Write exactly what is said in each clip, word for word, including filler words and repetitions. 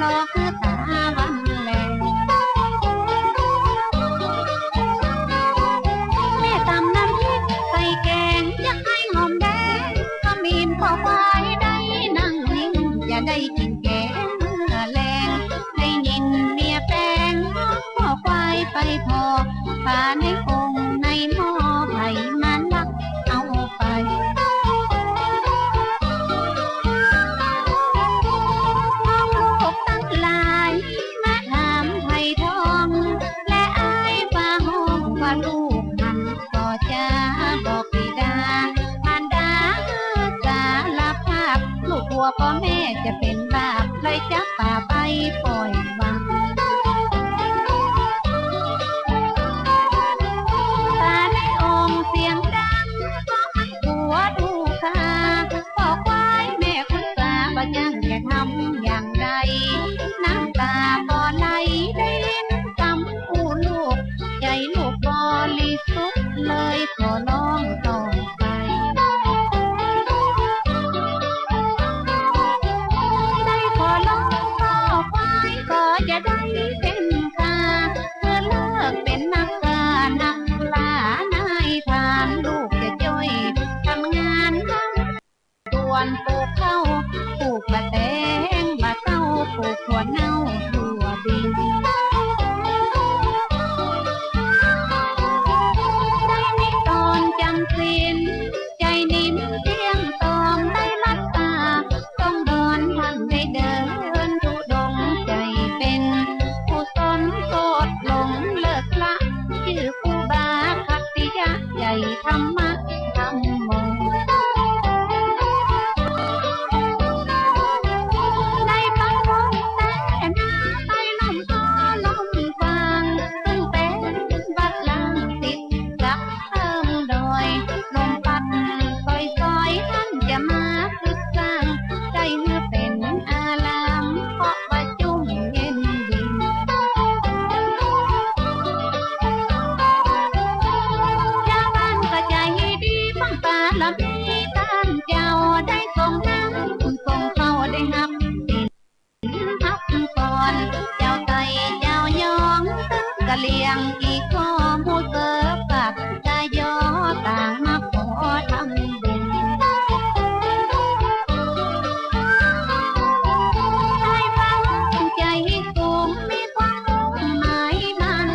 รอคือต๋าวันแลง แม่ต๋ำน้ำพริกใส่แก๋ง อยากใส่หอมแดง ขมิ้น ข้อควายได้นั่งนิ่ง อย่าได้กิ๋นแก๋งเมื่อแลง ได้ยินเมียแป๋ง ข้อควายไปผ่อ ปลาในโอ่งในหม้อ ใผมาลักเอาไป พวกลูกตังหลาย มาถามไถ่ทอง และอ้ายว่าฮ้องว่าลูกหั้น ก็จะบอกบิดามารดาสารภาพ ลูกกั๋วป้อแม่จะเป๋นบาป เลยจับป๋าไปป่อยวัง ปลาในโอ่งเสียงดัง ก็มันกั๋วถูกฆ่า ข้อควายแม่ขุนสา บ่จั้งจะทำอย่างใด น้ำต๋าบ่ไหล ได้ยินกำอู้ลูก ใจ๋ลูกบริสุทธิ์ เลยขอร้องต่อไป ได้ขอร้องต่อไป ก็จะได้เป๋นฆ่า เพื่อเลิกเป๋นนักฆ่านักล่า นายพราน ลูกจะจ้อยทำงาน ส่วนปลูกข้าว ปลูกบ่าแตง บ่าเต้า ปลูกถั่วเน่า ถั่วบิน ได้มีต๋อนจ๋ำศีล ใจ๋นิ่มเตี้ยมตอง ได้มัตต๋า ต้องดอน ท่านได้เดินธุดงค์ ใจ๋เป๋นกุศลโสดหลงเลิกละ จื้อครูบาขัตติยะ ใจ๋ธรรมะธัมโม ได้ปักธงแต๊นา ใต้ล่มโพธิ์ล่มฟาง ซึ่งเป๋นวัดล้างติดกับเทิงดอย ลมพัดส่อยๆ ท่านจะมาปึกสร้าง ได้เมื่อเป๋นอาราม เพราะว่าจุ่มเย็นดี จาวบ้านก็ใจ๋ดี ฟังปาระมีต้านเจ้า ได้ส่งน้ำส่งข้าว ได้ฮับศีลฮับพร เจ้าไต้เจ้ายอง ตึงกะเหรี่ยง อี่ข้อหมู่เสือปากกะยอ ต่างมาขอทำบุญ ใต้ฟังใจ๋สูง มีความมุ่งหมายมั่น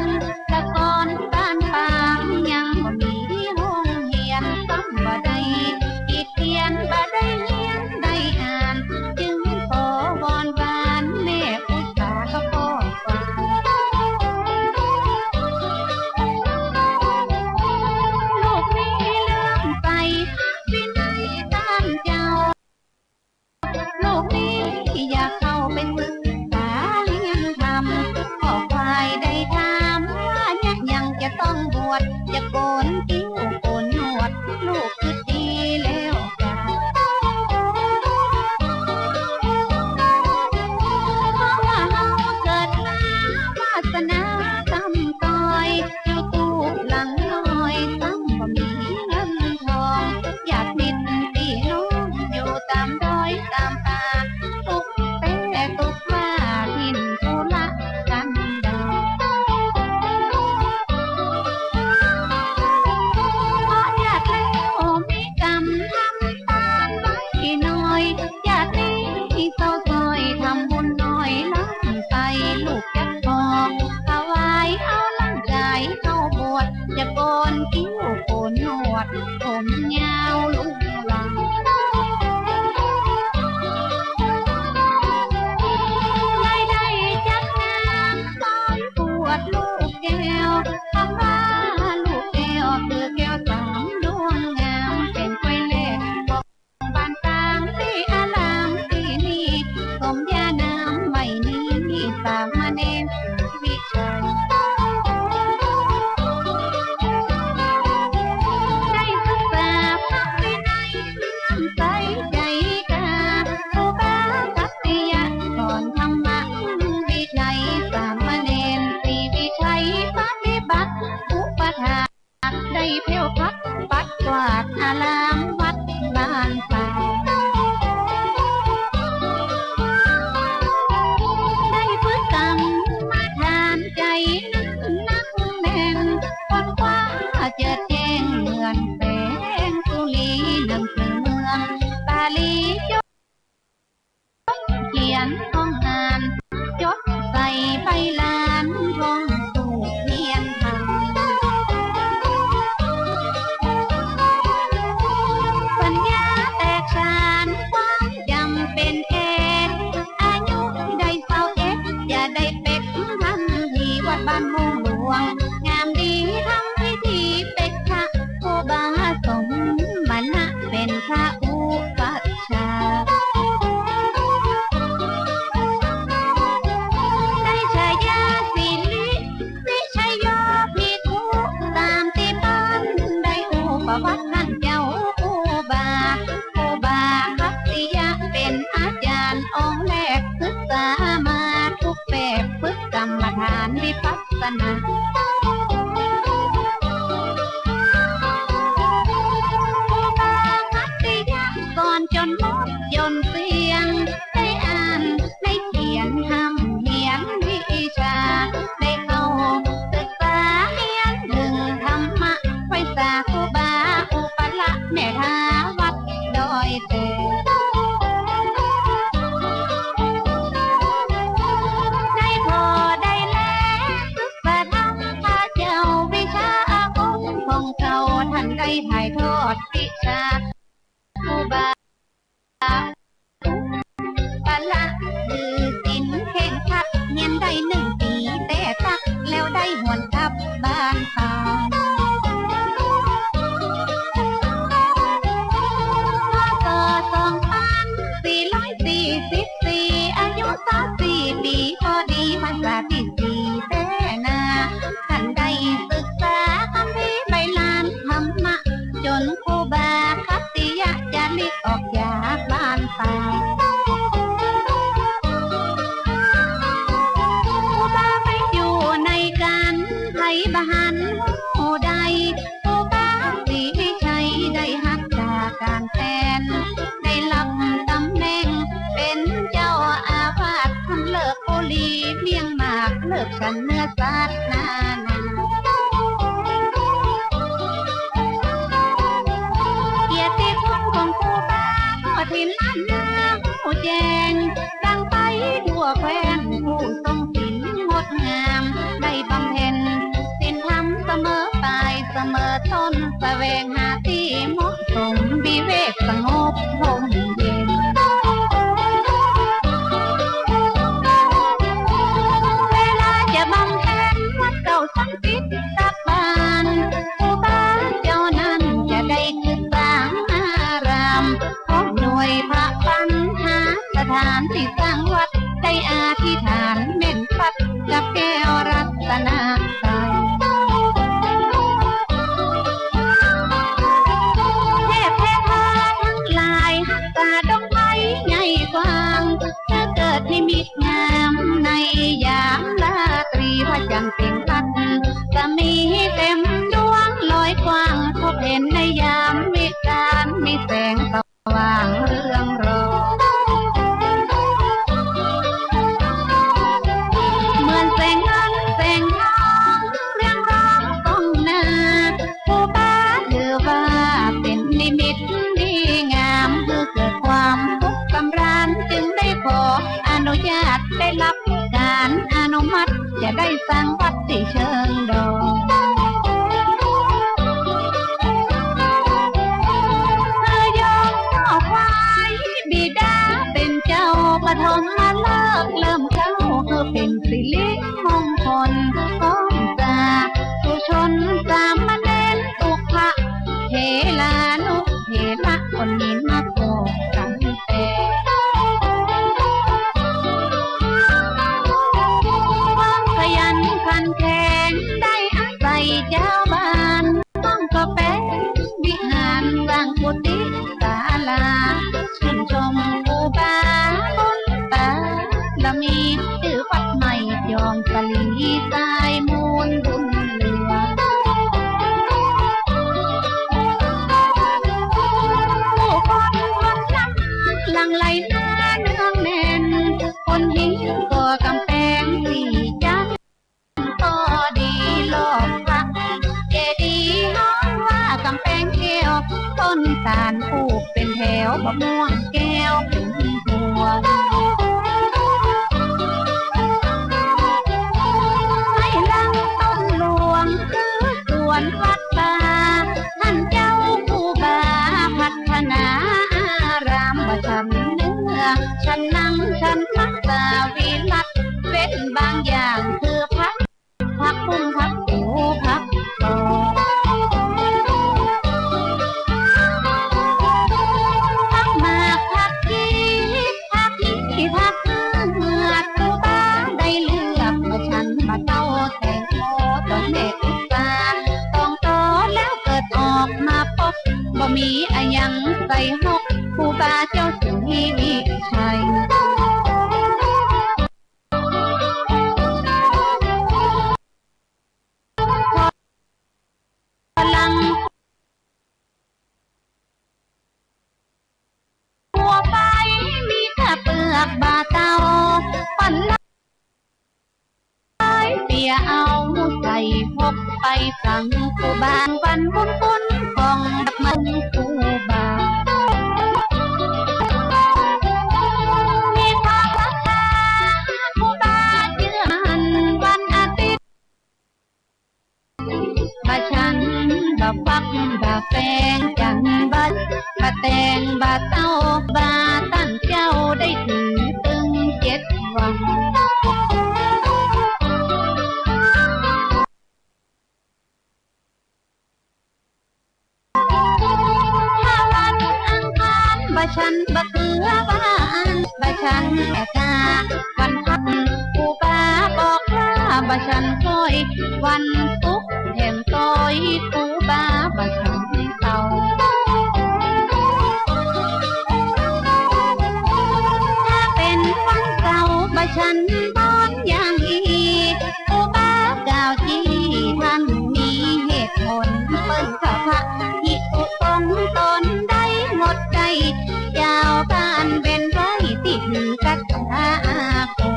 แต่ก่อนบ้านปางยังบ่มีโฮงเฮียน ซ้ำบ่ได้ขีดเขียน บ่ได้เฮียนได้อ่าน จึงขอวอนวานแม่อุตสาหะข้อความ ลูกมีเลื่อมใสวินัยต้านเจ้า ลูกนี้อยากเข้าไปศึกษาเฮียนธรรม ข้อควายได้ถามว่าเนี่ยยังจะต้องบวช จะโกนคิ้วโกนหนวด ลูกกึ๊ดดีแล้วกา เพราะว่าเฮาเกิดมาวาสนาต่ำต้อย อยู่ตู้หลังน้อย ซ้ำบ่มีเงินทอง อยากเห็นปี้น้องอยู่ต๋ามดอยต๋ามป่า ทุกข์เต็ม นของหาน จดใส่ใบลาน ท่องสูตรเพียรทำ ปัญญาแตกฉาน ความจ๋ำเป๋นเอก อายุได้ซาวเอ็ด จะได้เป๊ก ท่านตี้วัดบ้านม่วงหลวง งามดีทำพิธีเป๊กพระ ครูบาสมณะเป๋นพระอุปัชฌาย์ ได้ฉายาสิริวิชโยภิกขุ ต๋ามตี้ป้านได้อู้ประวัติท่านเจ้าครูบา ครูบาคัตติยะเป๋นอาจ๋ารย์องค์แรก ศึกษามาทุกแบบ ฝึกกรรมฐานวิปัสสนา ครูบาคัตติยะสอนจ๋นหมดจ๋นเสี้ยง ได้อ่านได้เขียน ฮ่ำเฮียนวิชา ได้เข้าศึกษาเฮียนเถิงธรรมะ ไหว้สาครูบาอุปละ แม่ทาวัดดอยเตย ได้ผ่อได้แลศึกษาธรรมพระเจ้า วิชาอาคมของเก่า ท่านได้ถ่ายทอดวิชา ครูบาอุปละ ถือศีลเคร่งครัด เฮียนได้นึ่งปี๋แต๊ตั๊ก แล้วได้หวนกลับบ้านไป พ.ศ. สองปันสี่ร้อยสี่สิบสี่ อายุซาวสี่ปี๋ พอดีพรรษาตี้สี่แต๊นา ท่านได้ศึกษาคัมภีร์ใบลานธรรมะ จ๋นครูบาคัตติยะจะลิกออกจากบ้านไป ครูบาไปอยู่ในกั๋น ใผบ่หันฮู้ได้ ครูบาศรีวิชัยได้ฮักจากก๋านแตน ได้ฮับต๋ำแหน่งเป๋นเจ้าอาวาส ท่านเลิกบุหรี่เมียงหมาก เลิกฉันเนื้อสัตว์นานา เกียรติคุณของครูบาทั่วถิ่นล้านนาฮู้แจ้ง ดังไปทั่วแคว้น ผู้ทรงศีลงดงาม ได้บำเพ็ญศีลธรรมเสมอปลายเสมอต้น แสวงหาตี้เหมาะสม วิเวกสงบร่มเย็น เวลาจะบำเพ็ญวัตรเก้าสังฆิตตบาน ครูบาเจ้านั้นจะได้กึ๊ดสร้างอาราม พร้อมด้วยพระปัญหาสถานตี้สร้างวัด ได้อธิษฐานแม่นคักกับแก้วรัตนไตรัย เทพเทวาตังหลายฮักษาดงไพรใหญ่กว้าง เมื่อเกิดนิมิตงามในยามราตรี พระจันทร์เพ็ญพัด จะมีเต็มดวงลอยกว้าง พบเห็นในยามวิกาล มีแสงสว่างเรืองรอง เหมือนแสงเงินแสงทองเรืองรองส่องหน้า ครูบาถือว่าเป๋นนิมิตดีงาม คือเกิดความสุขสำราญ จึงได้ขออนุญาต ได้ฮับก๋านอนุมัติ จะได้สร้างวัดตี้เชิงดอย เมื่อยอมนอบไหว้บิดาเป๋นเจ้าปฐมฤกษ์ เริ่มเกล้า คือเป๋นสิริมงคล ของสาธุชนสามเณร อุปะเถรานุเถระคนนี้มาโกกันแต่ ความขยันขันแข็งได้อาศัยเจ้าบ้าน ต้องก็แป๋งวิหารสร้างกุฏิศาลา ชื่นชมครูบาบุญตา ฉันมักจะวิรัติ เว้นบางอย่างคือพัก ผักบุ้ง ผักกู ผักกอด ผักหมาก ผักชี ผักอี้ ผักเหือด ครูบาได้เลือก บ่ฉันบ่เต้าแต่งโต ต๋อนแม่อุตส่าห์ต้องต่อ แล้วเกิดออกมาปก บ่มีอะหยังใส่หก ครูบาเจ้าศรีวิชัย พลังทั่วไป มีแต่เปลือกบ่าเต้า ปันหลายเปียเอาใส่หกไปสั่งครูบา วันบุญคุณของเมืองครูบา มีความศรัทธาครูบาเชื่อมั่น วันอาทิตย์ บ่ฉันบ่ฟักบ่แฟง จันบ่ บ่แต่งบ่เต้า บ่าต้านเจ้าได้ถือตึงเจ็ดวัน ถ้าวันอังคารบ่ฉันบ่ถือว่าอั้น บ่ฉันแม่กา วันพระครูบาบอกลา บ่ฉันค่อย วันศุกร์แถมซอย ครูบาบ่ฉันเต้า ถ้าเป๋นวันเสาร์บ่ฉันบอนอย่างอี้ ครูบากล่าวจี้ ต้านมีเหตุผล เปิ้นว่าพระภิกษุสงฆ์ต๋นใดหมดใจ๋ เจ้าบ้านเว้นไว้ตี้หื้อกัตถาอาคม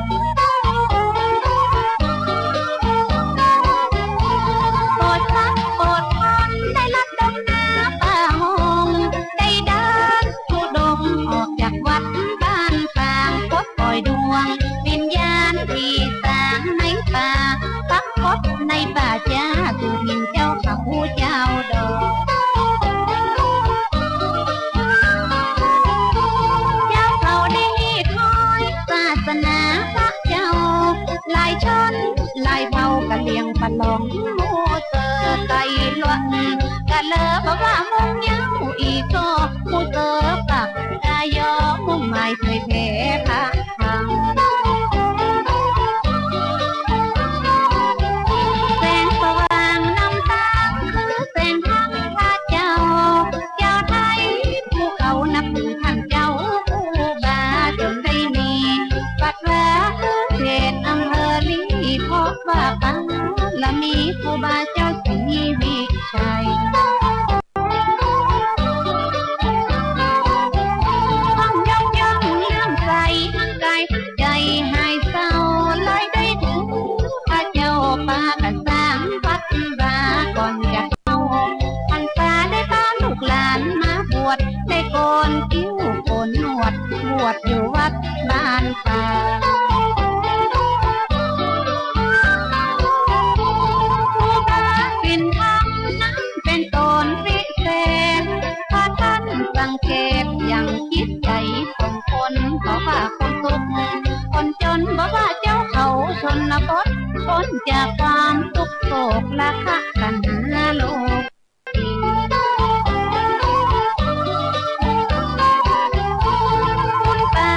โปรดฟังโปรดฟัง ได้รับดมน้ำป่าหงส์ ได้เดินธุดงค์ออกจากวัดบ้านปาง พบปล่อยดวงวิญญาณตี้สางในป่า ปักกฏในป่าจ๊า สู่ถิ่นเจ้าเขาเจ้าดอก เจ้าเขาได้ถอยศาสนาพระเจ้า หลายชนหลายเผ่ากะเหรี่ยงปะหลอง หมู่เซอไตลัว กะเลยบ่ว่ามุงเย้าอี้ก็ หมู่เซอปากกายอ มุ่งหมายเผยแผ่พระธรรม แสงสว่างนำตางคือแสงธรรมพระเจ้า เจ้าไทยผู้เขานับถือต้านเจ้าครูบา จ๋นได้มีปัตตาเขตอำเภอลี เพราะว่าบารมีครูบาเจ้าศรีวิชัย ต้องยกย่องน้ำใส ทั้งกายทั้งใจ๋หายเศร้า เลยได้ถือพระเจ้าปากั๋นสร้างวัดวา ก่อนจะเข้าพรรษาได้ปาลูกหลานมาบวช ได้โกนคิ้วโกนหนวด บวชอยู่วัดบ้านป่า ครูบาศีลธรรมนั้นเป๋นต๋นพิเศษ ถ้าต้านสังเกตอย่างจิตใจ๋ของคน บ่ว่าคนสุขคนจ๋น บ่ว่าเจ้าเขาชนบท ป๊นจากความทุกข์โศกราคะตัณหาโลภ บุญบา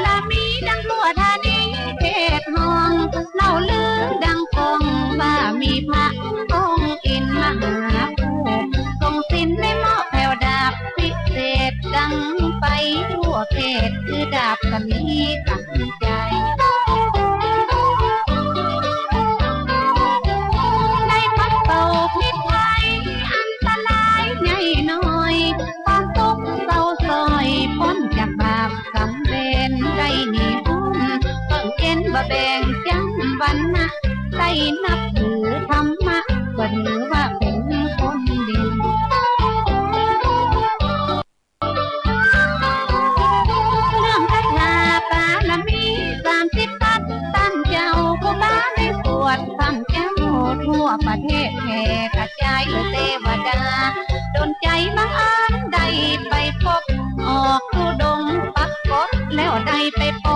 รมีดังทั่วธานีเขตห้อง เล่าลือดังก้องว่ามีพระองค์อินมหาผู้ ทรงศีลได้เหมาะแผวดาบพิเศษ ดังไปทั่วเขต คือดาบสมีกัง ใจ๋ ได้ปัดเป่าพิษภัยอันตรายใหญ่น้อย ความทุกข์เศร้าซ้อยป๊นจากบาปกรรมเวร ได้มีบุญเพิ่งเย็นบ่แบ่งจ๋ำวรรณะ ได้นับถือธรรมะ ก็ถือว่าเป๋นคนดี เรื่องคาถาบารมีสามสิบทัศ ต้านเจ้าครูบาได้สวดพร่ำเจ้าทั่วประเทศแผ่กระจาย เทวดาดลใจ๋บังเอิญได้ไปพบ ออกธุดงค์ปักกฏแล้วได้ไปพบ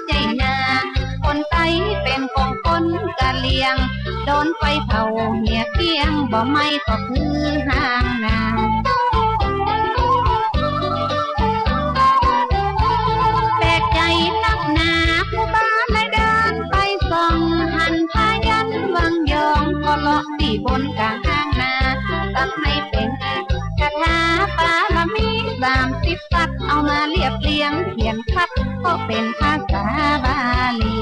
ใจ้นา คนไตเป๋นของคนกะเหรี่ยง โดนไฟเผาเหี่ยเกลี้ยง บ่ไหม้ก็คือฮ้างนา แปลกใจ๋นักหนา ครูบาเลยเดินไปส่อง หันผ้ายันวางยอง ก็เลาะตี้บนก้างฮ้างนา ตั้งหื้อเป๋นคาถาปารมีสามสิบทัศ เอามาเรียบเรียงเขียนคัด ก็เป๋นภาษาบาลี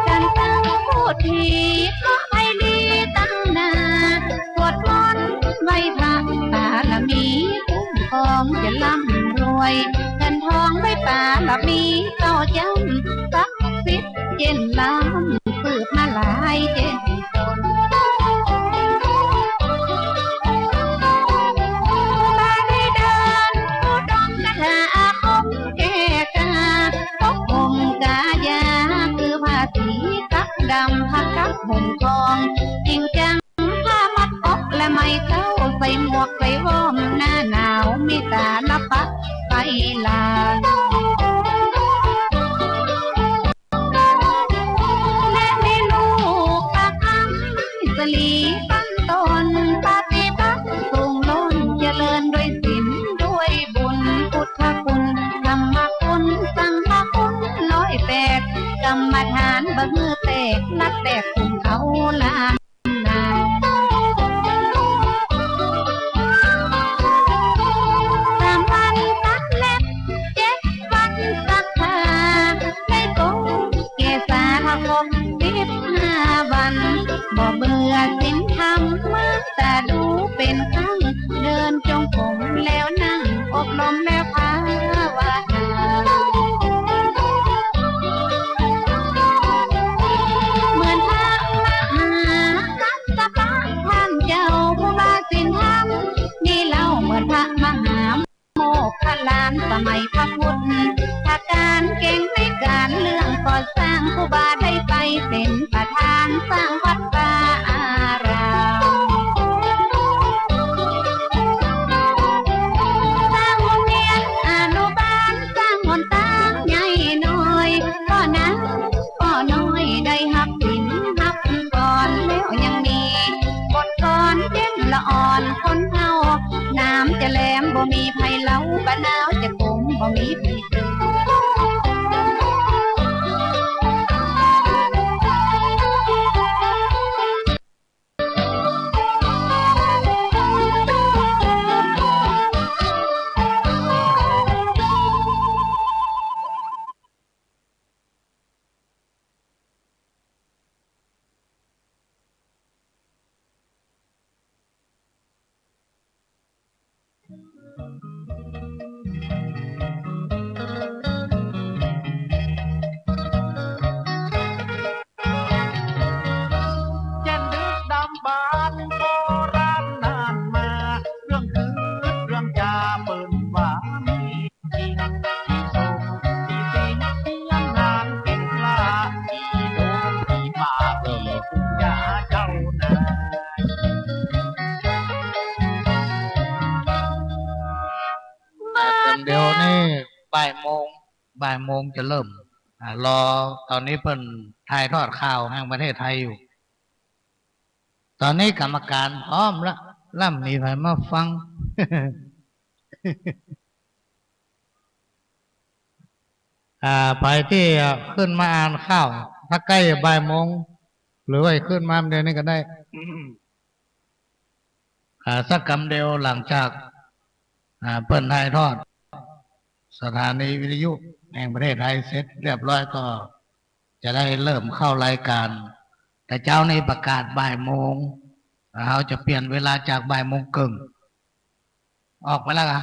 การตั้งโพธิก็ให้ดีตั้งนา สวดมนต์ไหว้พระ ปารมีคุ้มครองจะร่ำรวย เงินทองไหว้ปารมีเต้าจ้ำ ศักดิ์สิทธิ์เจ๋นล้ำ สืบมาหลายเจ๋นต๋น มาได้เดินธุดงค์คาถาอาคมแก้กา ปกห่มกายาคือผ้าสีกั๊กดำ ผ้ากั๊กห่มทอง จิ่งจั่งผ้ามัดอกและไหมเข้า ใส่หมวกใส่ว้อม หน้าหนาวมีตาลปักใบลาน และมีลูกประคำสลีตั้งต๋น ปฏิบัติสูงล้น เจริญด้วยศีลด้วยบุญ พุทธคุณ ธรรมคุณ สังฆคุณร้อยแปด กรรมฐานบ่หื้อแตก ลักแตกคุณเขาลาน สามวันตัดเล็บ เจ็ดวันซักผ้า ได้โกนเกศา ถ้าครบสิบห้าวัน บ่เบื่อศีลธรรม เหมือนตาดูเป๋นครั้ง เดินจงกรมแล้วนั่ง อบรมแล้วภาวนา เหมือนพระมหากัสสปะท่านเจ้า ผู้ว่าศีลธรรมนี่เล่า เหมือนพระมหาโมคคัลลาน สมัยพระพุทธกาล เก่งในก๋านเรื่องก่อสร้าง ครูบาได้ไปเป๋นประธาน สร้างวัดวาอาราม สร้างโฮงเฮียนอนุบาล สร้างหนตางใหญ่น้อย ป้อน้ำป้อน้อยได้ฮับศีลฮับพร แล้วยังมีบทกลอนเจ๋นละอ่อนคนเฒ่า น้ำจะแหลมบ่มีไผเหลา บ่หนาวจะขมบ่มีไผตึง เจ๋นดึกดำบรรพ์โบราณนานมา เรื่องคือเรื่องจาเปิ้นว่ามี จริง ตี้สมตี้สิง ตี้อำนาจเก่งกล้า ตี้โดงตี้ป่า ตี้ปู่ย่าเจ้านาย เดี๋ยวนี้บ่ายโมง บ่ายโมงจะเริ่ม อ่า รอ ต๋อนนี้เปิ้นถ่ายทอดข่าวแห่งประเทศไทยอยู่ ต๋อนนี้กรรมการพร้อมละ ลำมีใผมาฟัง อ่า ใผตี้ขึ้นมาอ่านข่าว ถ้าใก้บ่ายโมง หรือว่าขึ้นมาเดี๋ยวนี้ก็ได้ อ่า สักกำเดียวหลังจาก อ่า เปิ้นถ่ายทอด สถานีวิทยุแห่งประเทศไทยเสร็จเรียบร้อยก็จะได้เริ่มเข้ารายการ แต่เจ๊านี้ประกาศบ่ายโมง เฮาจะเปลี่ยนเวลาจากบ่ายโมงเกิ่ง ออกไปแล้วกะ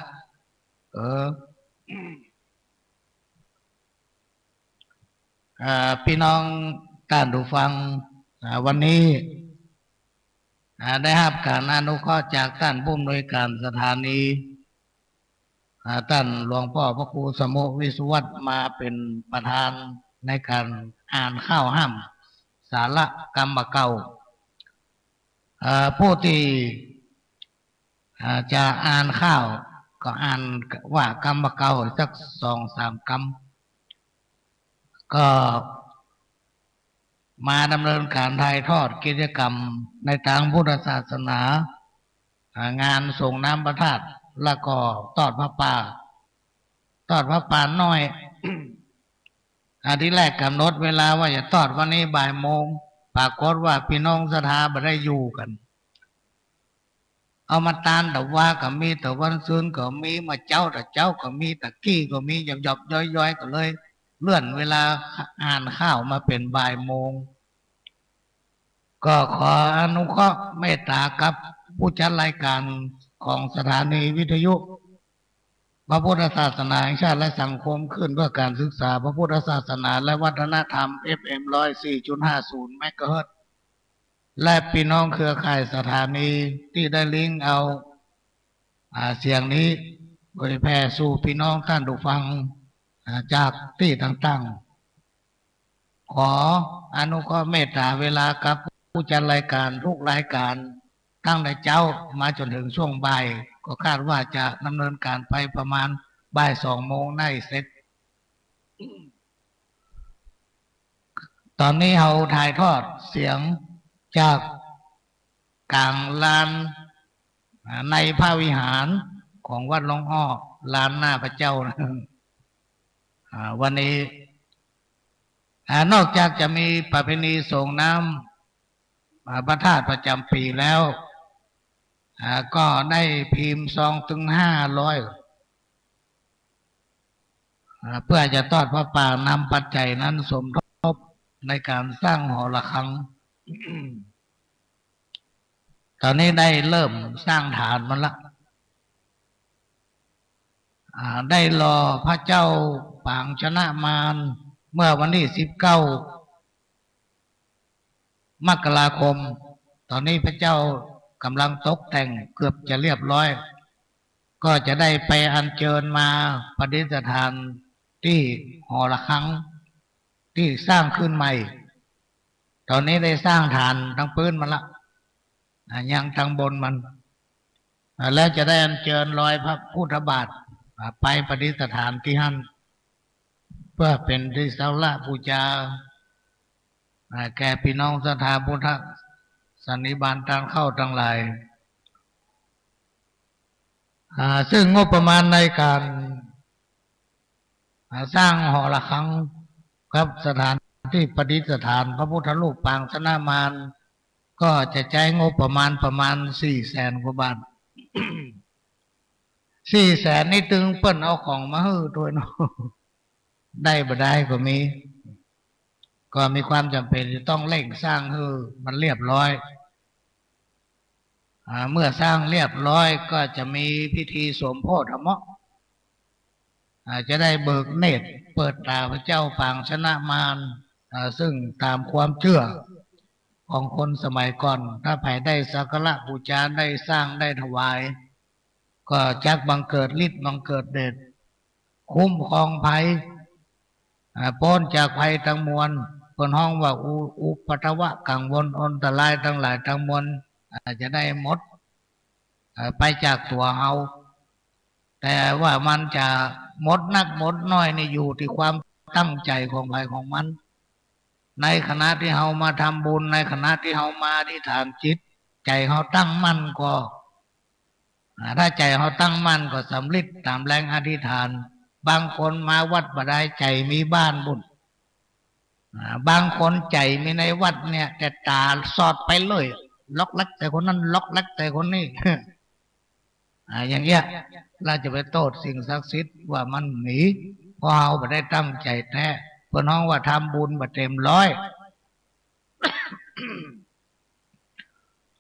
เออ เอ่อ ปี้น้องต้านผู้ฟัง อ่า วันนี้ อ่า ได้ฮับก๋านอนุเคราะห์จากต้านผู้อำนวยก๋านสถานี อ่า ต้านหลวงป้อพระครูสมุห์ วิศวัตร มาเป๋นประธานในก๋านอ่านข่าวฮ่ำสาระกำบ่าเก่า เอ่อ ผู้ตี้ อ่า จะอ่านข่าว อ่านว่ากำบ่าเก่าสักสองสามกำ ก็มาดำเนินก๋านถ่ายทอดกิจกรรมในตางพุทธศาสนา อ่า งานสรงน้ำพระธาตุ แล้วก็ตอดผ้าป่า ตอดผ้าป่าน้อย อ่า ทีแรกก๋ำหนดเวลาว่าจะตอดวันนี้บ่ายโมง ปรากฏว่าปี้น้องศรัทธาบ่ได้อยู่กั๋น เอามาตานตะวาก็มี ตะวันซืนก็มี มาเจ๊าตะเจ๊าก็มี ตะกี้ก็มี หยอบๆ ย้อยๆ ก็เลยเลื่อนเวลาอ่านข่าวมาเป๋นบ่ายโมง ก็ขออนุเคราะห์เมตตากับผู้จัดรายการของสถานีวิทยุพระพุทธศาสนาแห่งชาติและสังคมคลื่นเพื่อการศึกษาพระพุทธศาสนาและวัฒนธรรม เอฟเอ็ม ร้อยสี่จุดห้าศูนย์ เมกะเฮิรตซ์ และปี้น้องเครือข่ายสถานีตี้ได้ลิงก์เอา อ่า เสียงนี้เผยแผ่สู่ปี้น้องต้านผู้ฟัง อ่า จากตี้ต่างๆ ขออนุเคราะห์เมตตาเวลากับผู้จัดรายการทุกรายการ ตั้งแต่เจ๊ามาจ๋นเถิงช่วงบ่าย ก็คาดว่าจะดำเนินก๋านไปประมาณบ่ายสองโมงได้เสร็จ ต๋อนนี้เฮาถ่ายทอดเสียงจากก๋างลาน อ่า ในพระวิหารของวัดหลวงอ้อ ลานหน้าพระเจ้านะ อ่า วันนี้ อ่า นอกจากจะมีประเพณีสรงน้ำ อ่า พระธาตุประจ๋ำปี๋แล้ว อ่า ก็ได้พิมพ์ซองตึงห้าร้อย อ่า เพื่อจะตอดผ้าป่า นำปัจจัยนั้นสมทบในก๋านสร้างหอระฆัง ต๋อนนี้ได้เริ่มสร้างฐานมันละ อ่า ได้หล่อพระเจ้าปางชนะมารเมื่อวันตี้สิบเก้า มกราคม ต๋อนนี้พระเจ้าก๋ำลังตกแต่งเกือบจะเรียบร้อย ก็จะได้ไปอัญเจิญมาประดิษฐานตี้หอระฆังตี้สร้างขึ้นใหม่ ต๋อนนี้ได้สร้างฐานตังปื๊นมันละ อ่า ยังตังบนมัน อ่า แล้วจะได้อัญเจิญรอยพระพุทธบาท อ่า ไปประดิษฐานตี้หั้น เพื่อเป๋นตี้สักการะบูชา อ่า แก่ปี้น้องศรัทธาพุทธสันนิบาตต้านเข้าตังหลาย อ่า ซึ่งงบประมาณในก๋าน อ่า สร้างหอระฆังกับสถานตี้ประดิษฐานพระพุทธรูปปางชนะมาร ก็จะใจ๊งบประมาณ ประมาณสี่แสนกว่าบาท สี่แสนนี่ตึงเปิ้นเอาของมาหื้อตวยเนาะ ได้บ่ได้ก็มี ก็มีความจ๋ำเป๋นจะต้องเร่งสร้างหื้อมันเรียบร้อย อ่า เมื่อสร้างเรียบร้อยก็จะมีพิธีสมโภชน์เนาะ อ่า จะได้เบิกเนตรเปิดต๋าพระเจ้าปางชนะมาร อ่า ซึ่งต๋ามความเจื้อของคนสมัยก่อน ถ้าใผได้สักการะบูชา ได้สร้าง ได้ถวาย ก็จักบังเกิดฤทธิ์ บังเกิดเดช คุ้มครองภัย อ่า ป๊นจากภัยตังมวล เปิ้นฮ้องว่าอุ อุปัทวะกังวลอันตรายตังหลายตังมวล อ่า จะได้หมด อ่า ไปจากตั๋วเฮา แต่ว่ามันจะหมดนักหมดน้อยนี่อยู่ตี้ความตั้งใจ๋ของใผของมัน ในขณะตี้เฮามาทำบุญ ในขณะตี้เฮามาอธิษฐานจิต ใจ๋เฮาตั้งมั่นก็ อ่า ถ้าใจ๋เฮาตั้งมั่นก็สำเร็จต๋ามแรงอธิษฐาน บางคนมาวัดบ่ได้ ใจ๋มีบ้านบุญ อ่า บางคนใจ๋มีในวัดเนี่ย แต่ต๋าสอดไปเลย ล็อกแล็กใส่คนนั้น ล็อกแล็กใส่คนนี้ อ่า อย่างเงี้ย เฮาจะไปโต้ษสิ่งศักดิ์สิทธิ์ว่ามันหนี เพราะเฮาบ่ได้ตั้งใจ๋แต๊ เปิ้นฮ้องว่าทำบุญบ่เต็มร้อย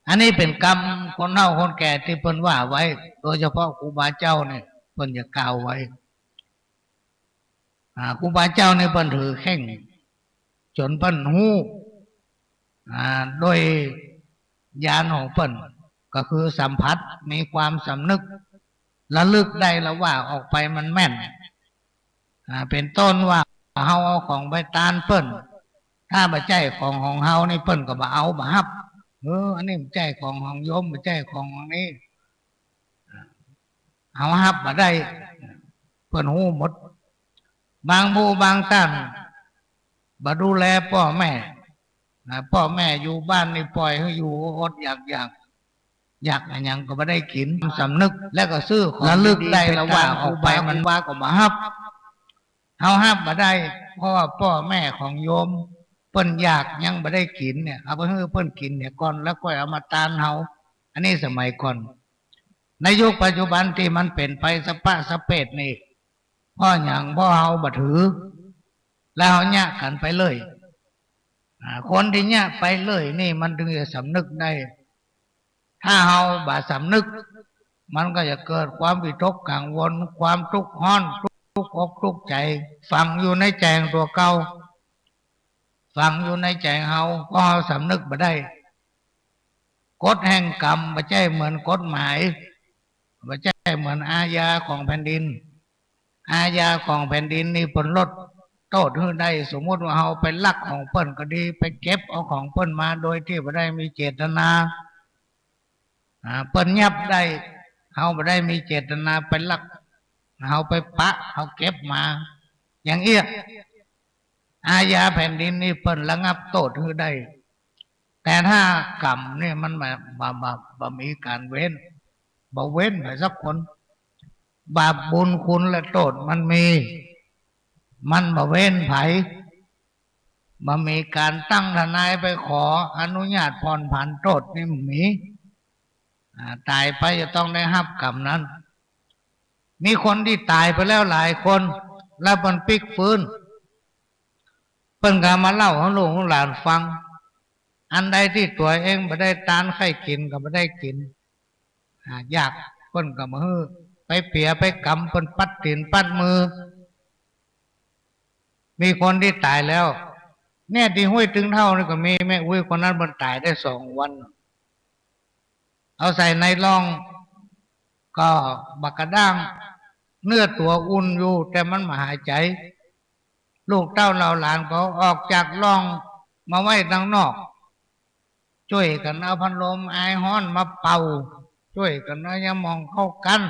อันนี้เป๋นกำคนเฒ่าคนแก่ตี้เปิ้นว่าไว้ โดยเฉพาะครูบาเจ้าเนี่ย เปิ้นจะกล่าวไว้ อ่า ครูบาเจ้าเนี่ยเปิ้นถือเคร่ง จ๋นเปิ้นฮู้ อ่า โดยญาณของเปิ้น ก็คือสัมผัส มีความสำนึก ระลึกได้แล้วว่าออกไปมันแม่น อ่า เป๋นต้นว่าเฮาเอาของไปตานเปิ้น ถ้าบ่ใจ้ของของเฮานี่เปิ้นก็บ่เอาบ่ฮับ เออ อันนี้บ่ใจ้ของของโยม บ่ใจ้ของของนี้ เฮาฮับบ่ได้ เปิ้นฮู้หมด บางหมู่บางต้านบ่ดูแลป้อแม่ นะ ป้อแม่อยู่บ้านนี่ป่อยหื้ออยู่อดอยาก อยาก อยากอะหยังก็บ่ได้กิ๋น สำนึก แล้วก็ซื้อของระลึกได้ละว่า ออกไปมันว่าก็บ่ฮับ เฮาฮับบ่ได้ เพราะว่าป้อแม่ของโยมเปิ้นอยากยังบ่ได้กิ๋นเนี่ย เอาไปหื้อเปิ้นกิ๋นเหียก่อน แล้วก้อยเอามาตานเฮา อันนี้สมัยก่อน ในยุคปัจจุบันตี้มันเป๋นไปสะปะสะเปดนี่ เพราะหยัง เพราะเฮาบ่ถือ แล้วเฮาเยียะกั๋นไปเลย อ่า คนตี้เยียะไปเลยนี่มันถึงจะสำนึกได้ ถ้าเฮาบ่สำนึก มันก็จะเกิดความวิตกกังวล ความตุ๊กฮ้อน ตุ๊กอกตุ๊กใจ๋ ฝังอยู่ในใจ๋ตั๋วเก่า ฝังอยู่ในใจ๋เฮา เพราะเฮาสำนึกบ่ได้ กฎแห่งกรรมบ่ใจ้เหมือนกฎหมาย บ่ใจ้เหมือนอาญาของแผ่นดิน อาญาของแผ่นดินนี่เปิ้นลดโต้ษหื้อได้ สมมุติว่าเฮาไปลักของเปิ้นก็ดี ไปเก็บเอาของเปิ้นมาโดยตี้บ่ได้มีเจตนา อ่า เปิ้นยับได้ เฮาบ่ได้มีเจตนาไปลัก เฮาไปปะ เฮาเก็บมา อย่างเอี้ย อาญาแผ่นดินนี่เปิ้นระงับโต้ษหื้อได้ แต่ถ้ากรรมนี่มันบ่ บ่ บ่ บ่มีก๋านเว้น บ่เว้นใผสักคน บาปบุญคุณและโต้ษมันมี มันบ่เว้นใผ บ่มีก๋านตั้งทนายไปขออนุญาตผ่อนผันโต้ษนี่บ่มี อ่า ต๋ายไปจะต้องได้ฮับกรรมนั้น มีคนตี้ต๋ายไปแล้วหลายคน แล้วเปิ้นปิ๊กฟื้น เปิ้นก็มาเล่าหื้อลูกหื้อหลานฟัง อันใดตี้ตั๋วเองบ่ได้ตานใค่กิ๋นก็บ่ได้กิ๋น อ่า อยากเปิ้นก็บ่หื้อ ไปเปียไปกำเปิ้นปัดตี๋นปัดมือ มีคนตี้ต๋ายแล้ว เนี่ย ตี้ห้วยตึงเถ้านี่ก็มี แม่อุ๊ยคนนั้นเปิ้นต๋ายได้สองวัน เอาใส่ในร่อง ก็บ่กระด้าง เนื้อตั๋วอุ่นอยู่ แต่มันบ่หายใจ๋ ลูกเต้าเหล่าหลานก็ออกจากร่องมาไว้ตังนอก จ้วยกั๋นเอาพัดลมอายฮ้อนมาเป่า จ้วยกั๋นเอายาหม่องเข้ากั้น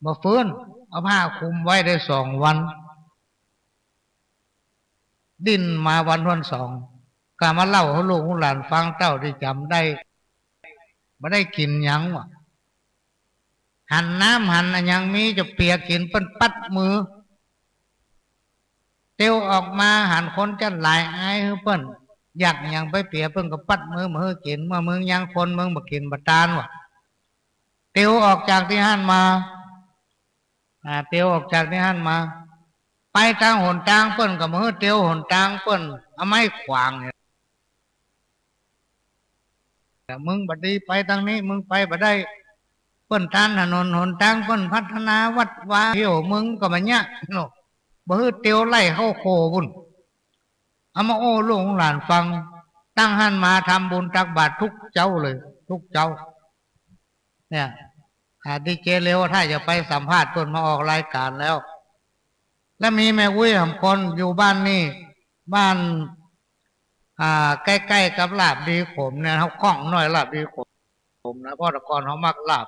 บ่ฟื้น เอาผ้าคลุมไว้ได้สองวัน ดิ้นมาวันวันสอง ก็มาเล่าหื้อลูกหื้อหลานฟัง เต้าตี้จ๋ำได้ บ่ได้กิ๋นหยังวะ หันน้ำหันอะหยังมีจะเปียกิ๋น เปิ้นปัดมือ เตียวออกมาหันคนจั้นหลายอายหื้อเปิ้น อยากอะหยังไปเปีย เปิ้นก็ปัดมือบ่หื้อกิ๋น เมื่อมึงยังคนมึงบ่กิ๋นบ่ตานวะ เตียวออกจากตี้หั้นมา อ่า เตียวออกจากตี้หั้นมา ไปตางหนตางเปิ้นก็บ่หื้อเตียวหนตาง เปิ้นเอาไม้ขวางเนี่ย มึงบ่ดีไปตางนี้ มึงไปบ่ได้ เปิ้นตานถนนหนตาง เปิ้นพัฒนาวัดวา เหี่ยวมึงก็บ่เยียะเนาะ บ่หื้อเตียวไล่เข้าโคปุ้น เอามาโอ้ลูกหลานฟัง ตั้งหั้นมาทำบุญตักบาตรทุกเจ๊าเลย ทุกเจ๊า เนี่ย อ่า ดีเจเลว ถ้าจะไปสัมภาษณ์เปิ้นมาออกรายก๋านแล้ว แล้วมีแม่อุ๊ยหำคนอยู่บ้านนี่ บ้าน อ่า ใก้ๆ กับลาบดีขมเนี่ย เฮาข้องหน้อยลาบดีขมนะ เพราะแต่ก่อนเฮามักลาบ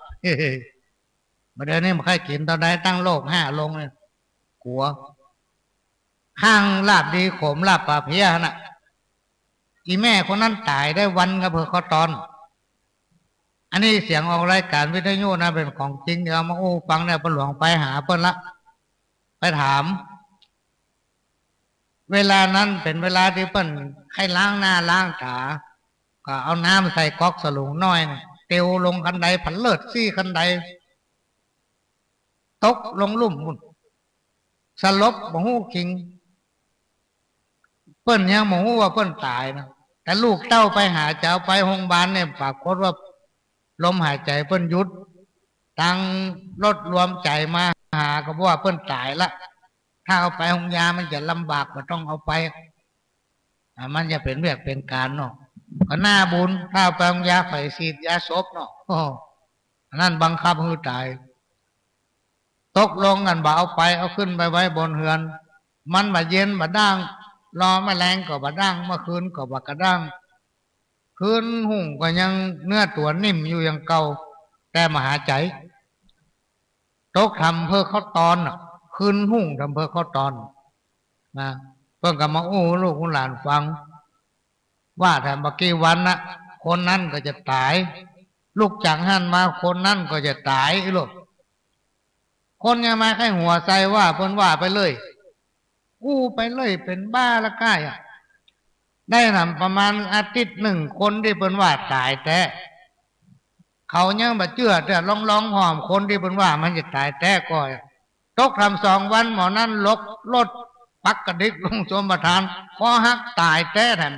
บ่าเดี๋ยวนี้บ่ใค่กิ๋นเต้าใด ตั้งโรคห้าลงเนี่ย กั๋ว ข้างลาบดีขม ลาบป่าเพี้ยหั่นน่ะ อีแม่คนนั้นต๋ายได้วันก็เปื้อข้าวตอน อันนี้เสียงออกรายก๋านวิทยุนะ เป๋นของจริง เดี๋ยวเอามาอู้ฟังเนี่ย ป้อหลวงไปหาเปิ้นละ ไปถาม เวลานั้นเป๋นเวลาตี้เปิ้นใค่ล้างหน้าล้างต๋า ก็เอาน้ำใส่ก๊อกสลุงน้อยเนี่ย เตียวลงคันได ผะเลิดซี้คันได ตกลงลุ่มปุ้น สลบบ่ฮู้คิง เปิ้นยังบ่ฮู้ว่าเปิ้นต๋ายนะ แต่ลูกเต้าไปหา จะเอาไปโฮงบาลเนี่ย ปรากฏว่าลมหายใจ๋เปิ้นหยุด ตางรถรวมใจ๋มาหาก็บอกว่าเปิ้นต๋ายละ ถ้าเอาไปโฮงยามันจะลำบาก บ่ต้องเอาไป อ่า มันจะเป๋นเวียกเป๋นก๋านเนาะ ก็น่าบุญ ถ้าเอาไปโฮงยาใค่ฉีดยาศพเนาะ โอ้ อันนั้นบังคับหื้อต๋าย ตกลงกั๋นบ่เอาไป เอาขึ้นไปไว้บนเฮือน มันบ่เย็นบ่ด้าง รอแมลงก็บ่ด้าง เมื่อคืนก็บ่กระด้าง คืนฮุ่งก็ยังเนื้อตั๋วนิ่มอยู่อย่างเก่า แต่บ่หายใจ๋ ตกถ้ำเผิกเขาตอนน่ะ คืนฮุ่งถ้ำเผิกเขาตอน นะ เปิ้นก็มาอู้หื้อลูกหื้อหลานฟัง ว่าถ้าบ่กี่วันน่ะ คนนั้นก็จะต๋าย ลุกจากหั้นมาคนนั้นก็จะต๋าย อี้ลูก คนยังบ่ใค่หัวใส่ว่า เปิ้นว่าไปเรื่อย อู้ไปเรื่อย เป๋นบ้าละก้ายอะ ได้นำประมาณอาทิตย์นึ่ง คนตี้เปิ้นว่าต๋ายแต๊ เขายังบ่เจื้อ แต่ลองๆ พร้อมคนตี้เปิ้นว่ามันจะต๋ายแต๊ก็ ตกถ้ำสองวัน หมอนั้นหลบรถปักกระดิกลงชลประทาน คอหักต๋ายแต๊แถม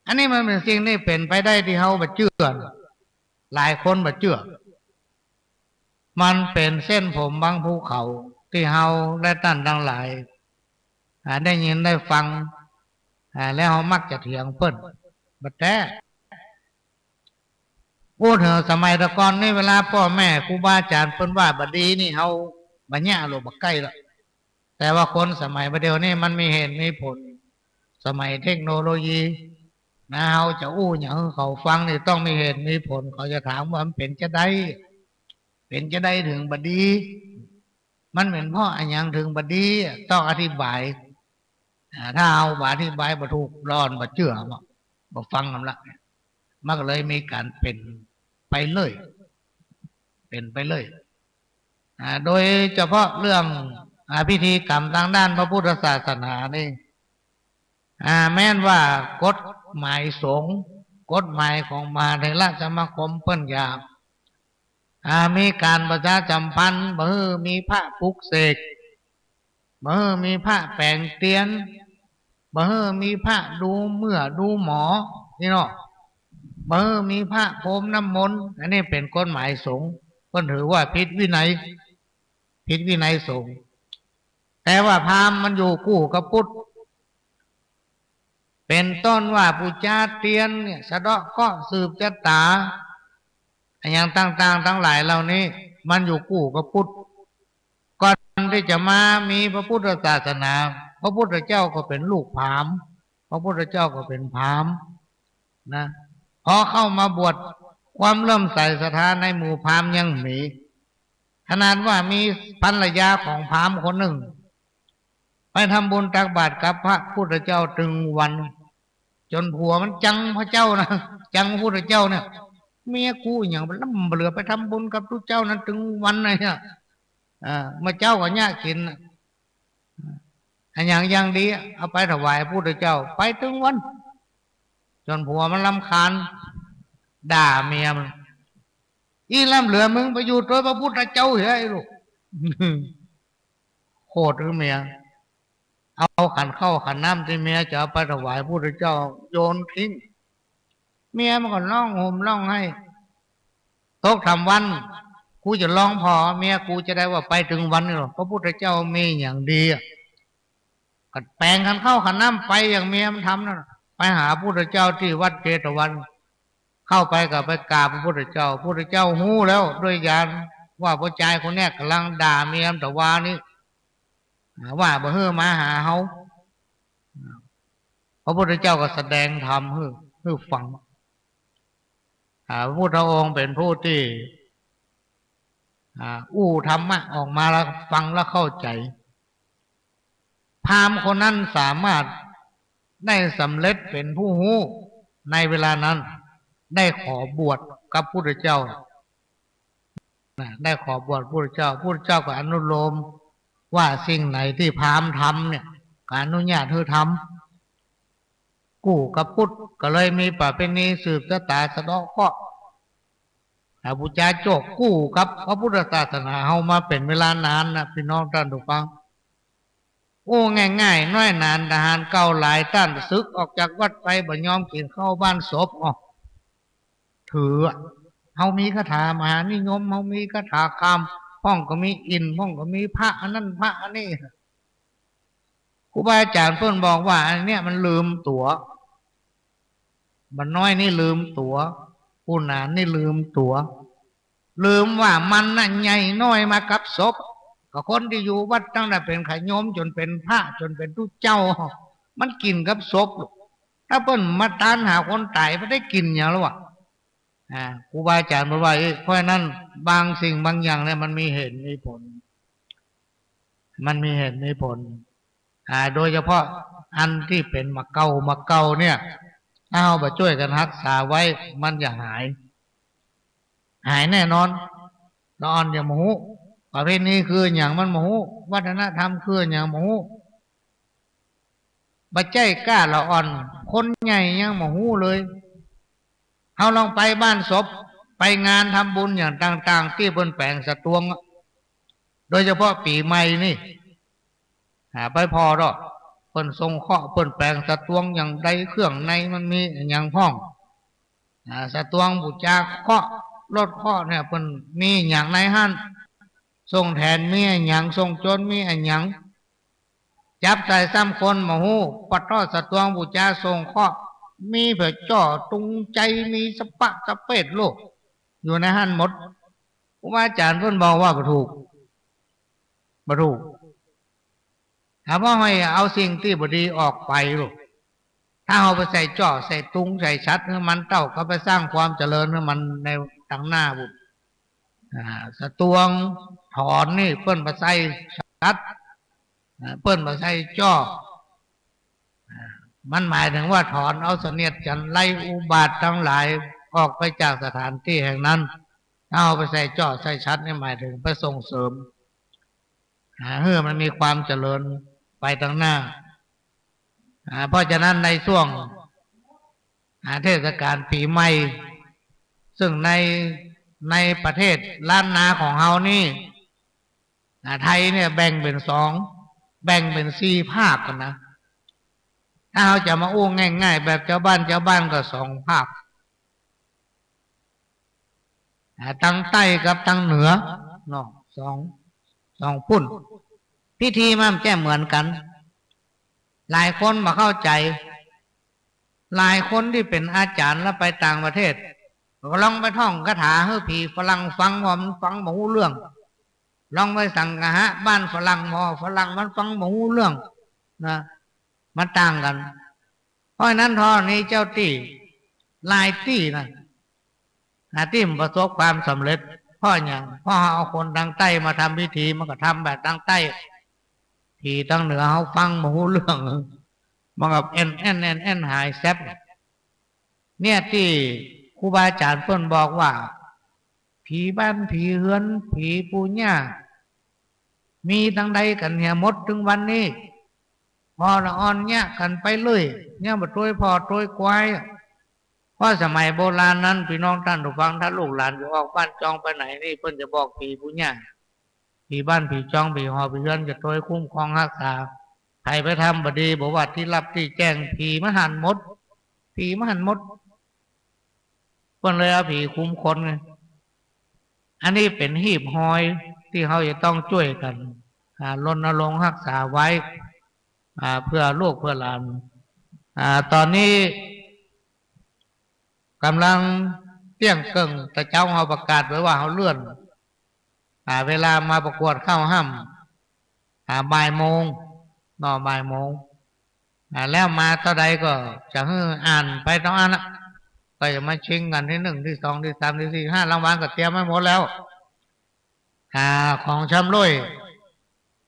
อันนี้มันเป๋นสิ่งตี้เป๋นไปได้ตี้เฮาบ่เจื้อ หลายคนบ่เจื้อ มันเป๋นเส้นผมบางภูเขาตี้เฮาและต้านตังหลาย อ่า ได้ยินได้ฟัง อ่า แล้วเฮามักจะเถียงเปิ้น บ่แต๊ อู้เถิงสมัยแต่ก่อนนี่ เวลาป้อแม่ครูบาอาจ๋ารย์เปิ้นว่าบ่ดีนี่ เฮาบ่เยียะ หลบบ่ใก้ละ แต่ว่าคนสมัยบ่าเดี่ยวนี้มันมีเหตุมีผล สมัยเทคโนโลยีนะ เฮาจะอู้หยังหื้อเขาฟังนี่ต้องมีเหตุมีผล เขาจะถามว่ามันเป๋นจาใด เป๋นจาใดเถิงบ่ดี มันเป๋นเพราะอะหยังเถิงบ่ดี ต้องอธิบาย อ่า ถ้าเฮาบ่อธิบายบ่ถูก ลอบ่เจื้อ บ่ บ่ฟังกั๋นละ มันก็เลยมีก๋านเป๋นไปเรื่อย เป๋นไปเรื่อย อ่า โดยเฉพาะเรื่อง อ่า พิธีกรรมตางด้านพระพุทธศาสนานี่ อ่า แม้นว่ากฎหมายสงฆ์ กฎหมายของมหาเถรสมาคมเปิ้นจะ อ่า มีก๋านประชาสัมพันธ์ บ่หื้อมีพระปลุกเสก บ่หื้อมีพระแป๋งเตียน บ่หื้อมีพระดูเมื่อดูหมอ นี่เนาะ บ่หื้อมีพระพรมน้ำมนต์ อันนี้เป๋นกฎหมายสงฆ์ เปิ้นถือว่าผิดวินัย ผิดวินัยสงฆ์ แต่ว่าพราหมณ์มันอยู่กู้กับพุทธ เป๋นต้นว่าปู๋จาเตียนเนี่ย สะเดาะเคราะห์สืบจะต๋า อะหยังต่างๆ ตังหลายเหล่านี้ มันอยู่กู้กับพุทธ ก่อนตี้จะมามีพระพุทธศาสนา พระพุทธเจ้าก็เป๋นลูกพราหมณ์ พระพุทธเจ้าก็เป๋นพราหมณ์นะ พอเข้ามาบวช ความเลื่อมใสศรัทธาในหมู่พราหมณ์ยังมี ขนาดว่ามีภรรยาของพราหมณ์คนนึ่ง ไปทำบุญตักบาตรกับพระพุทธเจ้าตึงวัน จ๋นผัวมันจังพระเจ้านะ จังพระพุทธเจ้าเนี่ย เมียกูอะหยังบ่ล้ำบ่เหลือ ไปทำบุญกับตุ๊เจ้านั้นตึงวันเลยเนี่ย อ่า เมื่อเจ๊าก็เยียะกิ๋นน่ะ อะหยังยังดี เอาไปถวายพระพุทธเจ้า ไปตึงวัน จ๋นผัวมันรำคาญ ด่าเมียมัน อีล้ำเหลือมึงไปอยู่ตวยพระพุทธเจ้าเหีย ไอ้ลูก โขดหื้อเมีย เอาขันข้าวขันน้ำตี้เมียจะเอาไปถวายพระพุทธเจ้าโยนทิ้ง เมียมันก็ฮ้องห่มฮ้องไห้ ตกถ้ำวัน กูจะลองผ่อเมียกูจาใดว่าไปตึงวันนี่หรอ พระพุทธเจ้ามีอะหยังดีอะ ก็แป๋งขันข้าวขันน้ำไปอย่างเมียมันทำนั่นน่ะ ไปหาพระพุทธเจ้าตี้วัดเจตวัน เข้าไปก็ไปกราบพระพุทธเจ้า พระพุทธเจ้าฮู้แล้วด้วยญาณว่าผู้จายคนเนี้ยก่ำลังด่าเมียมันตะวานี้ อ่า ว่าบ่หื้อมาหาเฮา อ่า พระพุทธเจ้าก็แสดงธรรมหื้อ หื้อฟัง อ่า พระพุทธองค์เป๋นผู้ตี้ อ่า อู้ธรรมะออกมาแล้วฟังแล้วเข้าใจ๋ พราหมณ์คนนั้นสามารถได้สำเร็จเป๋นผู้ฮู้ในเวลานั้น ได้ขอบวชกับพุทธเจ้า นะ ได้ขอบวชพุทธเจ้า พุทธเจ้าก็อนุโลมว่าสิ่งไหนตี้พราหมณ์ทำเนี่ย ก็อนุญาตหื้อทำ กู้กับพุทธ ก็เลยมีประเพณีสืบจะต๋าสะเดาะเคราะห์ อ่า ปู๋จาโจกกู้กับพระพุทธศาสนาเฮามาเป๋นเวลานานนะ ปี้น้องต้านผู้ฟัง อู้ง่ายๆ น้อยหนาญทหารเก่าหลายต้านสึกออกจากวัดไป บ่ยอมกิ๋นข้าวบ้านศพ อ้อ ถืออะ เฮามีคาถามหานิยม เฮามีคาถาคาม พ่องก็มีอินทร์ พ่องก็มีพระอันนั้นพระอันนี้ ครูบาอาจ๋ารย์เปิ้นบอกว่า อันเนี้ยมันลืมตั๋ว บ่าวน้อยนี่ลืมตั๋ว ปู่หนานนี่ลืมตั๋ว ลืมว่ามันน่ะใหญ่น้อยมากับศพ ก็คนตี้อยู่วัดตั้งแต่เป๋นขะโยมจ๋นเป๋นพระ จ๋นเป๋นตุ๊เจ้า มันกิ๋นกับศพ ถ้าเปิ้นมาตานหาคนต๋าย บ่ได้กิ๋นหยังแล้ววะ อ่า ครูบาอาจ๋ารย์เปิ้นว่า เอ้ย เพราะฉะนั้น บางสิ่งบางอย่างเนี่ยมันมีเหตุมีผล มันมีเหตุมีผล อ่า โดยเฉพาะอันตี้เป๋นมาเก๊า มาเก๊าเนี่ย ถ้าเฮาบ่จ้วยกั๋นฮักษาไว้ มันจะหาย หายแน่นอน ละอ่อนจะบ่ฮู้ ประเพณีคืออะหยังมันบ่ฮู้ วัฒนธรรมคืออะหยังบ่ฮู้ บ่ใจ้ก้าละอ่อน คนใหญ่ยังบ่ฮู้เลย เฮาลองไปบ้านศพ ไปงานทำบุญอย่างต่างๆ ตี้เปิ้นแป๋งสะตวงอะ โดยเฉพาะปี๋ใหม่นี่ อ่า ไปผ่อเถาะ เปิ้นส่งเคราะห์ เปิ้นแป๋งสะตวงอย่างใด เครื่องในมันมีอะหยังพ่อง อ่า สะตวงบู๋จาเคราะห์ ลดเคราะห์เนี่ย เปิ้นมีอะหยังในหั้น ส่งแถนมีอะหยัง ส่งโจรมีอะหยัง จับใส่ซ้ำคนบ่ฮู้ ปะเต๊าะสะตวงบู๋จาส่งเคราะห์ มีผะเจ้าตุงใจ๋ มีสะปะสะเปดโลก อยู่ในหั้นหมด ครูบาอาจ๋ารย์เปิ้นบอกว่าบ่ถูก บ่ถูก ถ้าบ่หื้อเอาสิ่งตี้บ่ดีออกไปลูก ถ้าเฮาไปใส่เจ้อ ใส่ตุง ใส่ฉัตรหื้อมันเต้า ก็ไปสร้างความเจริญหื้อมันในตังหน้าบุญ อ่า สะตวงถอนนี่เปิ้นบ่ใส่ฉัตร อ่า เปิ้นบ่ใส่จ้อ อ่า มันหมายถึงว่าถอนเอาเสนียดจัญไรอุบาทตังหลายออกไปจากสถานตี้แห่งนั้น ถ้าเอาไปใส่จ้อใส่ฉัตรนี่หมายถึงไปส่งเสริม อ่า หื้อมันมีความเจริญไปตังหน้า อ่า เพราะฉะนั้นในช่วง อ่า เทศกาลปี๋ใหม่ ซึ่งใน ในประเทศล้านนาของเฮานี่ อ่า ไทยเนี่ยแบ่งเป๋นสอง แบ่งเป๋นสี่ภาคกั๋นนะ ถ้าเฮาจะมาอู้ง่ายๆ แบบจาวบ้านจาวบ้านก็สองภาค อ่า ตังใต้กับตังเหนือเนาะ สอง สองปุ้น พิธีมันจะเหมือนกั๋น หลายคนบ่เข้าใจ๋ หลายคนตี้เป๋นอาจ๋ารย์แล้วไปต่างประเทศ ก็ลองไปท่องคาถาหื้อผีฝรั่งฟังว่ามันฟังบ่ฮู้เรื่อง ลองไปสังฆะบ้านฝรั่งว่าฝรั่งมันฟังบ่ฮู้เรื่องนะ มันต่างกั๋น เพราะฉะนั้นเท่านี้เจ้าตี้ หลายตี้นะ อ่า ตี้มันประสบความสำเร็จ เพราะหยัง เพราะเอาคนตังใต้มาทำพิธี มันก็ทำแบบตังใต้ ผีตังเหนือเฮาฟังบ่ฮู้เรื่อง มันก็แอ่นแอ่นแอ่นแอ่นหายแซ็บ เนี่ยตี้ครูบาอาจ๋ารย์เปิ้นบอกว่า ผีบ้านผีเฮือน ผีปู่ย่า มีตังใดกั๋นเหียหมดเถิงวันนี้ ผ่อละอ่อนเยียะกั๋นไปเลย ยังบ่ตวยผ่อตวยควาย เพราะสมัยโบราณนั้น ปี้น้องต้านผู้ฟัง ถ้าลูกหลานจะออกบ้านจองไปไหนนี่ เปิ้นจะบอกผีปู่ย่า ผีบ้านผีจอง ผีหอผีเฮือน จะตวยคุ้มครองฮักษา ใผไปทำบ่ดี บ่ว่าตี้ลับตี้แจ้ง ผีมันหันหมด ผีมันหันหมด เปิ้นเลยเอาผีคุมคนไง อันนี้เป๋นหีบฮอยตี้เฮาจะต้องจ้วยกั๋น อ่า รณรงค์ฮักษาไว้ อ่า เปื้อลูกเปื้อหลาน อ่า ต๋อนนี้ก่ำลังเตี้ยงเกิ่ง ตะเจ๊าเฮาประกาศไว้ว่าเฮาเลื่อน อ่า เวลามาประกวดเข้าฮ่ำ อ่า บ่ายโมงเนาะ บ่ายโมง อ่า แล้วมาเต้าใดก็จะหื้ออ่านไปเต้าอั้นนะ ก็จะมาชิงกั๋นตี้นึ่ง ตี้สอง ตี้สาม ตี้สี่ ห้า รางวัลก็เตรียมไว้หมดแล้ว อ่า ของชำร่วย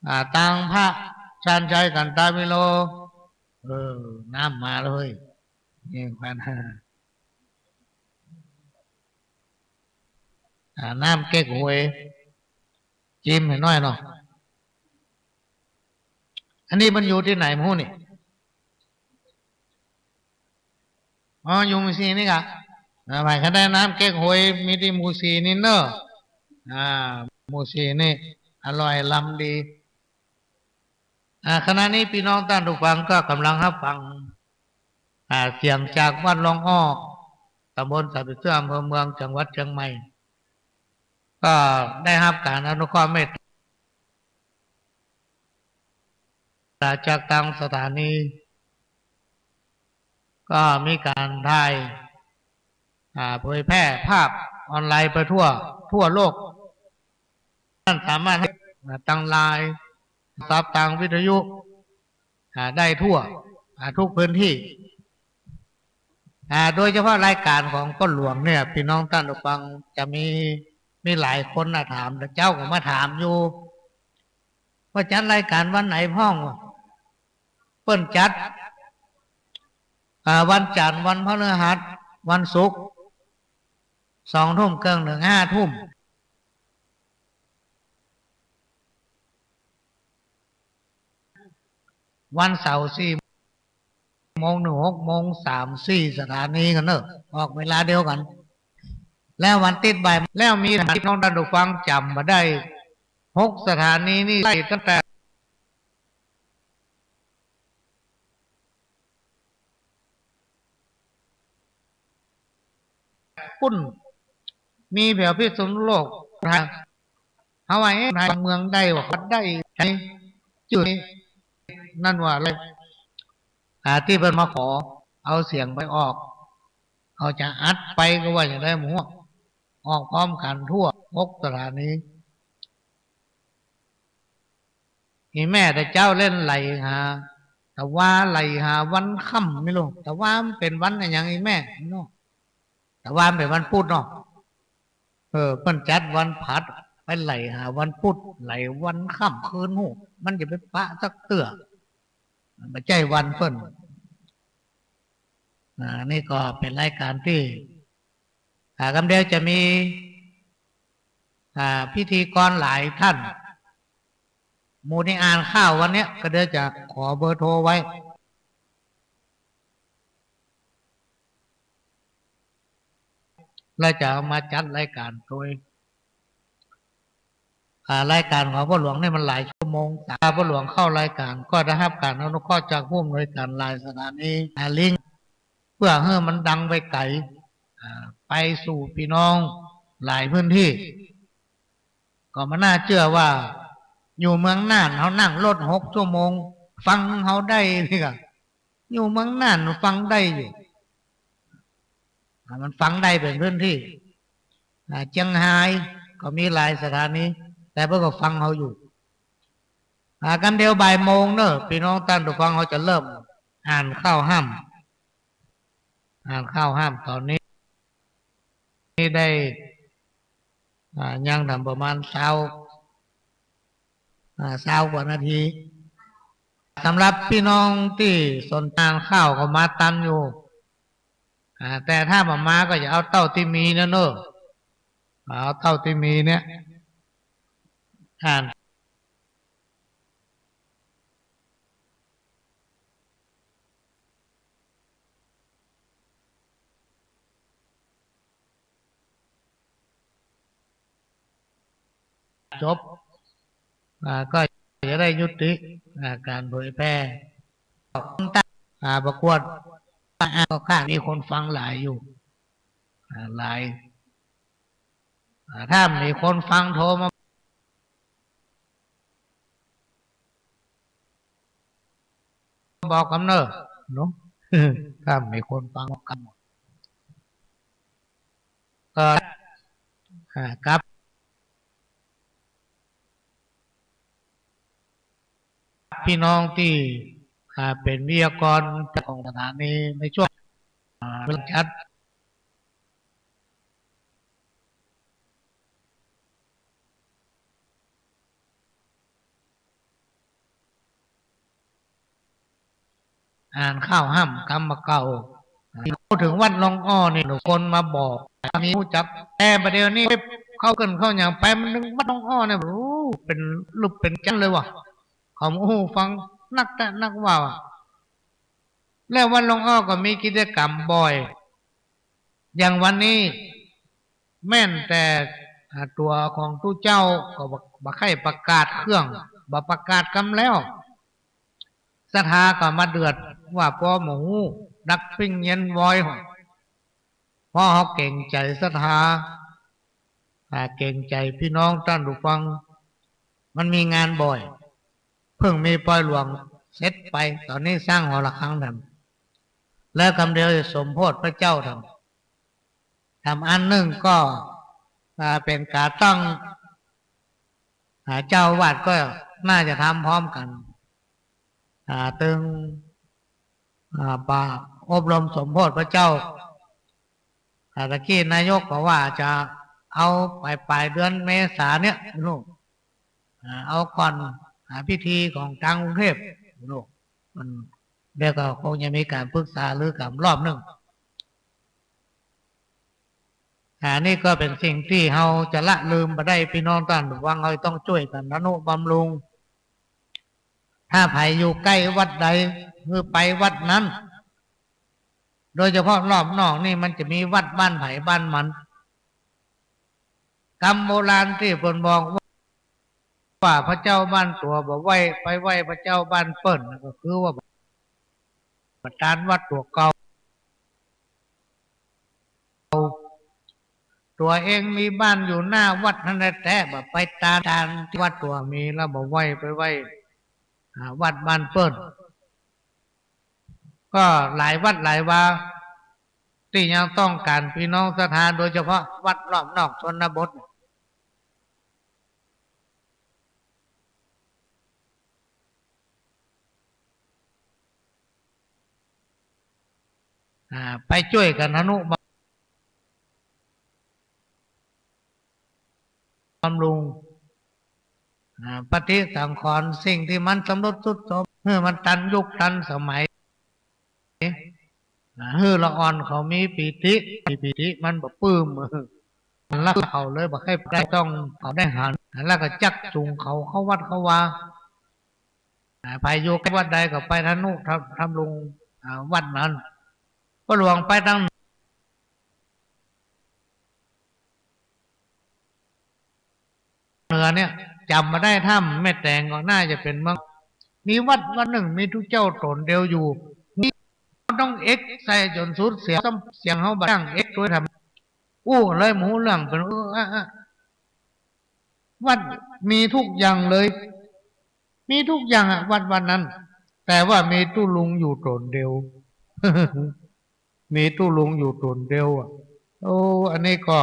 อ่า ตางพระชาญชัย กันตาวิโล เออ น้ำมาแล้วเฮ้ย นี่พันห้า อ่า น้ำเก๊กฮวย จิมหื้อหน้อยเนาะ อันนี้มันอยู่ตี้ไหนบ่ฮู้นี่ อ๋อ อยู่หมู่สี่นี่กะ อ่า ใผใค่ได้น้ำเก๊กฮวย มีตี้หมู่สี่นี่เน่อ อ่า หมู่สี่นี่ อร่อยลำดี อ่า ขณะนี้ปี้น้องต้านผู้ฟังก็ก่ำลังฮับฟัง อ่า เสียงจากวัดล่องอ้อ ต๋ำบลสะเปียเสื้อ อำเภอเมือง จังหวัดเจียงใหม่ ก็ได้ฮับก๋านอนุเคราะห์เมตตาจากตางสถานี ก็มีก๋านถ่าย อ่า เผยแพร่ภาพออนไลน์ไปทั่ว ทั่วโลก ต้านสามารถ อ่า ตางไลน์ โทรศัพท์ ตางวิทยุ อ่า ได้ทั่ว อ่า ทุกพื้นที่ อ่า โดยเฉพาะรายก๋านของป้อหลวงเนี่ย ปี้น้องต้านผู้ฟังจะมี มีหลายคนน่ะถาม แต่เจ้าก็มาถามอยู่ ว่าจัดรายการวันไหนพ่องวะ เปิ้นจัด อ่า วันจันทร์ วันพฤหัส วันศุกร์ สองทุ่มเกิ่งเถิงห้าทุ่ม วันเสาร์สี่โมงเถิงหกโมง สามสี่สถานีกั๋นเนาะ ออกเวลาเดียวกั๋น แล้ววันติ๊ดบ่าย แล้วมีสถานี น้องต้านผู้ฟังจ๋ำบ่ได้ หกสถานีนี่ไล่ตั้งแต่ ปุ้น มีแถวพิษณุโลก เฮาว่า เอ๊ะ เมืองใดวะ วัดใด จื้อ นั่นว่าอะไร อ่า ตี้เปิ้นมาขอเอาเสียงไปออก เขาจะอัดไปก็ว่าจะได้หมด ออกพร้อมกั๋นทั่วหกสถานี อีแม่แต่เจ๊าเล่นไหลหา ตะวาไหลหาวันค่ำ ไม่ฮู้ ตะวามันเป๋นวันอะหยังอีแม่เนาะ ตะวามันเป๋นวันพุธเนาะ เออ เปิ้นจัดวันพฤหัส ไปไหลหาวันพุธ ไหลวันค่ำคืนฮู้ มันจะไปปะสักเตื้อ มันบ่ใจ้วันเปิ้น อ่า นี่ก็เป๋นรายการตี้ อ่า กำเดียวจะมี อ่า พิธีกรหลายต้าน หมู่ตี้อ่านข่าววันเนี้ย ก็เดี๋ยวจะขอเบอร์โทรไว้ แล้วจะเอามาจัดรายการโดย อ่า รายการของพ่อหลวงนี่มันหลายชั่วโมง ถ้าพ่อหลวงเข้ารายการก็ได้ฮับก๋านอนุเคราะห์จากผู้อำนวยก๋านหลายสถานี อ่า ลิงก์ เปื้อหื้อมันดังไปไก๋ อ่า ไปสู่ปี้น้องหลายพื้นตี้ ก็บ่น่าเจื้อว่า อยู่เมืองน่านเฮานั่งรถหกชั่วโมง ฟังเฮาได้นี่ก่ะ อยู่เมืองน่านฟังได้อยู่ อ่า มันฟังได้เป๋นพื้นตี้ อ่า เจียงฮายก็มีหลายสถานี แต่เปิ้นก็ฟังเฮาอยู่ อ่า กำเดียวบ่ายโมงเนาะ ปี้น้องต้านผู้ฟัง เฮาจะเริ่มอ่านข่าวฮ่ำ อ่านข่าวฮ่ำต๋อนนี้ นี่ได้ อ่า ยังทำประมาณซาว อ่า ซาวกว่านาที สำหรับปี้น้องตี้สนอ่านข่าวก็มาตันอยู่ อ่า แต่ถ้าบ่มาก็จะเอาเต้าตี้มีนะเนาะ เอาเต้าตี้มีเนี่ย อ่าน จบ อ่า ก็จะได้ยุติ อ่า ก๋านเผยแพร่ อ่า ประกวด อ่า ก็ข้ามีคนฟังหลายอยู่ อ่า หลาย อ่า ถ้ามีคนฟังโทรมา บอกกำเนาะ เนาะ ถ้ามีคนฟังบอกกำ เออ อ่า ครับ ปี้น้องตี้ อ่า เป๋นวิทยากรของสถานีในช่วง อ่า เวลาจัด อ่านข่าวฮ่ำกำบ่าเก่า พูดเถิงวัดหนองอ้อนี่ คนมาบอก มีฮู้จัก แต่บ่าเดี่ยวนี้เข้าเกินเข้าหยังไป มันนึกวัดหนองอ้อเนี่ย โอ้ เป๋นรูปเป๋นจันทร์เลยว่ะ เขามาอู้ฟังนักแต๊นักว่าว่ะ แล้ววัดหนองอ้อก็มีกิจก๋รรมบ่อย อย่างวันนี้ แม่นแต่ อ่า ตั๋วของตุ๊เจ้าก็บ่ บ่ใค่ประกาศเครื่อง บ่ประกาศกำแล้ว ศรัทธาก็มาเดือดว่าปอบ่ฮู้ ดักปิ้งเย็นวอย เพราะเฮาเกรงใจ๋ศรัทธา อ่า เกรงใจ๋ปี้น้องต้านผู้ฟัง มันมีงานบ่อย เพิ่งมีปอยหลวงเสร็จไป ต๋อนนี้สร้างหอระฆังแถม แล้วกำเดียวจะสมโภชพระเจ้าแถม แถมอันนึ่งก็ อ่า เป๋นก๋านตั้ง อ่า เจ้าอาวาสก็น่าจะทำพร้อมกั๋น อ่า ตึง อ่า ปะอบรมสมโภชพระเจ้า อ่า ตะกี้นายกก็ว่าจะ เอาป๋ายๆ เดือนเมษาเนี่ยลูก อ่า เอาก่อน อ่า พิธีของตางกรุงเทพฯ ลูก มัน เดี๋ยวก็คงจะมีก๋านปรึกษารือกั๋นรอบนึ่ง อ่า นี่ก็เป๋นสิ่งตี้เฮาจะละลืมบ่ได้ ปี้น้องต้านผู้ฟัง เฮาต้องจ้วยกั๋นทะนุบำรุง ถ้าใผอยู่ใก้วัดใด หื้อไปวัดนั้น โดยเฉพาะรอบนอกนี่มันจะมีวัดบ้านใผบ้านมัน กำโบราณตี้เปิ้นบอกว่า ว่าพระเจ้าบ้านตั๋วบ่ไหว้ ไปไหว้พระเจ้าบ้านเปิ้น ก็คือว่าบ่ตานวัดตั๋วเก่า ตั๋วเองมีบ้านอยู่หน้าวัดหั้นแต๊ๆ บ่ไปตาน ตานตี้วัดตั๋วมีแล้วบ่ไหว้ ไปไหว้ อ่า วัดบ้านเปิ้น ก็หลายวัดหลายวา ตี้ยังต้องก๋านปี้น้องศรัทธา โดยเฉพาะวัดรอบนอกชนบท อ่า ไปจ้วยกั๋นทะนุบำรุง อ่า ปฏิสังขรณ์สิ่งตี้มันสำรุดทรุดโทรม หื้อมันตันยุคตันสมัย อ่า หื้อละอ่อนเขามีปีติ ปีติมันบ่ปื้ม ละเขาเลยบ่ใค่ได้ต้องเขาได้หัน แล้วก็จักจูงเขาเข้าวัดเข้าวา อ่า ใผอยู่ใก้วัดใดก็ไปทะนุบำรุง อ่า วัดนั้น ป้อหลวงไปตางเหนือเนี่ย จ๋ำบ่ได้ ถ้ำแม่แตงก็น่าจะเป๋นเมือง มีวัดวัดนึ่ง มีตุ๊เจ้าต๋นเดียวอยู่ นี่ต้องเอ็กใส่จ๋นสุดเสียง เสียงเฮาบ่ดัง เอ็กตวยทำ อู้เลยบ่ฮู้เรื่อง เป๋น เออ อะ อะ วัดมีกู้อย่างเลย มีกู้อย่างอะ วัดวัดนั้น แต่ว่ามีตุ๊ลุงอยู่ต๋นเดียว มีตุ๊ลุงอยู่ต๋นเดียวอะ โอ้ อันนี้ก็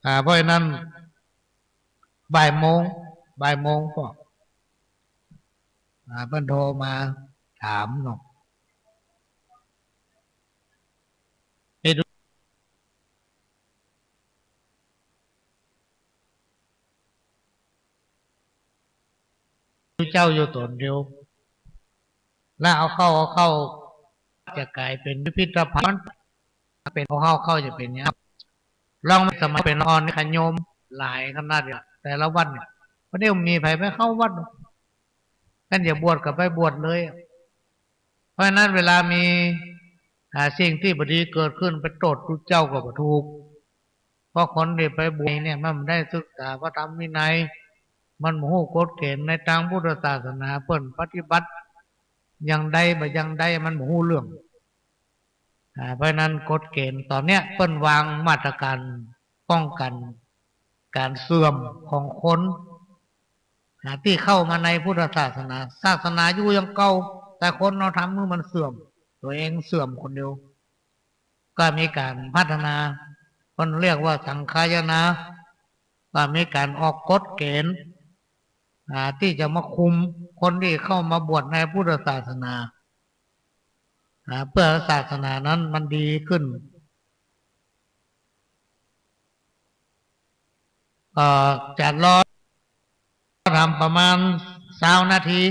อ่า เพราะฉะนั้น บ่ายโมง บ่ายโมงก็ อ่า เปิ้นโทรมาถามเนาะ เอ๊ะ ตุ๊เจ้าอยู่ต๋นเดียว แล้วเอาเข้า เอาเข้า จะก๋ายเป๋นพิพิธภัณฑ์ เป๋น เอาเข้า เข้าจะเป๋นหยัง ลองสมัยเป๋นอ่อนนี่ ญาติโยมหลายขนาดเนี่ย แต่ละวัดเนี่ย บ่ได้มีใผไปเข้าวัด คันจะบวชก็ไปบวชเลย เพราะฉะนั้นเวลามี อ่า สิ่งตี้บ่ดีเกิดขึ้น ไปโต้ษตุ๊เจ้าก็บ่ถูก เพราะคนตี้ไปบวชเนี่ย มันบ่ได้ศึกษาพระธรรมวินัย มันบ่ฮู้กฎเกณฑ์ในตางพุทธศาสนา เปิ้นปฏิบัติอย่างใดบ่อย่างใด มันบ่ฮู้เรื่อง อ่า เพราะฉะนั้นกฎเกณฑ์ต๋อนเนี้ย เปิ้นวางมาตรก๋านป้องกั๋นก๋านเสื่อมของคน อ่า ตี้เข้ามาในพุทธศาสนา ศาสนาอยู่อย่างเก่า แต่คนเอาทำหื้อมันเสื่อม ตั๋วเองเสื่อมคนเดียว ก็มีก๋านพัฒนา เปิ้นเรียกว่าสังคายนา ก็มีก๋านออกกฎเกณฑ์ อ่า ตี้จะมาคุมคนตี้เข้ามาบวชในพุทธศาสนา อ่า เปื้อศาสนานั้นมันดีขึ้น ก็จะรอทำประมาณซาวนาที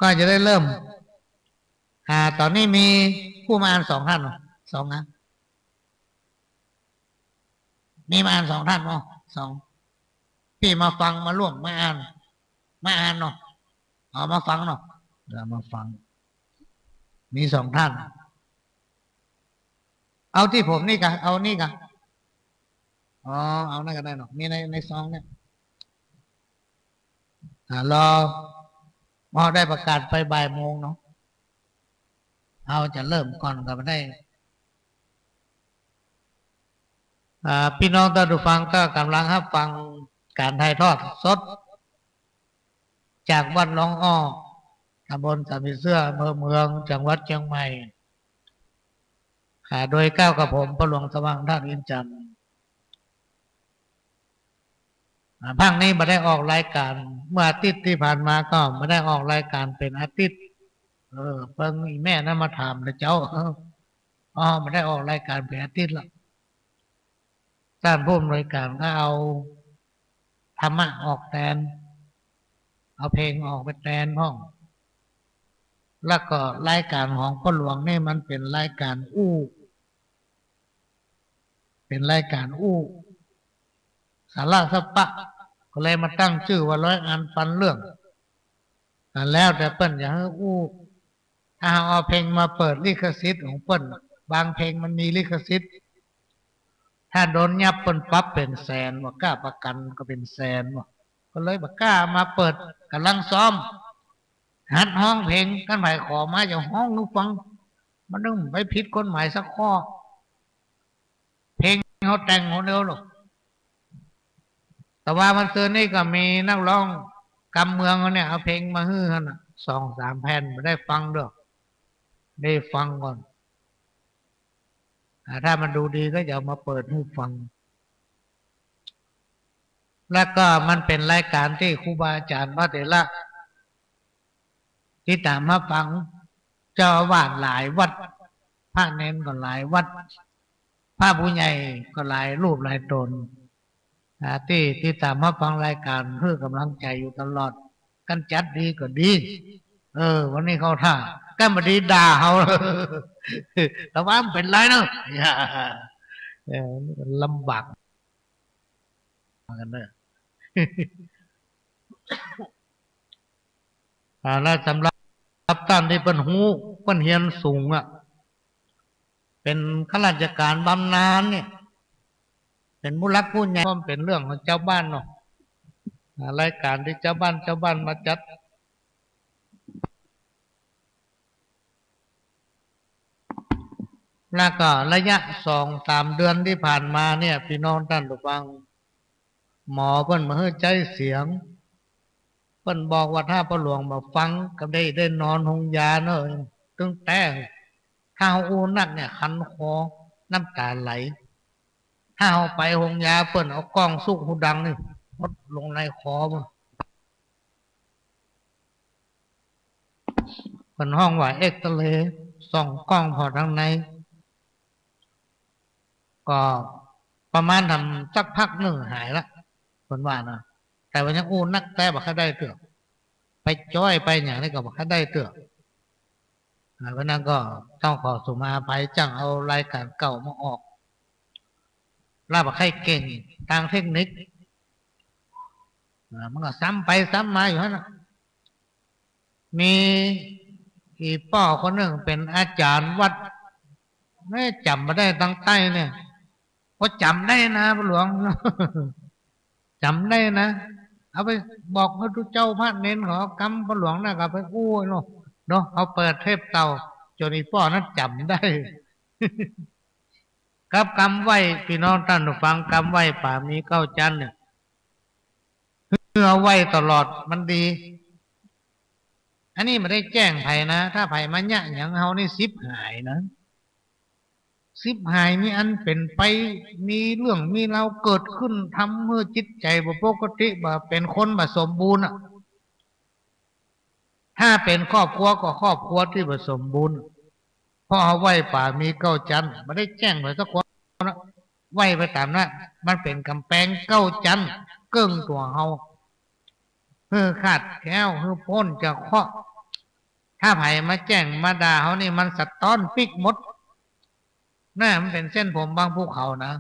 ก็จะได้เริ่ม อ่า ต๋อนนี้มีผู้มาอ่านสองต้านเนาะ สองนะ มีมาอ่านสองต้านเนาะ สอง ตี้มาฟัง มาร่วม มาอ่าน มาอ่านเนาะ เอามาฟังเนาะ เอามาฟัง มีสองต้าน เอาตี้ผมนี่ก่ะ เอานี่ก่ะ อ๋อ เอานั่นก็ได้เนาะ มีใน ในซองเนี่ย อ่า รอ พอได้ประกาศไปบ่ายโมงเนาะ เฮาจะเริ่มก่อนก็ได้ อ่า ปี้น้องต้านผู้ฟังก็ก่ำลังฮับฟังก๋านถ่ายทอดสด จากวัดหลองอ้อ ตำบลสามผีเสื้อ อำเภอเมือง จังหวัดเจียงใหม่ อ่า โดยเกล้ากระผม ป้อหลวงสว่างธาตุอินทร์จันทร์ อ่า ภาคนี้บ่ได้ออกรายก๋าน เมื่ออาทิตย์ตี้ผ่านมาก็บ่ได้ออกรายก๋านเป๋นอาทิตย์ เออ เปิงอี่แม่นั้นมาถามนะเจ้า อ๋อ บ่ได้ออกรายก๋านเป๋นอาทิตย์ละ ต้านผู้อำนวยก๋านก็เอาธรรมะออกแตน เอาเพลงออกไปแตนพ่อง แล้วก็รายก๋านของป้อหลวงนี่มันเป๋นรายก๋านอู้ เป๋นรายก๋านอู้ สาระสะปะ ก็เลยมาตั้งจื้อว่าร้อยอันปันเรื่อง ก็แล้วแต่เปิ้นจะหื้ออู้ ถ้าเอาเพลงมาเปิดลิขสิทธิ์ของเปิ้น บางเพลงมันมีลิขสิทธิ์ ถ้าโดนยับเปิ้นปรับเป๋นแสน บ่กล้าประกั๋นก็เป๋นแสน บ่ ก็เลยบ่กล้ามาเปิด ก่ำลังซ้อม หัดฮ้องเพลง คันใผขอมาจะฮ้องหื้อฟัง มันนึ่งไปผิดกฎหมายสักข้อ เพลงเฮาแต่งคนเดียวหรอก แต่ว่าเมื่อซืนนี้ก็มีนักฮ้องกำเมืองเฮาเนี่ย เอาเพลงมาหื้อหั้นน่ะ สองสามแผ่น บ่ได้ฟังเด้อ ได้ฟังก่อน อ่า ถ้ามันดูดีก็จะเอามาเปิดหื้อฟัง แล้วก็มันเป๋นรายก๋านตี้ครูบาอาจ๋ารย์พระเถระ ติดต๋ามมาฟัง เจ้าอาวาสหลายวัด พระเณรก็หลายวัด พระผู้ใหญ่ก็หลายรูปหลายต๋น อ่า ตี้ติดต๋ามมาฟังรายก๋าน หื้อก๋ำลังใจ๋อยู่ตลอด คันจัดดีก็ดี เออ วันนี้เข้าท่า คันบ่ดีด่าเฮา แต่ว่าบ่เป๋นไรเนาะ เออ มันลำบากกั๋นเนาะ อ่า แล้วสำหรับต้านตี้เปิ้นฮู้ เปิ้นเฮียนสูงอะ เป๋นข้าราชก๋านบำนาญเนี่ย เป๋นผู้หลักผู้ใหญ่ ก็เป๋นเรื่องของจาวบ้านเนาะ อ่า รายก๋านตี้จาวบ้าน จาวบ้านมาจัด แล้วก็ระยะสองสามเดือนตี้ผ่านมาเนี่ย ปี้น้องต้านผู้ฟัง หมอเปิ้นบ่หื้อใจ๊เสียง เปิ้นบอกว่าถ้าป้อหลวงบ่ฟังก็ได้ ได้นอนโฮงยาเนาะ ตึงแต่ ถ้าเฮาอู้นักเนี่ยคันคอ น้ำต๋าไหล ถ้าเฮาไปโฮงยาเปิ้นเอาก้องสุกฮูดังนี่ หดลงในคอเปิ้น เปิ้นฮ้องว่าเอกซเรย์ ส่องก้องผ่อตางใน ก็ประมาณทำสักพักนึ่งหายละ เปิ้นว่านะ แต่ว่ายังอู้นักแต๊บ่ค่อยได้เตื้อ ไปจ้อยไปหยังนี่ก็บ่ค่อยได้เตื้อ อ่า เพราะนั้นก็ต้องขอสุมาอภัย จั่งเอารายก๋านเก่ามาออก แล้วบ่ค่อยเก่งตางเทคนิค อ่า มันก็ซ้ำไปซ้ำมาอยู่หั้นน่ะ มีอี่ป้อคนนึ่งเป๋นอาจ๋ารย์วัด แม่จ๋ำบ่ได้ตางใต้เนี่ย ก็จ๋ำได้นะป้อหลวง จ๋ำได้นะ เอาไปบอกพระตุ๊เจ้าพระเณรเขากำ ป้อหลวงน่ะก็ไปอู้เนาะ เนาะ เขาเปิดเทปเก่า จ๋นอี่ป้อนั้นจ๋ำได้ กับกำไหว้ ปี้น้องต้านผู้ฟัง กำไหว้ป๋ามีเก้าจั๊นเนี่ย หื้อเอาไหว้ตลอดมันดี อันนี้บ่ได้แจ้งใผนะ ถ้าใผมาเยียะหยังเฮานี่สิบหายนะ สิบหายมีอันเป๋นไป มีเรื่องมีราวเกิดขึ้น ทำหื้อจิตใจ๋บ่ปกติ บ่เป๋นคนบ่สมบูรณ์อะ ถ้าเป๋นครอบครัวก็ครอบครัวตี้บ่สมบูรณ์ เพราะเฮาไหว้ป๋ามีเก้าจั๊น บ่ได้แจ้งใผสักคนนะ ไหว้ไปต๋ามนั้น มันเป๋นก๋ำแปงเก้าจั๊น เกิ่งตั๋วเฮา หื้อขาดแคล้ว หื้อป๊นจากเคราะห์ ถ้าใผมาแจ้งมาด่าเฮานี่ มันสะต๊อนปิ๊กหมด น่ะ มันเป๋นเส้นผมบางภูเขานะ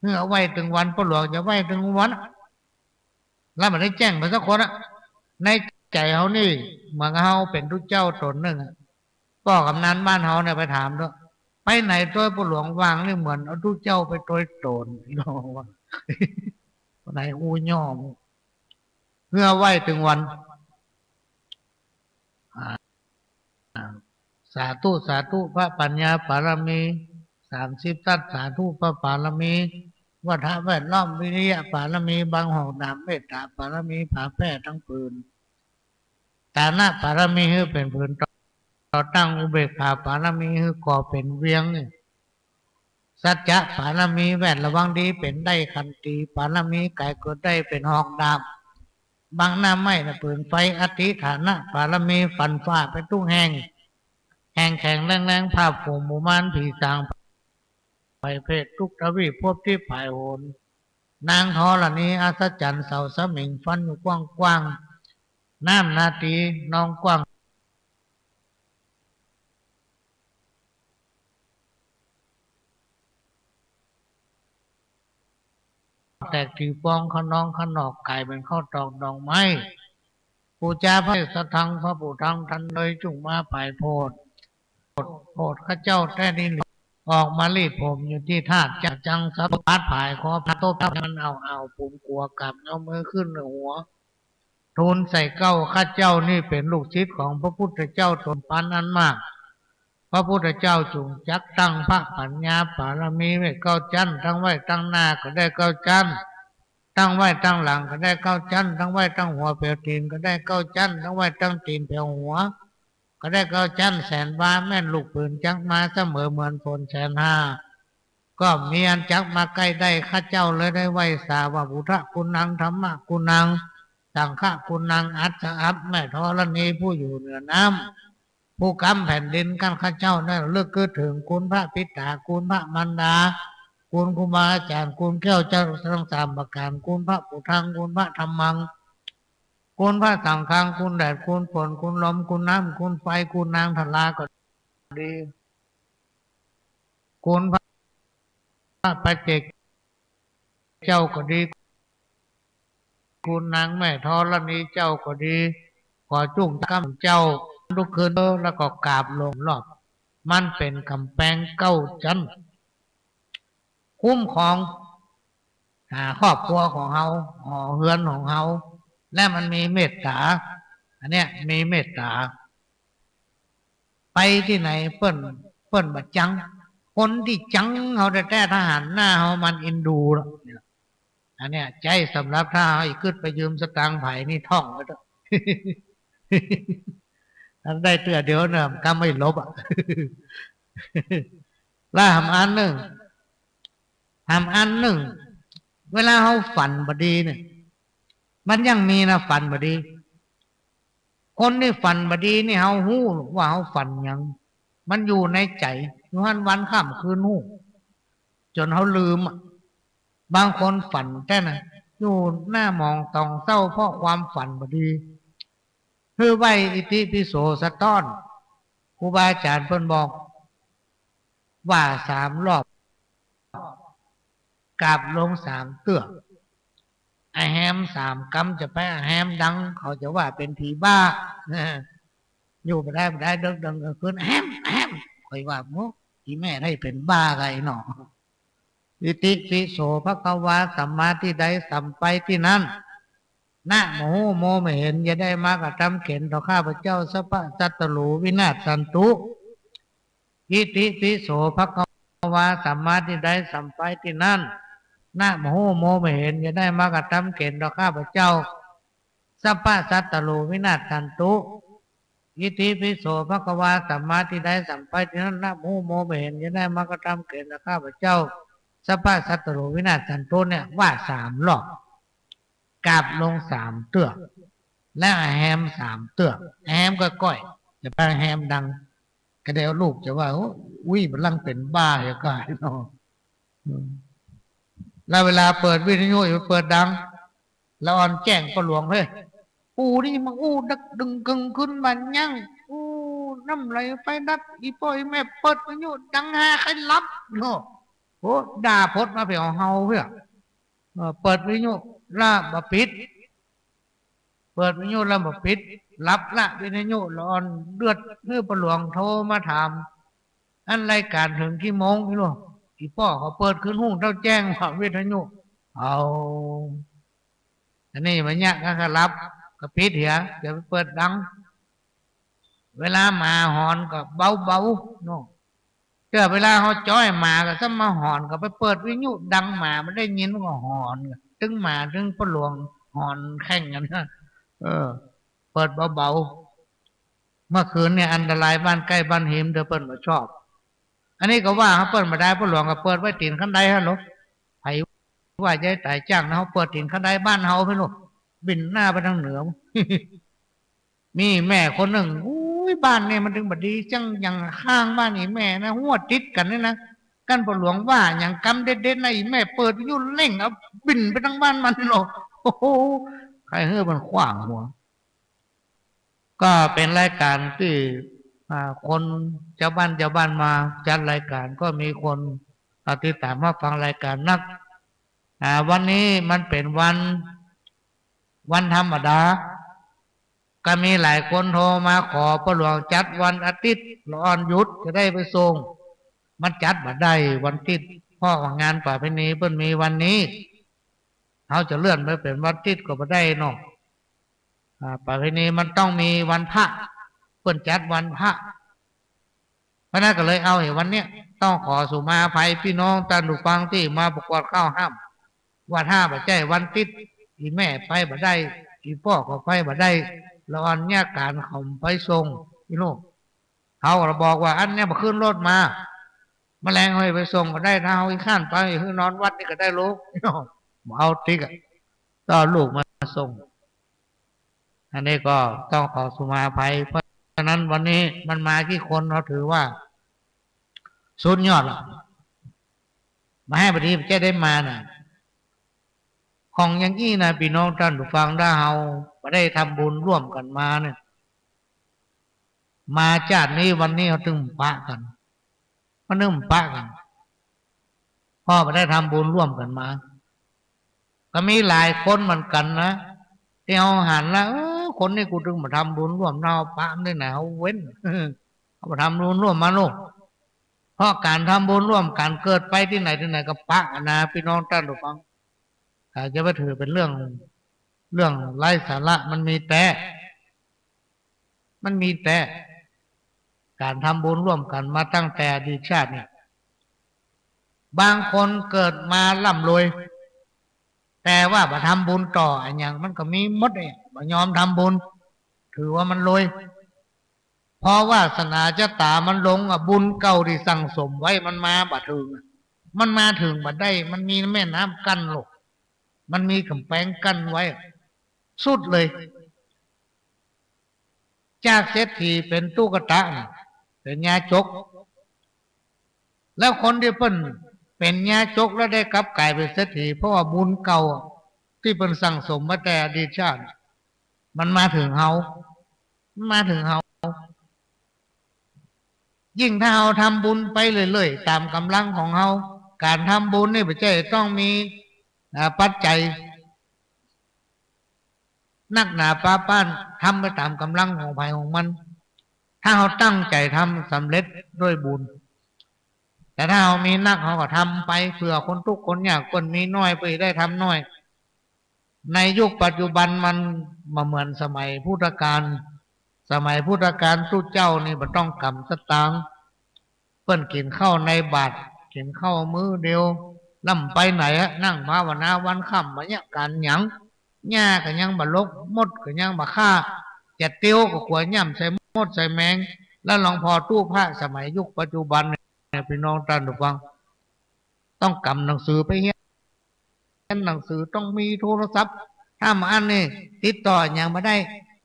หื้อเอาไหว้ตึงวัน ป้อหลวงจะไหว้ตึงวัน แล้วบ่ได้แจ้งใผสักคนอะ ในใจ๋เฮานี่ เหมือนกับเฮาเป๋นตุ๊เจ้าต๋นนึ่งอะ ป้อกำนันบ้านเฮาเนี่ยไปถามเต๊อะ ไปไหนตวยป้อหลวงวางนี่เหมือนเอาตุ๊เจ้าไปตวยต๋น ว่าไหนอู้ย่อ หื้อเอาไหว้ตึงวัน อ่า สาธุ สาธุ พระปัญญาปารมี สามสิบทัศน์ สาธุ พระปารมี วัฒนแวดล้อม วิริยะปารมี บังหอกดาบ เมตตาปารมี ผาแพร่ตึงปืน ฐานะปารมี หื้อเป๋นผืนต่อ ต่อตั้ง อุเบกขาปารมี หื้อก่อเป๋นเวียง สัจจะปารมี แวดระวังดีเป๋นได้ ขันติปารมี ก๋ายเกิดได้เป๋นหอกดาบ บังหน้าไม้และปืนไฟ อธิฐานปารมี ฟันฟ้าไปทุกแห่ง แห่งแข็งแรงแรง ผ้าฝูงหมู่มารผีสาง ไปเพศ ทุกทวีปภพทิพย์ผายโหน นางธรณีอัศจรรย์ เสาสมิงฟันอยู่กว้างๆ น้ำนาตีนองกว้าง แตกถีปองคะนองคะนอก ก๋ายเป๋นข้าวตอกดอกไม้ ปู๋จาพระเสด็จ สัตถังพระปุทธัง ตันเลยจุ่งมาผายโผด โผดข้าเจ้าแต๊นี้ ออกมารีดผมอยู่ตี้ธาตุจักจัง สะบัดผาย ขอพระตบมันเอาๆ ผมกั๋ว กราบเอามือขึ้นเหนือหัว ทูลใส่เกล้า ข้าเจ้านี้เป๋นลูกศิษย์ของพระพุทธเจ้าต๋นปานอันมาก พระพุทธเจ้าจุ่งจักตั้งพระปัญญาบารมีไว้เก้าจั๊น ตั้งไว้ตั้งหน้าก็ได้เก้าจั๊น ตั้งไว้ตั้งหลังก็ได้เก้าจั๊น ตั้งไว้ตั้งหัวแผวตี๋นก็ได้เก้าจั๊น ตั้งไว้ตั้งตี๋นแผวหัวก็ได้เก้าจั๊น แสนวาแม่นลูกปืนจักมาเสมอเหมือนฝนแสนห้า ก็มีอันจักมาใก้ได้ ข้าเจ้าเลยได้ไหว้สาว่า พุทธะกุณัง ธัมมะกุณัง สังฆะกุณัง อัสสะอัป แม่ธรณีผู้อยู่เหนือน้ำ ผู้กำแผ่นดิน กันข้าเจ้านั้นระลึกกึ๊ดเถิงคุณพระปิต๋า คุณพระมารดา คุณครูบาอาจ๋ารย์ คุณแก้วเจ้าทั้งสามประก๋าน คุณพระปุทธัง คุณพระธัมมัง คุณพระสังฆัง คุณแดด คุณฝน คุณลม คุณน้ำ คุณไฟ คุณนางทราก็ดี คุณพระปัจเจกเจ้าก็ดี คุณนางแม่ธรณีเจ้าก็ดี ขอจุ่งกำเจ้าลุกขึ้นแล้วก็กราบลงรอบ มันเป๋นก๋ำแปงเก้าจั๊น คุ้มครอง อ่า ครอบครัวของเฮา หอเฮือนของเฮา และมันมีเมตต๋า อันเนี้ยมีเมตต๋า ไปตี้ไหนเปิ้น เปิ้นบ่จัง คนตี้จังเฮาแต๊ๆ ถ้าหันหน้าเฮามันเอ็นดูแล้ว อันเนี้ยใจ๊สำหรับถ้าเฮาอีกกึ๊ดไปยืมสตางค์ใผนี่ท่องไว้เต๊อะ อันได้เตื้อเดียวเนี่ย กำไม่ลบอะ และแหมอันนึ่ง แหมอันนึ่ง เวลาเฮาฝันบ่ดีเนี่ย มันยังมีนะ ฝันบ่ดี คนตี้ฝันบ่ดีนี่เฮาฮู้ว่าเฮาฝันหยัง มันอยู่ในใจ๋ อยู่หั้นวันค่ำคืนฮู้ จ๋นเฮาลืมอะ บางคนฝันแต๊นะ อยู่หน้าหมองต๋องเศร้าเพราะความฝันบ่ดี หื้อไหว้อิติปิโสสักต้อน ครูบาอาจ๋ารย์เปิ้นบอก ว่าสามรอบ กราบลงสามเตื้อ อะแฮมสามกำ จะไปอะแฮมดัง เขาจะว่าเป๋นผีบ้า อยู่บ่ได้ บ่ได้ เดิกๆ กลางคืน อะแฮม อะแฮม ข้อยว่า โอ้ อีแม่ได้เป๋นบ้าไงเนาะ อิติปิโสภะคะวา สัมมาตี้ใดสัมไปตี้นั้น นะบ่ฮู้โมบ่เห็น อย่าได้มากระทำเข็ญต่อข้าพเจ้า สัพพะสัตว์ตรูวินาศสันตุ อิติปิโสภะคะวา สัมมาตี้ใดสัมไปตี้นั้น นะบ่ฮู้โมบ่เห็น อย่าได้มากระทำเข็ญต่อข้าพเจ้า สัพพะสัตว์ตรูวินาศสันตุ อิติปิโสภะคะวา สัมมาตี้ใดสัมไปตี้นั้น นะบ่ฮู้โมบ่เห็น อย่าได้มากระทำเข็ญต่อข้าพเจ้า สัพพะสัตว์ตรูวินาศสันตุ เนี่ยว่าสามรอบ กราบลงสามเตื้อ และอะแฮมสามเตื้อ อะแฮมก้อยๆ จะไปอะแฮมดัง ก็เดี๋ยวลูกจะว่า โอ้ อุ้ย มันลังเป๋นบ้าเหียก้าเนาะ อืม แล้วเวลาเปิดวิทยุอย่าไปเปิดดัง ละอ่อนแจ้งป้อหลวงเฮ้ย ปู่นี่มาอู้ดึกดึงกลางคืนบ่ายั้ง อู้ น้ำไหลไฟดับ อี่ป้ออี่แม่เปิดวิทยุดังหาใค่หลับเนาะ โอ้ ด่าพดมาเผียวเฮาเพื่อ เออ เปิดวิทยุละบ่ปิด เปิดวิทยุละบ่ปิด หลับละวิทยุละอ่อน เดือดหื้อป้อหลวงโทรมาถาม อันรายก๋านเถิงกี่โมงนี่ลูก อี่ป้อก็เปิดคืนฮู้เต้าแจ้งว่าวิทยุ เอา อันนี้มันเยียะกั๋นก็หลับ ก็ปิดเหีย อย่าไปเปิดดัง เวลาหมาหอนก็เบาๆ เนาะ เตื้อเวลาเฮาจ้อยหมาก็ซ้ำมาหอน ก็ไปเปิดวิทยุดัง หมามันได้ยินมันก็หอน ตึงหมาตึงป้อหลวงหอนแข่งกั๋นนะ เออ เปิดเบาๆ เมื่อคืนเนี่ยอันตราย บ้านใก้บ้านหิมเด้อ เปิ้นบ่ชอบ อันนี้ก็ว่าเฮาเปิ้นบ่ได้ ป้อหลวงก็เปิดไว้ตี๋นคันไดหั้นลูก ใผว่าจะต๋ายจ้างนะ เฮาเปิดตี๋นคันไดบ้านเฮาไปลูก บิ่นหน้าไปตางเหนือ มีแม่คนนึ่ง อุ้ย บ้านเนี่ยมันตึงบ่ดีจัง อย่างข้างบ้านอี่แม่นะ ฮั้วติดกั๋นนี่นะ กัน พ่อหลวงว่าหยังกำเด็ดๆ นะ อีแม่เปิดวิทยุเร่งเอาบิ่นไปตางบ้านมันเนาะ โอ้โห ใค่หื้อมันขว้างหัว ก็เป๋นรายก๋านตี้ อ่า คนจาวบ้าน จาวบ้านมาจัดรายก๋าน ก็มีคน อ่า ติดต๋ามมาฟังรายก๋านนัก อ่า วันนี้มันเป๋นวัน วันธรรมดา ก็มีหลายคนโทรมาขอพ่อหลวงจัดวันอาทิตย์ ละอ่อนหยุดจะได้ไปส่ง มันจัดบ่ได้วันอาทิตย์ เพราะว่างานประเพณีเปิ้นมีวันนี้ เฮาจะเลื่อนไปเป๋นวันอาทิตย์ก็บ่ได้เนาะ อ่า ประเพณีมันต้องมีวันพระ เปิ้นจัดวันพระ เพราะนั้นก็เลยเอาไอ้วันเนี้ย ต้องขอสุมาอภัยปี้น้องต้านผู้ฟังตี้มาปรากฏข้าวห้าม ว่าถ้าบ่ใจ้วันอาทิตย์ อี่แม่ไปบ่ได้ อี่ป้อก็ไปบ่ได้ ละอ่อนเยียะก๋านเขาไปส่ง อี่ลูก เขาก็บอกว่า อันเนี้ยบ่ขึ้นรถมา มะแลงเฮาไปส่งก็ได้ ถ้าเฮาอี้คร้านไป หื้อนอนวัดนี่ก็ได้ลูก บ่เอาติ๊กอะ ต้องเอาลูกมาส่ง อันนี้ก็ต้องขอสุมาอภัย เพราะฉะนั้นวันนี้มันมากี่คน เฮาถือว่าสุดยอดละ บ่าหื้อบ่ดีบ่ใจ้ได้มาน่ะ ของอย่างอี้นะ ปี้น้องต้านผู้ฟัง ถ้าเฮาบ่ได้ทำบุญร่วมกั๋นมาเนี่ย มาจาตินี้วันนี้เฮาตึงปะกั๋น มันนึ่งปะกั๋น เพราะบ่ได้ทำบุญร่วมกั๋นมา ก็มีหลายคนเหมือนกั๋นนะ ตี้เฮาหันละ เออ คนนี้กูตึงบ่ทำบุญร่วม เฮาปะมันตี้ไหน เฮาเว้น เฮาบ่ทำบุญร่วมมันลูก เพราะก๋านทำบุญร่วมกั๋นเกิดไปตี้ไหนตี้ไหนก็ปะกั๋นนะ ปี้น้องต้านผู้ฟัง อ่า จะไปถือเป๋นเรื่อง เรื่องไร้สาระ มันมีแต๊ มันมีแต๊ ก๋านทำบุญร่วมกั๋นมาตั้งแต่อดีตชาตินี่ บางคนเกิดมาร่ำรวย แต่ว่าบ่ทำบุญต่ออะหยัง มันก็มีหมดเนี่ย บ่ยอมทำบุญ ถือว่ามันรวย เพราะวาสนาชะตามันลงอะ บุญเก่าตี้สั่งสมไว้มันมาบ่เถิงอะ มันมาเถิงบ่ได้ มันมีแม่น้ำกั้นลูก มันมีก๋ำแปงกั้นไว้ สุดเลย จากเศรษฐีเป๋นตุ๊กตะน่ะ เป๋นยาจก แล้วคนตี้เปิ้นเป๋นยาจกแล้วได้กลับก๋ายเป๋นเศรษฐี เพราะว่าบุญเก่าตี้เปิ้นสั่งสมมาแต่อดีตชาติ มันมาเถิงเฮา มันมาเถิงเฮา ยิ่งถ้าเฮาทำบุญไปเรื่อยๆ ต๋ามก๋ำลังของเฮา ก๋านทำบุญนี่บ่ใจ้ต้องมี อ่า ปัจจัย นักหนาป๊าป๊าน ทำไปต๋ามก๋ำลังของใผของมัน ถ้าเฮาตั้งใจ๋ทำสำเร็จด้วยบุญ แต่ถ้าเฮามีนัก เฮาก็ทำไปเผื่อคนตุ๊กข์คนยาก เปิ้นมีน้อย เปิ้นได้ทำน้อย ในยุคปัจจุบันมันบ่เหมือนสมัยพุทธกาล สมัยพุทธกาลตุ๊เจ้านี่บ่ต้องก๋ำสตางค์ เปิ้นกิ๋นข้าวในบาตร กิ๋นข้าวมื้อเดียว แล้วไปไหนอะ นั่งภาวนาวันค่ำ บ่เยียะก๋านหยัง หญ้าก็ยังบ่รก มดก็ยังบ่ฆ่า จะเตียวก็กั๋วย่ำใส่มดใส่แมง แล้วลองผ่อตู้พระสมัยยุคปัจจุบันเนี่ย ปี้น้องต้านผู้ฟัง ต้องก๋ำหนังสือไปเฮียน หนังสือ ต้องมีโทรศัพท์ ถ้าบ่อั้นนี่ติดต่อหยังบ่ได้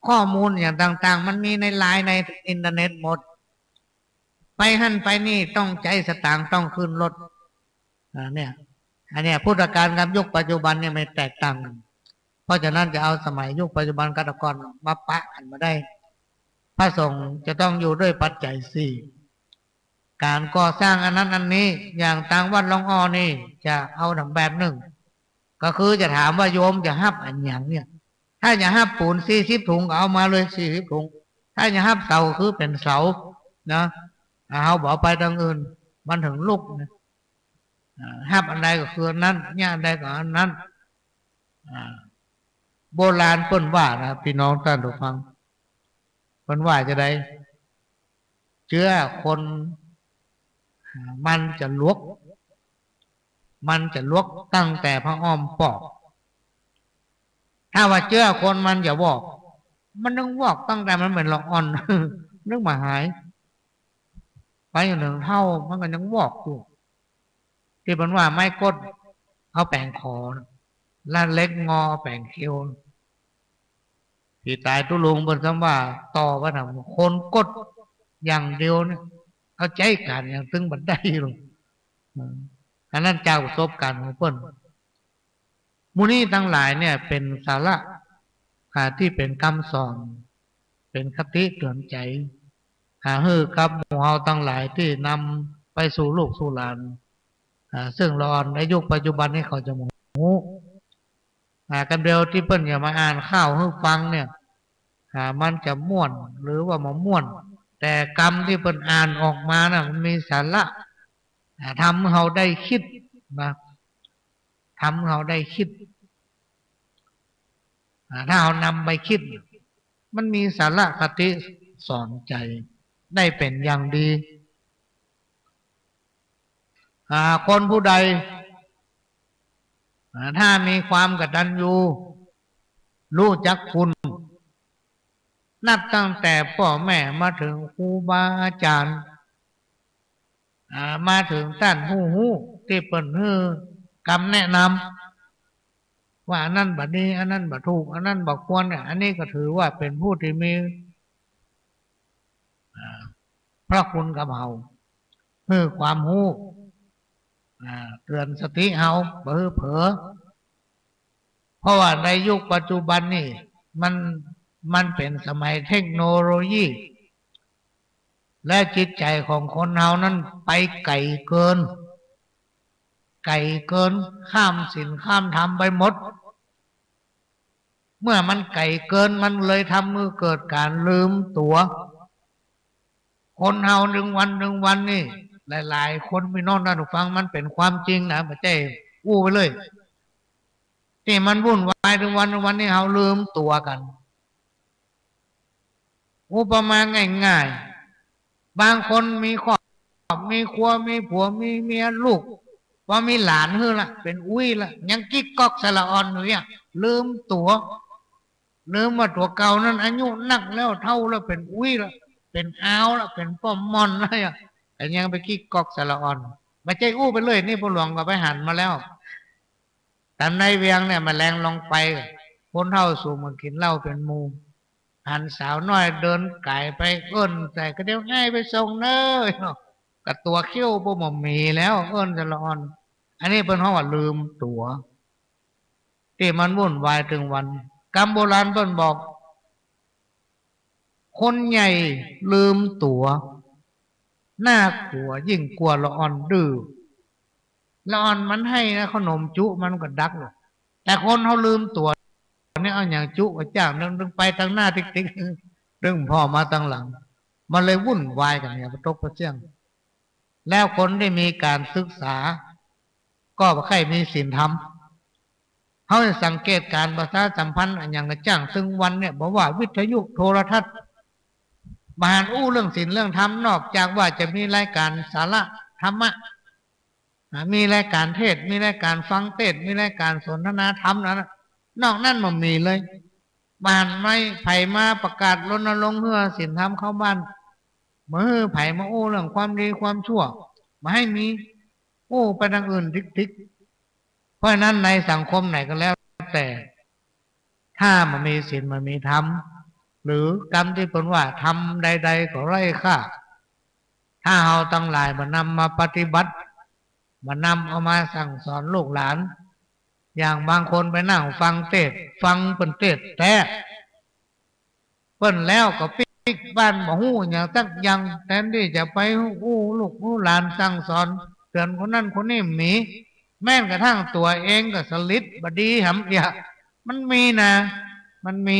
ข้อมูลอย่างต่างๆ มันมีในไลน์ ในอินเทอร์เน็ตหมด ไปหั้นไปนี่ต้องใจ๊สตางค์ ต้องขึ้นรถ อ่า เนี่ย อันเนี้ย พุทธกาลกับยุคปัจจุบันเนี่ยมันแตกต่างกั๋น เพราะฉะนั้นจะเอาสมัยยุคปัจจุบันกับแต่ก่อนมาปะกั๋นบ่ได้ พระสงฆ์จะต้องอยู่ด้วยปัจจัยสี่ ก๋านก่อสร้างอันนั้นอันนี้ อย่างตางวัดหลวงอ้อนี่ จะเอาตางแบบนึ่ง ก็คือจะถามว่าโยมจะฮับอะหยังเนี่ย ถ้าจะฮับปูนสี่สิบถุงก็เอามาเลยสี่สิบถุง ถ้าจะฮับเสาคือเป๋นเสานะ อ่า เฮาบ่เอาไปตางอื่น มันเถิงลุกนะ อ่า ฮับอันใดก็คืออันนั้น เยียะอันใดก็อันนั้น อ่า โบราณเปิ้นว่านะ ปี้น้องต้านผู้ฟัง เปิ้นว่าจาใด เจื้อคน อ่า มันจะหลวก มันจะหลวกตั้งแต่ผะอ้อมปอก ถ้าว่าเจื้อคนมันจะวอก มันนึ่งวอกตั้งแต่มันเป๋นละอ่อน นึ่งบ่หาย ไปอยู่เถิงเฒ่ามันก็ยังวอกอยู่ ตี้เปิ้นว่าไม้ก๊ดเอาแป๋งขอ และเหล็กงอเอาแป๋งเคี้ยว ผีต๋ายตุ๊ลุงเปิ้นซ้ำว่า ต่อว่าถามคนก๊ดอย่างเดียวเนี่ย เอาใจ๊ก๋านอย่างตึงบ่ได้หรอก อืม อันนั้นจากประสบการณ์ของเปิ้น หมู่นี้ตังหลายเนี่ยเป๋นสาระ อ่า ตี้เป๋นกำสอน เป๋นคติเตื๋อนใจ๋ อ่า หื้อกับหมู่เฮาตังหลายตี้นำไปสู่ลูกสู่หลาน อ่า ซึ่งละอ่อนในยุคปัจจุบันนี้เขาจะบ่ฮู้ อ่า กำเดียวตี้เปิ้นจะมาอ่านข่าวหื้อฟังเนี่ย อ่า มันจะม่วนหรือว่าบ่ม่วน แต่กำตี้เปิ้นอ่านออกมาน่ะ มันมีสาระ อ่า ทำหื้อเฮาได้กึ๊ดนะ ทำหื้อเฮาได้กึ๊ด อ่า ถ้าเฮานำไปกึ๊ด มันมีสาระคติสอนใจ๋ได้เป๋นอย่างดี อ่า คนผู้ใด อ่า ถ้ามีความกตัญญู ฮู้จักคุณ นับตั้งแต่ป้อแม่มาเถิงครูบาอาจ๋ารย์ อ่า มาเถิงต้านผู้ฮู้ตี้เปิ้นหื้อกำแนะนำ ว่าอันนั้นบ่ดี อันนั้นบ่ถูก อันนั้นบ่ควรเนี่ย อันนี้ก็ถือว่าเป๋นผู้ตี้มี อ่า พระคุณกับเฮา หื้อความฮู้ อ่า เตื๋อนสติเฮา บ่หื้อเผลอ เพราะว่าในยุคปัจจุบันนี่ มัน มันเป๋นสมัยเทคโนโลยี และจิตใจ๋ของคนเฮานั้นไปไก๋เกิน ไก๋เกิน ข้ามศีลข้ามธรรมไปหมด เมื่อมันไก๋เกิน มันเลยทำหื้อเกิดก๋านลืมตั๋ว คนเฮาตึงวันตึงวันนี่ หลายๆ คนพี่น้องต้านผู้ฟัง มันเป๋นความจริงนะ บ่ใจ้อู้ไปเลย ตี้มันวุ่นวายตึงวันตึงวันนี่ เฮาลืมตั๋วกั๋น อุปมาง่ายๆ บางคนมีครอบ มีครัว มีผัว มีเมีย ลูก ว่ามีหลานหื้อละ เป๋นอุ๊ยละ ยังกึ๊กก๊อกใส่ละอ่อนอยู่เนี่ย ลืมตั๋ว ลืมว่าตั๋วเก่านั้นอายุนักแล้ว เฒ่าแล้ว เป๋นอุ๊ยละ เป๋นอาวละ เป๋นป้อม่อนแล้วอะ แต่ยังไปกึ๊กก๊อกใส่ละอ่อน บ่ใจ้อู้ไปเลย นี่พ่อหลวงก็ไปหันมาแล้ว ต๋ามในเวียงเนี่ย แมลงลองไป คนเฒ่าสูงมากิ๋นเหล้าเป๋นหมู่ หันสาวน้อยเดินก๋ายไป เอิ้นใส่ กระเดี่ยวอ้ายไปส่งเน้อ กะตั๋วเคี้ยวบ่ บ่มีแล้ว เอิ้นใส่ละอ่อน อันนี้เปิ้นฮ้องว่าลืมตั๋ว ตี้มันวุ่นวายตึงวัน กำโบราณเปิ้นบอก คนใหญ่ลืมตั๋ว น่ากลัวยิ่งกว่าละอ่อนดื้อ ละอ่อนมันไห้นะ ขนมจุ๊มันก็ดักหรอก แต่คนเฮาลืมตั๋วเนี่ย เอาหยังจุ๊ เอาจ้าง ตึง ตึงไปตังหน้าติ๊กๆ ตึงผ่อมาตังหลัง มันเลยวุ่นวายกั๋นเนี่ย ปะตกปะเสี้ยง แล้วคนตี้มีก๋านศึกษา ก็บ่ใค่มีศีลธรรม เฮาสังเกตก๋านประชาสัมพันธ์อะหยังกระจ่าง ตึงวันเนี่ย บ่ว่าวิทยุ โทรทัศน์ บ่หันอู้เรื่องศีลเรื่องธรรม นอกจากว่าจะมีรายก๋านสาระธรรมะ อ่า มีรายก๋านเทศน์ มีรายก๋านฟังเทศน์ มีรายก๋านสนทนาธรรมนั้นน่ะ นอกนั้นบ่มีเลย บ่หันมีใผมาประกาศรณรงค์หื้อศีลธรรมเข้าบ้าน บ่หื้อใผมาอู้เรื่องความดีความชั่ว บ่ให้มี อู้ไปตางอื่นติ๊กๆ เพราะฉะนั้นในสังคมไหนก็แล้วแต่ ถ้าบ่มีศีลบ่มีธรรม หรือกำตี้เปิ้นว่า ธรรมใดๆ ก็ไร้ค่า ถ้าเฮาตังหลายบ่นำมาปฏิบัติ บ่นำเอามาสั่งสอนลูกหลาน อย่างบางคนไปนั่งฟังเทศน์ ฟังเปิ้นเทศน์แต๊ เปิ้นแล้วก็ปิ๊กบ้านบ่ฮู้หยังสักอย่าง แทนตี้จะไปอู้ลูกอู้หลานสั่งสอน เตื๋อนคนนั้นคนนี้มี แม้กระทั่งตั๋วเองก็สลิดบ่ดีหำเอียะ มันมีนะ มันมี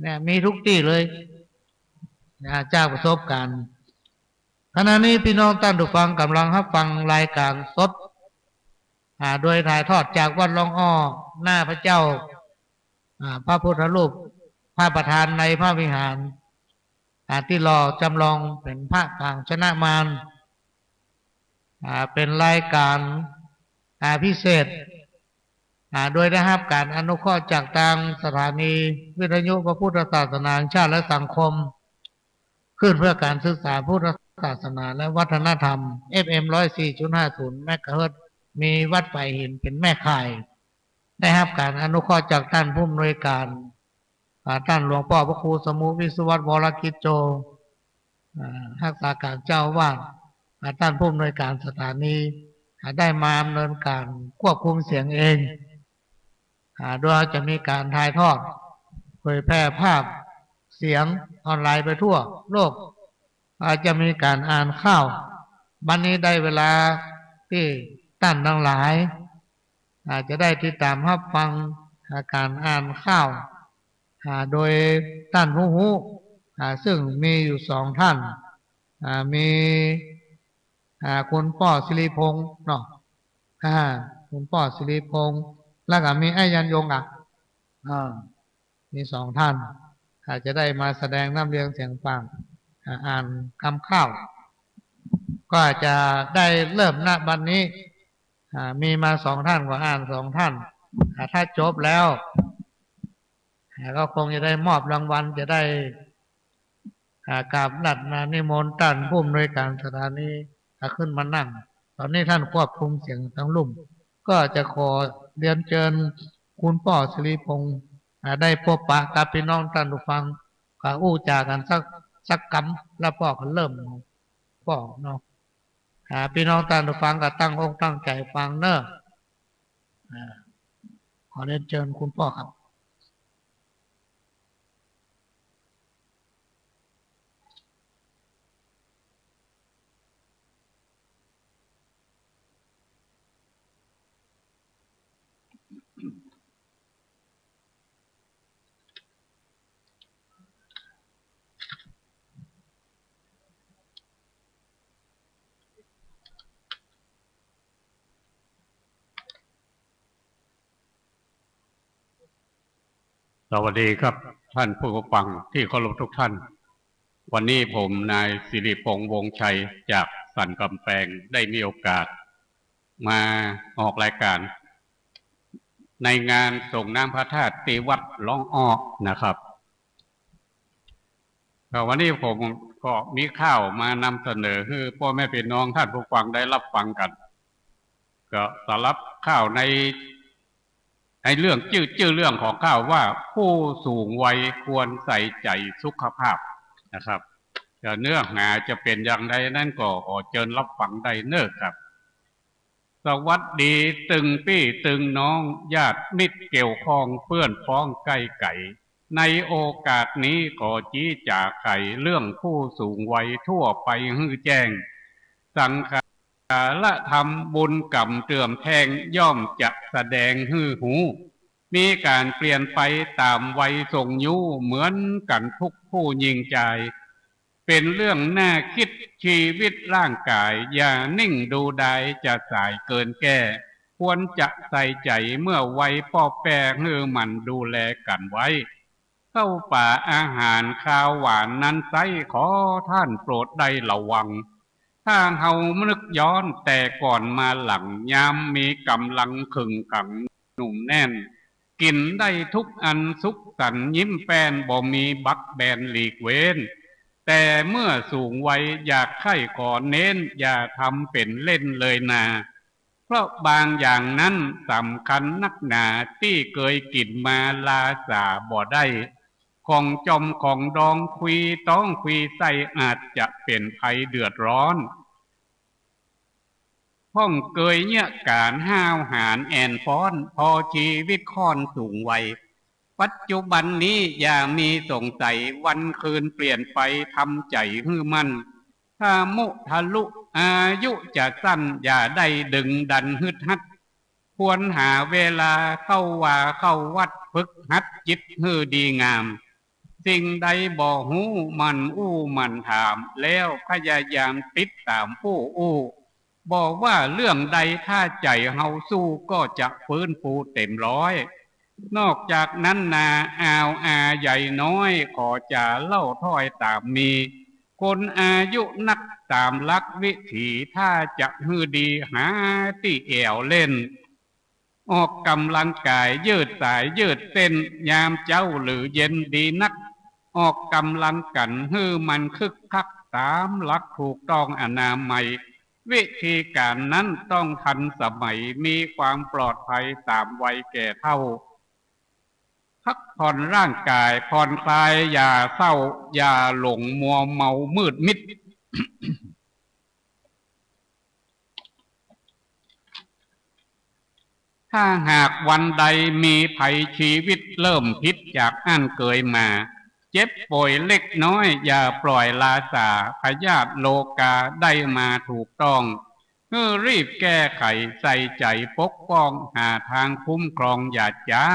เนี่ย มีทุกตี้เลย นะ จากประสบการณ์ ขณะนี้พี่น้องต้านผู้ฟังก่ำลังฮับฟังรายก๋านสด อ่า โดยถ่ายทอดจากวัดล่องอ้อ หน้าพระเจ้า อ่า พระพุทธรูป พระประธานในพระวิหาร อ่า ตี้หล่อจ๋ำลองเป๋นพระปางชนะมาร อ่า เป๋นรายก๋าน อ่า พิเศษ อ่า โดยได้ฮับก๋านอนุเคราะห์จากตางสถานีวิทยุพระพุทธศาสนาแห่งชาติและสังคม คลื่นเพื่อการศึกษาพุทธศาสนาและวัฒนธรรม เอฟเอ็ม ร้อยสี่จุดห้าศูนย์ เมกะเฮิรตซ์ มีวัดปายหินเป๋นแม่ข่าย ได้ฮับก๋านอนุเคราะห์จากต้านผู้อำนวยก๋าน อ่า ต้านหลวงป้อพระครูสมุห์ วิศวัตร วรกิจโจ อ่า ฮักษาก๋านเจ้าอาวาส อ่า ต้านผู้อำนวยก๋านสถานี อ่า ได้มาดำเนินก๋านควบคุมเสียงเอง อ่า โดยจะมีก๋านถ่ายทอด เผยแพร่ภาพเสียงออนไลน์ไปทั่วโลก อ่า จะมีก๋านอ่านข่าว บัดนี้ได้เวลาตี้ต้านตังหลาย อ่า จะได้ติดต๋ามฮับฟัง อ่า ก๋านอ่านข่าว อ่า โดยต้านผู้ฮู้ อ่า ซึ่งมีอยู่สองต้าน อ่า มี อ่า คุณป้อศิริพงษ์เนาะ อ่า คุณป้อศิริพงษ์ แล้วก็มีอ้ายยันยงอ่ะ อ่า มีสองต้าน อ่า จะได้มาแสดงน้ำเรียงเสียงฟัง อ่า อ่านกำข่าว ก็จะได้เริ่ม ณ บัดนี้ อ่า มีมาสองต้าน ก็อ่านสองต้าน อ่า ถ้าจบแล้ว อ่า ก็คงจะได้มอบรางวัล จะได้ อ่า กราบอาราธนานิมนต์ต้านผู้อำนวยก๋านสถานี อ่า ขึ้นมานั่ง ต๋อนนี้ต้านควบคุมเสียงตังลุ่ม ก็จะขอเรียนเจิญคุณป้อศิริพงษ์ อ่า ได้ปบปะกับปี้น้องต้านผู้ฟัง ก็อู้จ๋ากั๋นสัก สักกำ แล้วป้อก็เริ่ม ป้อเนาะ อ่า ปี้น้องต้านผู้ฟังก็ตั้งอกตั้งใจ๋ฟังเน่อ อ่า ขอเรียนเจิญคุณป้อครับ สวัสดีครับ ท่านผู้ฟังที่เคารพทุกท่าน วันนี้ผมนายสิริพงษ์ วงศ์ชัย จากสันกำแปง ได้มีโอกาสมาออกรายการ ในงานส่งน้ำพระธาตุตี้วัดร้องอ้อนะครับ ก็วันนี้ผมก็มีข่าวมานำเสนอหื้อป้อแม่ปี้น้องต้านผู้ฟังได้ฮับฟังกั๋น ก็สำหรับข่าวใน ในเรื่องจื้อ จื้อเรื่องของข่าวว่าผู้สูงวัยควรใส่ใจ๋สุขภาพนะครับ จะเนื้อหาจะเป๋นอย่างใดนั้นก็ขอเจิญฮับฟังได้เน่อครับ สวัสดีตึงปี้ตึงน้อง ญาติมิตรเกี่ยวข้อง เปื้อนพ้องใก้ไก๋ ในโอกาสนี้ขอจี๊จ๋าไขเรื่องผู้สูงวัยทั่วไปหื้อแจ้ง สังขารธรรมบุญกรรมเติมแท่ง ย่อมจะแสดงหื้อฮู้ มีก๋านเปลี่ยนไปต๋ามวัยทรงยู้ เหมือนกั๋นทุกผู้ญิงจาย เป๋นเรื่องน่าคิด ชีวิตร่างก๋าย อย่านิ่งดูดาย จะสายเกินแก้ ควรจะใส่ใจ๋เมื่อวัยป้อแป้ หื้อหมั่นดูแลกั๋นไว้ ข้าวป๋าอาหารคาวหวานนั้นไซร้ ขอท่านโปรดได้ระวัง ถ้าเฮานึกย้อนแต่ก่อนมาหลัง ยามมีก๋ำลังขึงขังหนุ่มแน่น กิ๋นได้ทุกอันสุขสันต์ยิ้มแป้น บ่มีบักแบนหลีกเว้น แต่เมื่อสูงวัยอยากใค่ขอเน้น อย่าทำเป๋นเล่นเลยนา เพราะบางอย่างนั้นสำคัญนักหนา ตี้เกยกิ๋นมาลาสาบ่ได้ ของจอมของดอง ควีต๊องควีไส้ อาจจะเป๋นภัยเดือดร้อน พ่องเกยเยียะก๋านห้าวหาญแอ่นฟ้อน พอชีวิตค่อนสูงวัย ปัจจุบันนี้อย่ามีสงสัย วันคืนเปลี่ยนไป ทำใจ๋หื้อมั่น ถ้ามุทะลุอายุจะสั้น อย่าได้ดึงดันฮึดฮัด ควรหาเวลาเข้าว่าเข้าวัด ฝึกหัดจิตหื้อดีงาม สิ่งใดบ่ฮู้หมั่นอู้หมั่นถาม แล้วพยายามติดต๋ามผู้อู้ บ่ว่าเรื่องใด ถ้าใจ๋เฮาสู้ ก็จะฟื้นฟูเต็มร้อย นอกจากนั้นนา อ่าวอาใหญ่น้อย ขอจ๋าเล่าถ้อยต๋ามมี คนอายุนักต๋ามหลักวิถี ถ้าจะหื้อดีหาตี้แอ่วเล่น ออกก๋ำลังก๋ายยืดสายยืดเส้น ยามเจ๊าหรือเย็นดีนัก ออกก๋ำลังกั๋นหื้อมันคึกคัก ต๋ามหลักถูกต้องอนามัย วิธีก๋านนั้นต้องทันสมัย มีความปลอดภัยต๋ามวัยแก่เฒ่า พักผ่อนร่างก๋าย ผ่อนคลายอย่าเศร้า อย่าหลงมัวเมามืดมิด ถ้าหากวันใดมีภัยชีวิตเริ่มผิดจากอั้นเกยมา เจ็บป่วยเล็กน้อยอย่าปล่อยลาสา พยาธิโรคาได้มาถูกต้อง หื้อรีบแก้ไขใส่ใจ๋ปกป้อง หาตางคุ้มครองอย่าจ๊า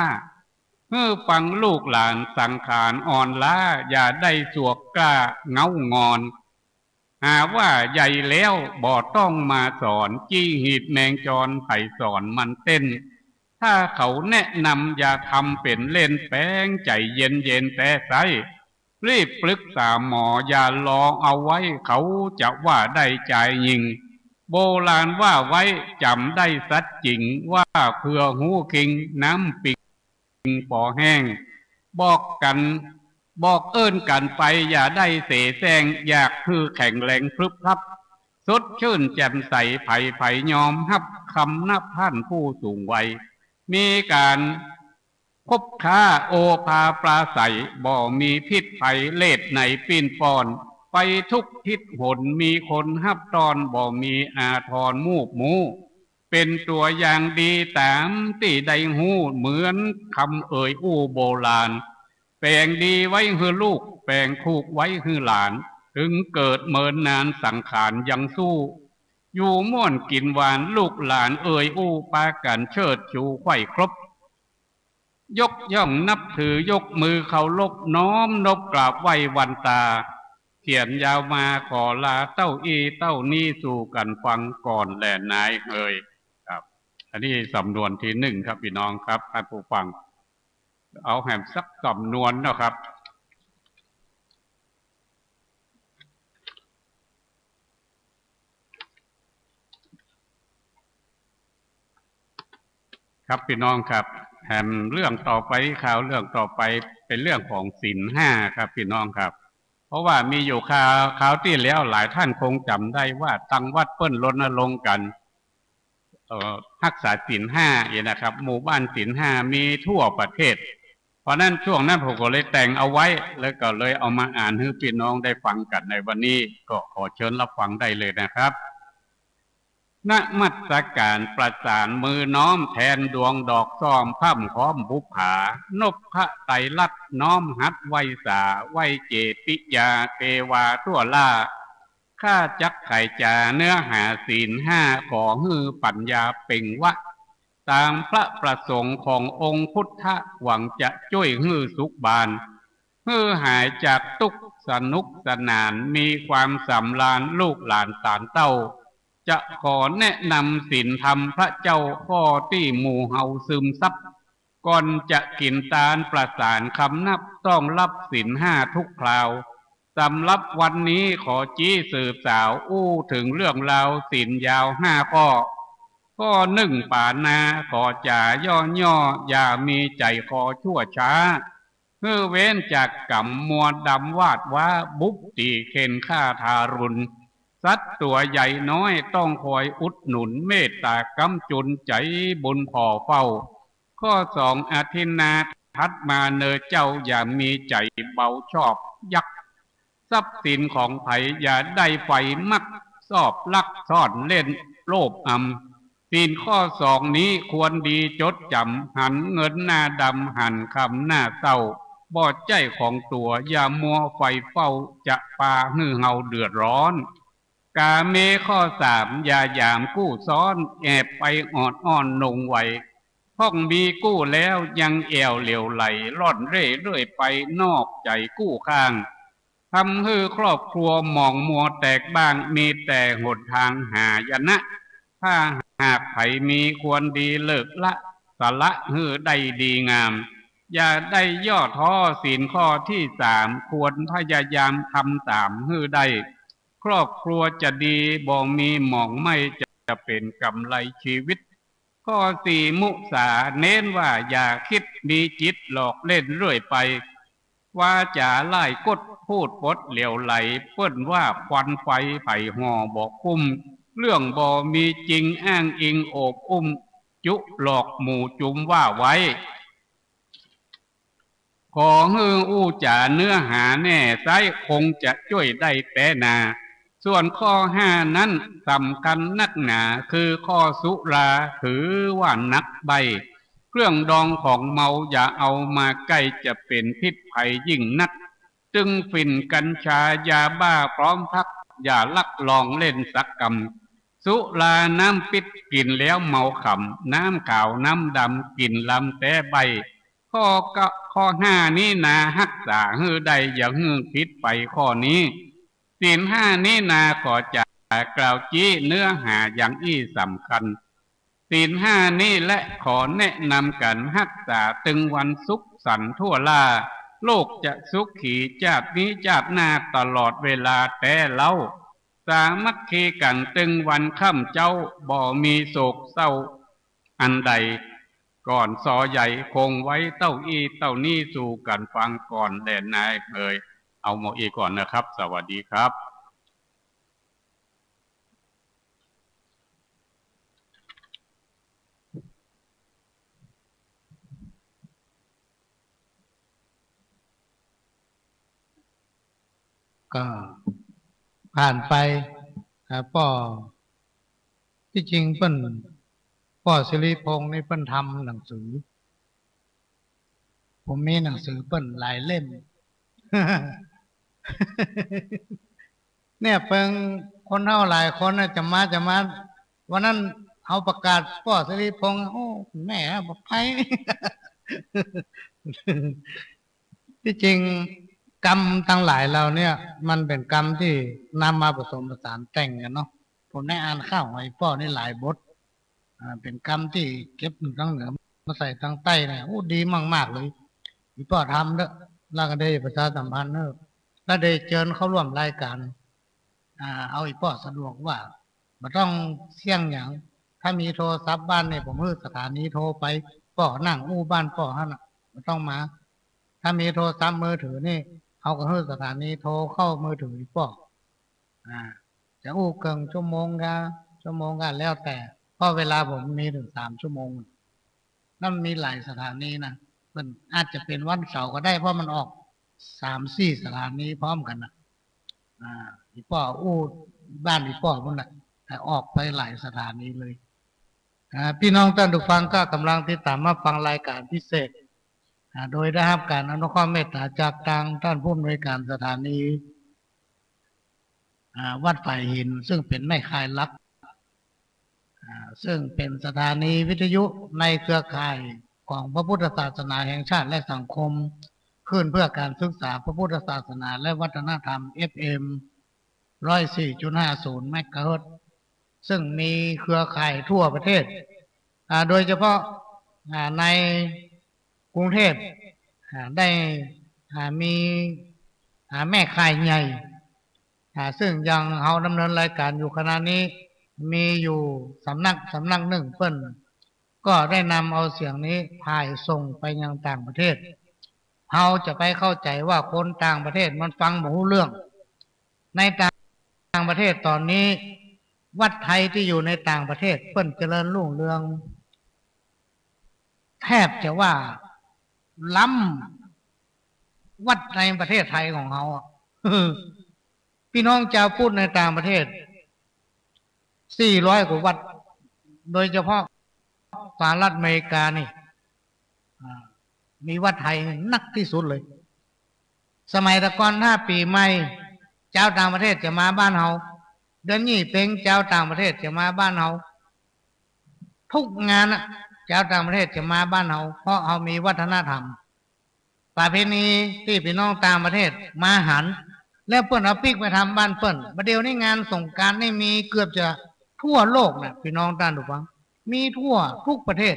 หื้อฟังลูกหลานสังขารอ่อนล้า อย่าได้สวกกล้าเหงางอน หาว่าใหญ่แล้วบ่ต้องมาสอน จี้หีดแมงจรใผสอนมันเต้น ถ้าเขาแนะนำอย่าทำเป๋นเล่น แป๋งใจ๋เย็นๆ แต๊ไซ้ รีบปรึกษาหมออย่ารอเอาไว้ เขาจะว่าได้จายญิง โบราณว่าไว้จ๋ำได้สัตย์จริง ว่าเผื่อฮู้คิง น้ำปิงปอแห้ง บอกกั๋น บอกเอิ้นกั๋นไปอย่าได้เสแสร้ง อยากหื้อแข็งแรงพรึบพรับ สดชื่นแจ่มใส ใผๆ ยอมฮับกำนับต้านผู้สูงวัย มีก๋านคบค้าโอภาปราศรัย บ่มีพิษภัยเลสในปิ้นป้อน ไปทุกทิศหนมีคนฮับต้อน บ่มีอาทรมูบมู เป๋นตั๋วอย่างดีต๋ามตี้ได้ฮู้ เหมือนกำเอ่ยอู้โบราณ แป๋งดีไว้หื้อลูก แป๋งทุกข์ไว้หื้อหลาน เถิงเกิดเมินนานสังขารยังสู้ อยู่ม่วนกิ๋นหวาน ลูกหลานเอ่ยอู้ปากั๋นเชิดชูไขว่ครบ ยกย่องนับถือยกมือเคารพ น้อมนบกราบไหว้วันตา เขียนยาวมาขอลาเต้าอี้เต้านี้ สู่กั๋นฟังก่อนแลนายเฮย ครับ อันนี้สำนวนตี้นึ่งครับปี้น้องครับ ต้านผู้ฟัง เอาแหมสักสำนวนเนาะครับ ครับปี้น้องครับ แหมเรื่องต่อไป ข่าวเรื่องต่อไปเป๋นเรื่องของศีลห้าครับปี้น้องครับ เพราะว่ามีอยู่คราว คราวตี้แล้วหลายต้านคงจ๋ำได้ว่าตังวัดเปิ้นรณรงค์กั๋น เอ่อ ฮักษาศีลห้าอี้นะครับ หมู่บ้านศีลห้ามีทั่วประเทศ เพราะนั้นช่วงนั้นผมก็เลยแต่งเอาไว้ แล้วก็เลยเอามาอ่านหื้อปี้น้องได้ฟังกั๋นในวันนี้ ก็ขอเชิญรับฟังได้เลยนะครับ นมัสก๋านประสานมือน้อม แทนดวงดอกซ้อมพร่ำค้อมบุปผา นพไตรรัตน์น้อมหัตถ์ไหว้สา ไหว้เจติยาเตวาทั่วล่า ข้าจักไขจ๋าเนื้อหาศีลห้า ขอหื้อปั๋ญญาเปล่งวา ต๋ามพระประสงค์ขององค์พุทธะ หวังจะจ้วยหื้อสุขบาน หื้อหายจากตุ๊กข์สนุกสนาน มีความสำราญลูกหลานต๋านเต้า จะขอแนะนำศีลธรรมพระเจ้า ข้อตี้หมู่เฮาซึมซับ ก่อนจะกิ๋นตานประสานกำนับ ต้องรับศีลห้าทุกคราว สำหรับวันนี้ขอจี้สืบสาว อู้เถิงเรื่องราวศีลยาวห้าข้อ ข้อนึ่งป๋านา ขอจ๋าย่อๆ อย่ามีใจ๋คอชั่วช้า หื้อเว้นจากก๋รรมมัวดำวาดว้า บุบตี๋เข่นฆ่าทารุณ สัตว์ตั๋วใหญ่น้อยต้องคอยอุดหนุน เมตตาก๊ำจุนใจ๋บุญผ่อเฝ้า ข้อสองอทินนา ถัดมาเน่อเจ้า อย่ามีใจ๋เบาชอบยัก ทรัพย์สินของใผอย่าได้ใฝ่มัก ชอบลักซ่อนเล่นโลภอำ ศีลข้อสองนี้ควรดีจดจ๋ำ หันเงินหน้าดำ หันคำหน้าเศร้า บ่ใจ้ของตั๋ว อย่ามัวใฝ่เฝ้า จะปาหื้อเฮาเดือดร้อน กาเมข้อสาม อย่าหยามกู้ซ้อน แอบไปออดอ้อนนงไว พ่องมีกู้แล้วยังแอ่วเหลวไหล ร่อนเร่เรื่อยไป นอกใจ๋กู้ข้าง ทำหื้อครอบครัวหมองมัวแตกบ้าง มีแต่หนตางหายนะ ถ้าหากใผมีควรดีเลิกละ สละหื้อได้ดีงาม อย่าได้ย่อท้อ ศีลข้อตี้สาม ควรพยายามทำต๋ามหื้อได้ ครอบครัวจะดี บ่มีหมองไหม้ จะเป๋นก๋ำไรจีวิต ข้อสี่มุสา เน้นว่าอย่าคิดมีจิตหลอกเล่นเรื่อยไป วาจ๋าล่ายก๊ดพูดปดเหลวไหล เปิ้นว่าควันไฟใผห่อบ่คุ้ม เรื่องบ่มีจริงอ้างอิงโอบอุ้ม จุหลอกหมู่จุมว่าไว้ ขอหื้ออู้จ๋าเนื้อหาแน่ไซ้ คงจะจ้วยได้แต๊นา ส่วนข้อห้านั้นสำคัญนักหนา คือข้อสุรา ถือว่าหนักใบ้ เครื่องดองของเมาอย่าเอามาใก้ จะเป๋นพิษภัยยิ่งนัก ตึงฝิ่นกัญชายาบ้าพร้อมพัก อย่าลักลองเล่นสักกำ สุราน้ำปิดกิ๋นแล้วเมาขำ น้ำขาวน้ำดำกิ๋นลำแต๊ใบ้ ข้อก็ ข้อห้านี้นาฮักษาหื้อได้ อย่าหื้อผิดไปข้อนี้ ศีลห้านี้นาขอจ๋ากล่าวจี้ เนื้อหาอย่างอี้สำคัญ ศีลห้านี้แหละขอแนะนำกั๋น ฮักษาตึงวันสุขสันต์ทั่วล่า โลกจะสุขีจาตินี้จาติหน้า ตลอดเวลาแต๊เล่า สามัคคีกั๋นตึงวันค่ำเจ๊า บ่มีโศกเศร้าอันใด ก่อนซอใหญ่ คงไว้เต้าอี้เต้านี้ สู่กั๋นฟังก่อนแลนายเอย เอาหมดอี้ก่อนนะครับ สวัสดีครับ ก็ผ่านไป อ่า ป้อ ตี้จริงเปิ้น ป้อสิริพงษ์นี่เปิ้นทำหนังสือ ผมมีหนังสือเปิ้นหลายเล่ม เนี่ยเปิงคนเฮาหลายคนน่ะ จะมา จะมา วันนั้นเฮาประกาศป้อสิริพงษ์ โอ้ แม่บอกไป ตี้จริงกำตังหลายเหล่าเนี่ย มันเป๋นกำตี้นำมาผสมผสานแต่งกั๋นเนาะ ผมได้อ่านข่าวของไอ้ป้อนี่หลายบท อ่า เป๋นกำตี้เก็บอยู่ตังเหนือมาใส่ตังใต้เนี่ย โอ้ ดีมากๆ เลย อีป้อทำเต๊อะ แล้วก็ได้ประชาสัมพันธ์เต๊อะ แล้วได้เจิญเข้าร่วมรายก๋าน อ่า เอาอีป้อสะดวกว่า บ่ต้องเสี่ยงหยัง ถ้ามีโทรศัพท์บ้านเนี่ย ผมหื้อสถานีโทรไป ป้อนั่งอู้บ้านป้อหั้นน่ะ บ่ต้องมา ถ้ามีโทรศัพท์มือถือนี่ เฮาก็หื้อสถานีโทรเข้ามือถืออีป้อ อ่า จะอู้เกิ่งชั่วโมงกา ชั่วโมงกา แล้วแต่ เพราะเวลาผมมีถึงสามชั่วโมง นั่นมีหลายสถานีนะ มันอาจจะเป๋นวันเสาร์ก็ได้ เพราะมันออกสามสี่สถานีพร้อมกั๋นน่ะ อ่า อีป้ออู้บ้านอีป้อพุ้นน่ะ แต่ออกไปหลายสถานีเลย อ่า พี่น้องต้านผู้ฟังก็ก่ำลังติดต๋ามมาฟังรายก๋านพิเศษ อ่า โดยได้ฮับก๋านอนุเคราะห์เมตต๋าจากตางต้านผู้อำนวยก๋านสถานี อ่า วัดฝายหิน ซึ่งเป๋นแม่ข่ายหลัก อ่า ซึ่งเป๋นสถานีวิทยุในเครือข่ายของพระพุทธศาสนาแห่งชาติและสังคม คลื่นเพื่อการศึกษาพระพุทธศาสนาและวัฒนธรรม เอฟเอ็ม ร้อยสี่จุดห้าศูนย์ เมกะเฮิรตซ์ ซึ่งมีเครือข่ายทั่วประเทศ อ่า โดยเฉพาะ อ่า ในกรุงเทพฯ อ่า ได้ อ่า มี อ่า แม่ข่ายใหญ่ อ่า ซึ่งอย่างเฮาดำเนินรายก๋านอยู่ขณะนี้ มีอยู่สำนัก สำนักนึ่งเปิ้นก็ได้นำเอาเสียงนี้ถ่ายส่งไปยังต่างประเทศ เฮาจะไปเข้าใจ๋ว่าคนต่างประเทศมันฟังบ่ฮู้เรื่อง ในต่างประเทศต๋อนนี้ วัดไทยตี้อยู่ในต่างประเทศเปิ้นเจริญรุ่งเรือง แทบจะว่าล้ำวัดในประเทศไทยของเฮาอะ พี่น้องจาวพุทธในต่างประเทศ สี่ร้อยกว่าวัด โดยเฉพาะสหรัฐอเมริกานี่ อ่า มีวัดไทยนักตี้สุดเลย สมัยตะก่อนถ้าปี๋ใหม่ จาวต่างประเทศจะมาบ้านเฮา เดือนยี่เป็งจาวต่างประเทศจะมาบ้านเฮา ทุกงานน่ะ จาวต่างประเทศจะมาบ้านเฮา เพราะเฮามีวัฒนธรรม ประเพณีตี้พี่น้องต่างประเทศมาหัน แล้วเปิ้นเอาปิ๊กไปทำบ้านเปิ้น บ่าเดี่ยวนี้งานสงกรานต์นี่มีเกือบจะทั่วโลกน่ะ พี่น้องต้านผู้ฟัง มีทั่วทุกประเทศ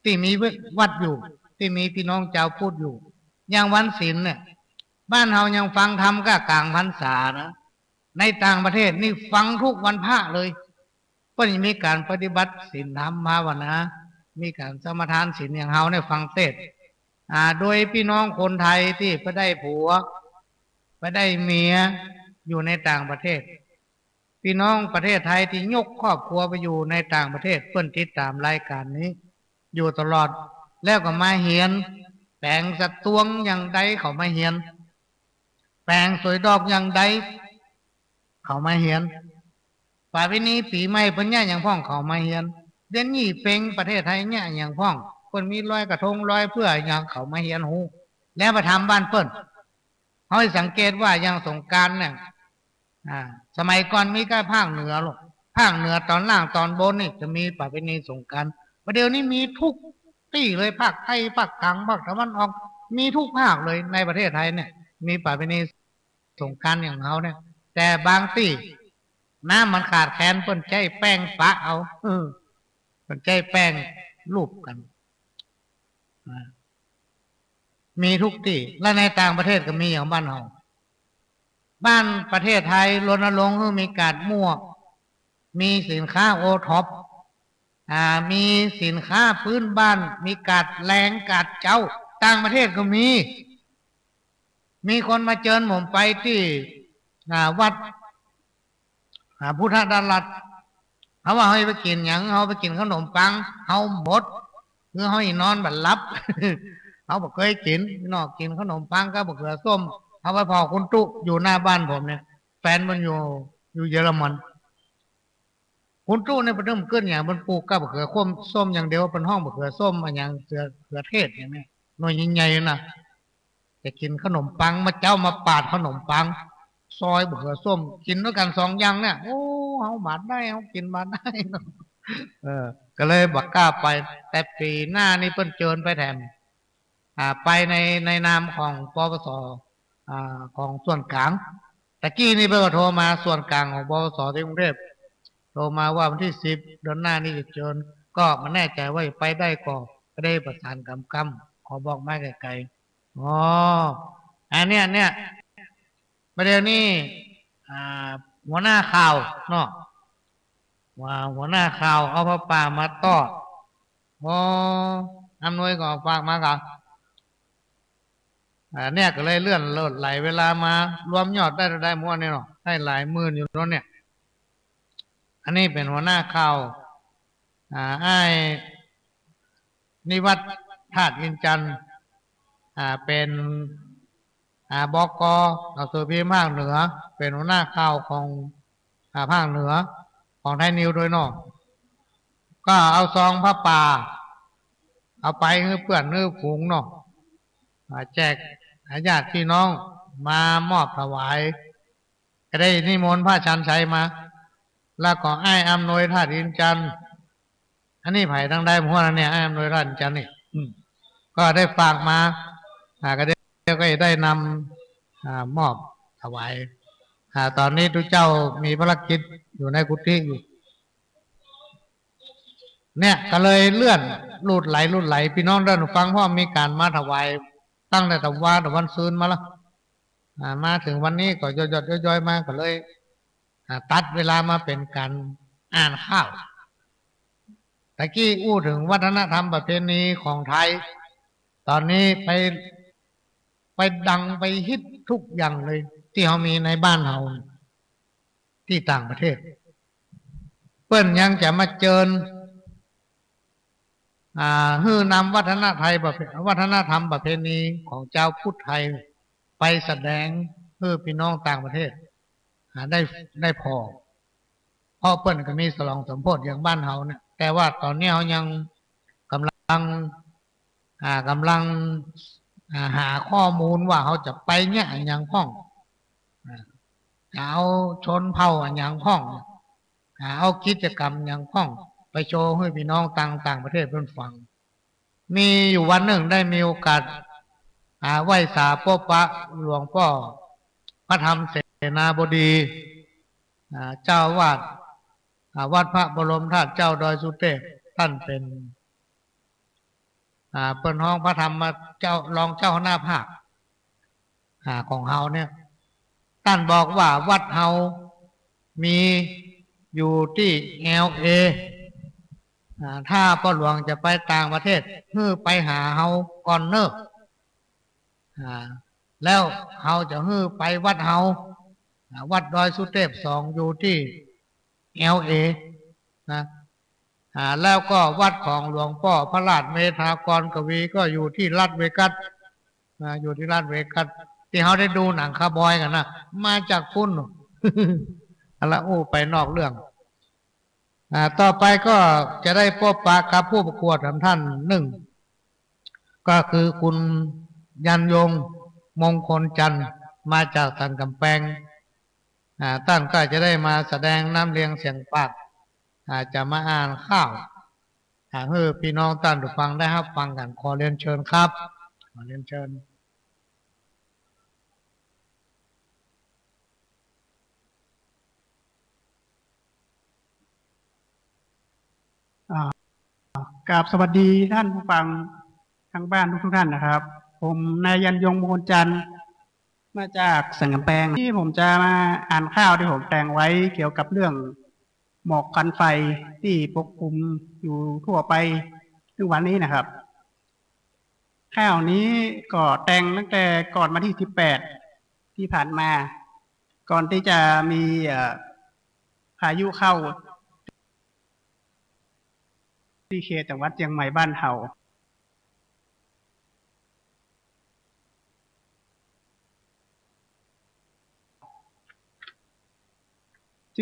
ตี้มีวัดอยู่ ตี้มีพี่น้องจาวพุทธอยู่ อย่างวันศีลเนี่ย บ้านเฮายังฟังธรรมก้ากลางพรรษานะ ในต่างประเทศนี่ฟังทุกวันพระเลย เปิ้นยังมีก๋านปฏิบัติศีลธรรมภาวนา มีก๋านสมาทานศีลอย่างเฮาเนี่ยฟังเทศน์ อ่า โดยพี่น้องคนไทยตี้ไปได้ผัว ไปได้เมียอยู่ในต่างประเทศ พี่น้องประเทศไทยตี้ยกครอบครัวไปอยู่ในต่างประเทศ เปิ้นติดต๋ามรายก๋านนี้อยู่ตลอด แล้วก็มาเฮียน แป๋งสะตวงอย่างใดเขามาเฮียน แป๋งสวยดอกอย่างใด เขามาเฮียน ประเพณีปี๋ใหม่เปิ้นเยียะหยังพ่อง เขามาเฮียน เดือนยี่เป็งประเทศไทยเยียะหยังพ่อง เปิ้นมีลอยกระทงลอยเปื้อหยัง เขามาเฮียนฮู้ แล้วไปทำบ้านเปิ้น เฮาสังเกตว่าอย่างสงกรานต์เนี่ย อ่า สมัยก่อนมีก้าภาคเหนือลูก ภาคเหนือต๋อนล่างต๋อนบนนี่จะมีประเพณีสงกรานต์ ประเดี๋ยวนี้มีทุกตี้เลย ภาคใต้ ภาคกลาง ภาคตะวันออก มีทุกภาคเลยในประเทศไทยเนี่ย มีประเพณีสงกรานต์อย่างเฮาเนี่ย แต่บางตี้น้ำมันขาดแคลน เปิ้นใจ๊แป้งปะเอา เออ เปิ้นใจ๊แป้งลูบกั๋น อ่า มีทุกตี้ และในต่างประเทศก็มีอย่างบ้านเฮา บ้านประเทศไทยรณรงค์หื้อมีก๋าดมั่ว มีสินค้าโอท็อป อ่า มีสินค้าพื้นบ้าน มีก๋าดแลงก๋าดเจ๊า ต่างประเทศก็มี มีคนมาเจิญผมไปตี้ อ่า วัด อ่า พุทธดารัตน์ เฮาว่าเฮาไปกิ๋นหยัง เฮาไปกิ๋นขนมปัง เฮาบ่น คือเฮาอี้นอนบ่หลับ เฮาบ่เกยกิ๋น นอกกิ๋นขนมปังกับบ่าเขือส้ม เฮาไปผ่อคุณตุ๊อยู่หน้าบ้านผมเนี่ย แฟนมันอยู่ อยู่เยอรมัน คุณตุ๊เนี่ยเปิ้นนึ่งกึ๊ดหยัง เปิ้นปลูกกับบ่าเขือส้ม ส้มอย่างเดียว เปิ้นฮ้องบ่าเขือส้ม อะหยัง เขือ เขือเทศอย่างเนี้ย หน่วยใหญ่ๆ นะ จะกิ๋นขนมปัง มาเจ๊ามาปาดขนมปัง ซอยบ่าเขือส้ม กิ๋นตวยกั๋นสองอย่างเนี่ย โอ้ เฮาบ่ได้ เฮากิ๋นบ่ได้ เออ ก็เลยบ่กล้าไป แต่ปี๋หน้านี่เปิ้นเจิญไปแถม อ่า ไปใน ในนามของ ปปส อ่า ของส่วนก๋าง ตะกี้นี่เปิ้นก็โทรมาส่วนก๋างของ ปปส ตี้กรุงเทพฯ โทรมาว่าวันตี้สิบเดือนหน้านี่จะเจิญ ก็บ่แน่ใจ๋ว่าจะไปได้ก่อ ก็ได้ประสานกำกำ ขอบอกมาไก๋ๆ อ๋อ อันเนี้ย เนี่ย ประเดี๋ยวนี้ อ่า หัวหน้าข่าวเนาะ ว่าหัวหน้าข่าวเอาผ้าป่ามาตอด อ๋อ อำนวยก็ฝากมาก่อ อ่า เนี่ยก็เลยเลื่อนโลดไหลเวลามา รวมยอดได้เท่าใดมั่วเนี่ยเนาะ ได้หลายหมื่นอยู่เนาะเนี่ย อันนี้เป๋นหัวหน้าข่าว อ่า อ้ายนิวัฒน์ ธาตุอินทร์จันทร์ อ่า เป๋น อ่า บก หนังสือพิมพ์ภาคเหนือ เป๋นหัวหน้าข่าวของ อ่า ภาคเหนือ ของไทยนิวส์ตวยเนาะ ก็เอาซองผ้าป่า เอาไปหื้อเปื้อนหื้อฝูงเนาะ อ่า แจกญาติพี่น้องมามอบถวาย ก็ได้นิมนต์พระชันชัยมา แล้วก็อ้ายอำนวย ธาตุอินทร์จันทร์ อันนี้ใผตังใดมั่วเนี่ย อ้ายอำนวย ธาตุอินทร์จันทร์นี่ อืม ก็ได้ฝากมา อ่า ก็ได้ ก็ได้นำ อ่า มอบถวาย อ่า ต๋อนนี้ตุ๊เจ้ามีภารกิจอยู่ในกุฏิอยู่ เนี่ย ก็เลยเลื่อนลูดไหล ลูดไหล พี่น้องเดินฟัง เพราะมีก๋านมาถวาย ตั้งแต่ตะวา ตะวันซืนมาแล้ว อ่า มาเถิงวันนี้ก็ยอดๆ ย้อยๆ มา ก็เลย อ่า ตัดเวลามาเป๋นก๋านอ่านข่าว ตะกี้อู้เถิงวัฒนธรรมประเพณีของไทย ต๋อนนี้ไป ไปดังไปฮิตทุกอย่างเลย ตี้เฮามีในบ้านเฮา ตี้ต่างประเทศ เปิ้นยังจะมาเจิญ อ่า หื้อนำวัฒนไทยประเพ- วัฒนธรรมประเพณีของจาวพุทธไทย ไปแสดงหื้อพี่น้องต่างประเทศ อ่า ได้ ได้ผ่อ เพราะเปิ้นก็มีฉลองสมโภชอย่างบ้านเฮาเนี่ย แต่ว่าต๋อนนี้เฮายังกำลัง อ่า กำลัง อ่า หาข้อมูลว่าเฮาจะไปเยียะอะหยังพ่อง อ่า จะเอาชนเผ่าอะหยังพ่อง อ่า เอากิจกรรมหยังพ่อง ไปโชว์หื้อพี่น้องต่าง ต่างประเทศเปิ้นฟัง มีอยู่วันนึ่งได้มีโอกาส อ่า ไหว้สาพบปะหลวงป้อพระธรรมเสนาบดี อ่า เจ้าอาวาส อ่า วัดพระบรมธาตุเจ้าดอยสุเทพ ต้านเป๋น อ่า เปิ้นฮ้องพระธรรมเจ้า รองเจ้าคณะภาค อ่า ของเฮาเนี่ย ต้านบอกว่าวัดเฮามีอยู่ตี้ แอล เอ อ่า ถ้าป้อหลวงจะไปต่างประเทศ หื้อไปหาเฮาก่อนเน่อ อ่า แล้วเฮาจะหื้อไปวัดเฮา อ่า วัดดอยสุเทพสอง อยู่ตี้ แอล เอ นะ อ่า แล้วก็วัดของหลวงป้อพระราชเมธากรกวีก็อยู่ตี้ลาสเวกัส นะ อยู่ตี้ลาสเวกัส ตี้เฮาได้ดูหนังคาวบอยกั๋นนะ มาจากปู๊น เอาละ อู้ไปนอกเรื่อง อ่า ต่อไปก็จะได้ปะปะกับผู้ประกวดสามท่านนึ่ง ก็คือคุณยันยง มงคลจันทร์ มาจากสันก๋ำแปง อ่า ต้านก็จะได้มาแสดงน้ำเรียงเสียงปาก อ่า จะมาอ่านข่าว อ่า หื้อปี้น้องต้านผู้ฟังได้ฮับฟังกั๋น ขอเรียนเชิญครับ ขอเรียนเชิญ อ่า กราบสวัสดีต้านผู้ฟังตางบ้านทุกๆ ต้านนะครับ ผมนายยันยง มงคลจันทร์ มาจากสันก๋ำแปง ตี้ผมจะมาอ่านข่าวตี้ผมแต่งไว้เกี่ยวกับเรื่องหมอกควันไฟตี้ปกคลุมอยู่ทั่วไปทุกวันนี้นะครับ ข่าวนี้ก็แต่งตั้งแต่ก่อนวันตี้สิบแปดตี้ผ่านมา ก่อนตี้จะมี เอ่อ พายุเข้าตี้เขตจังหวัดเจียงใหม่บ้านเฮา จ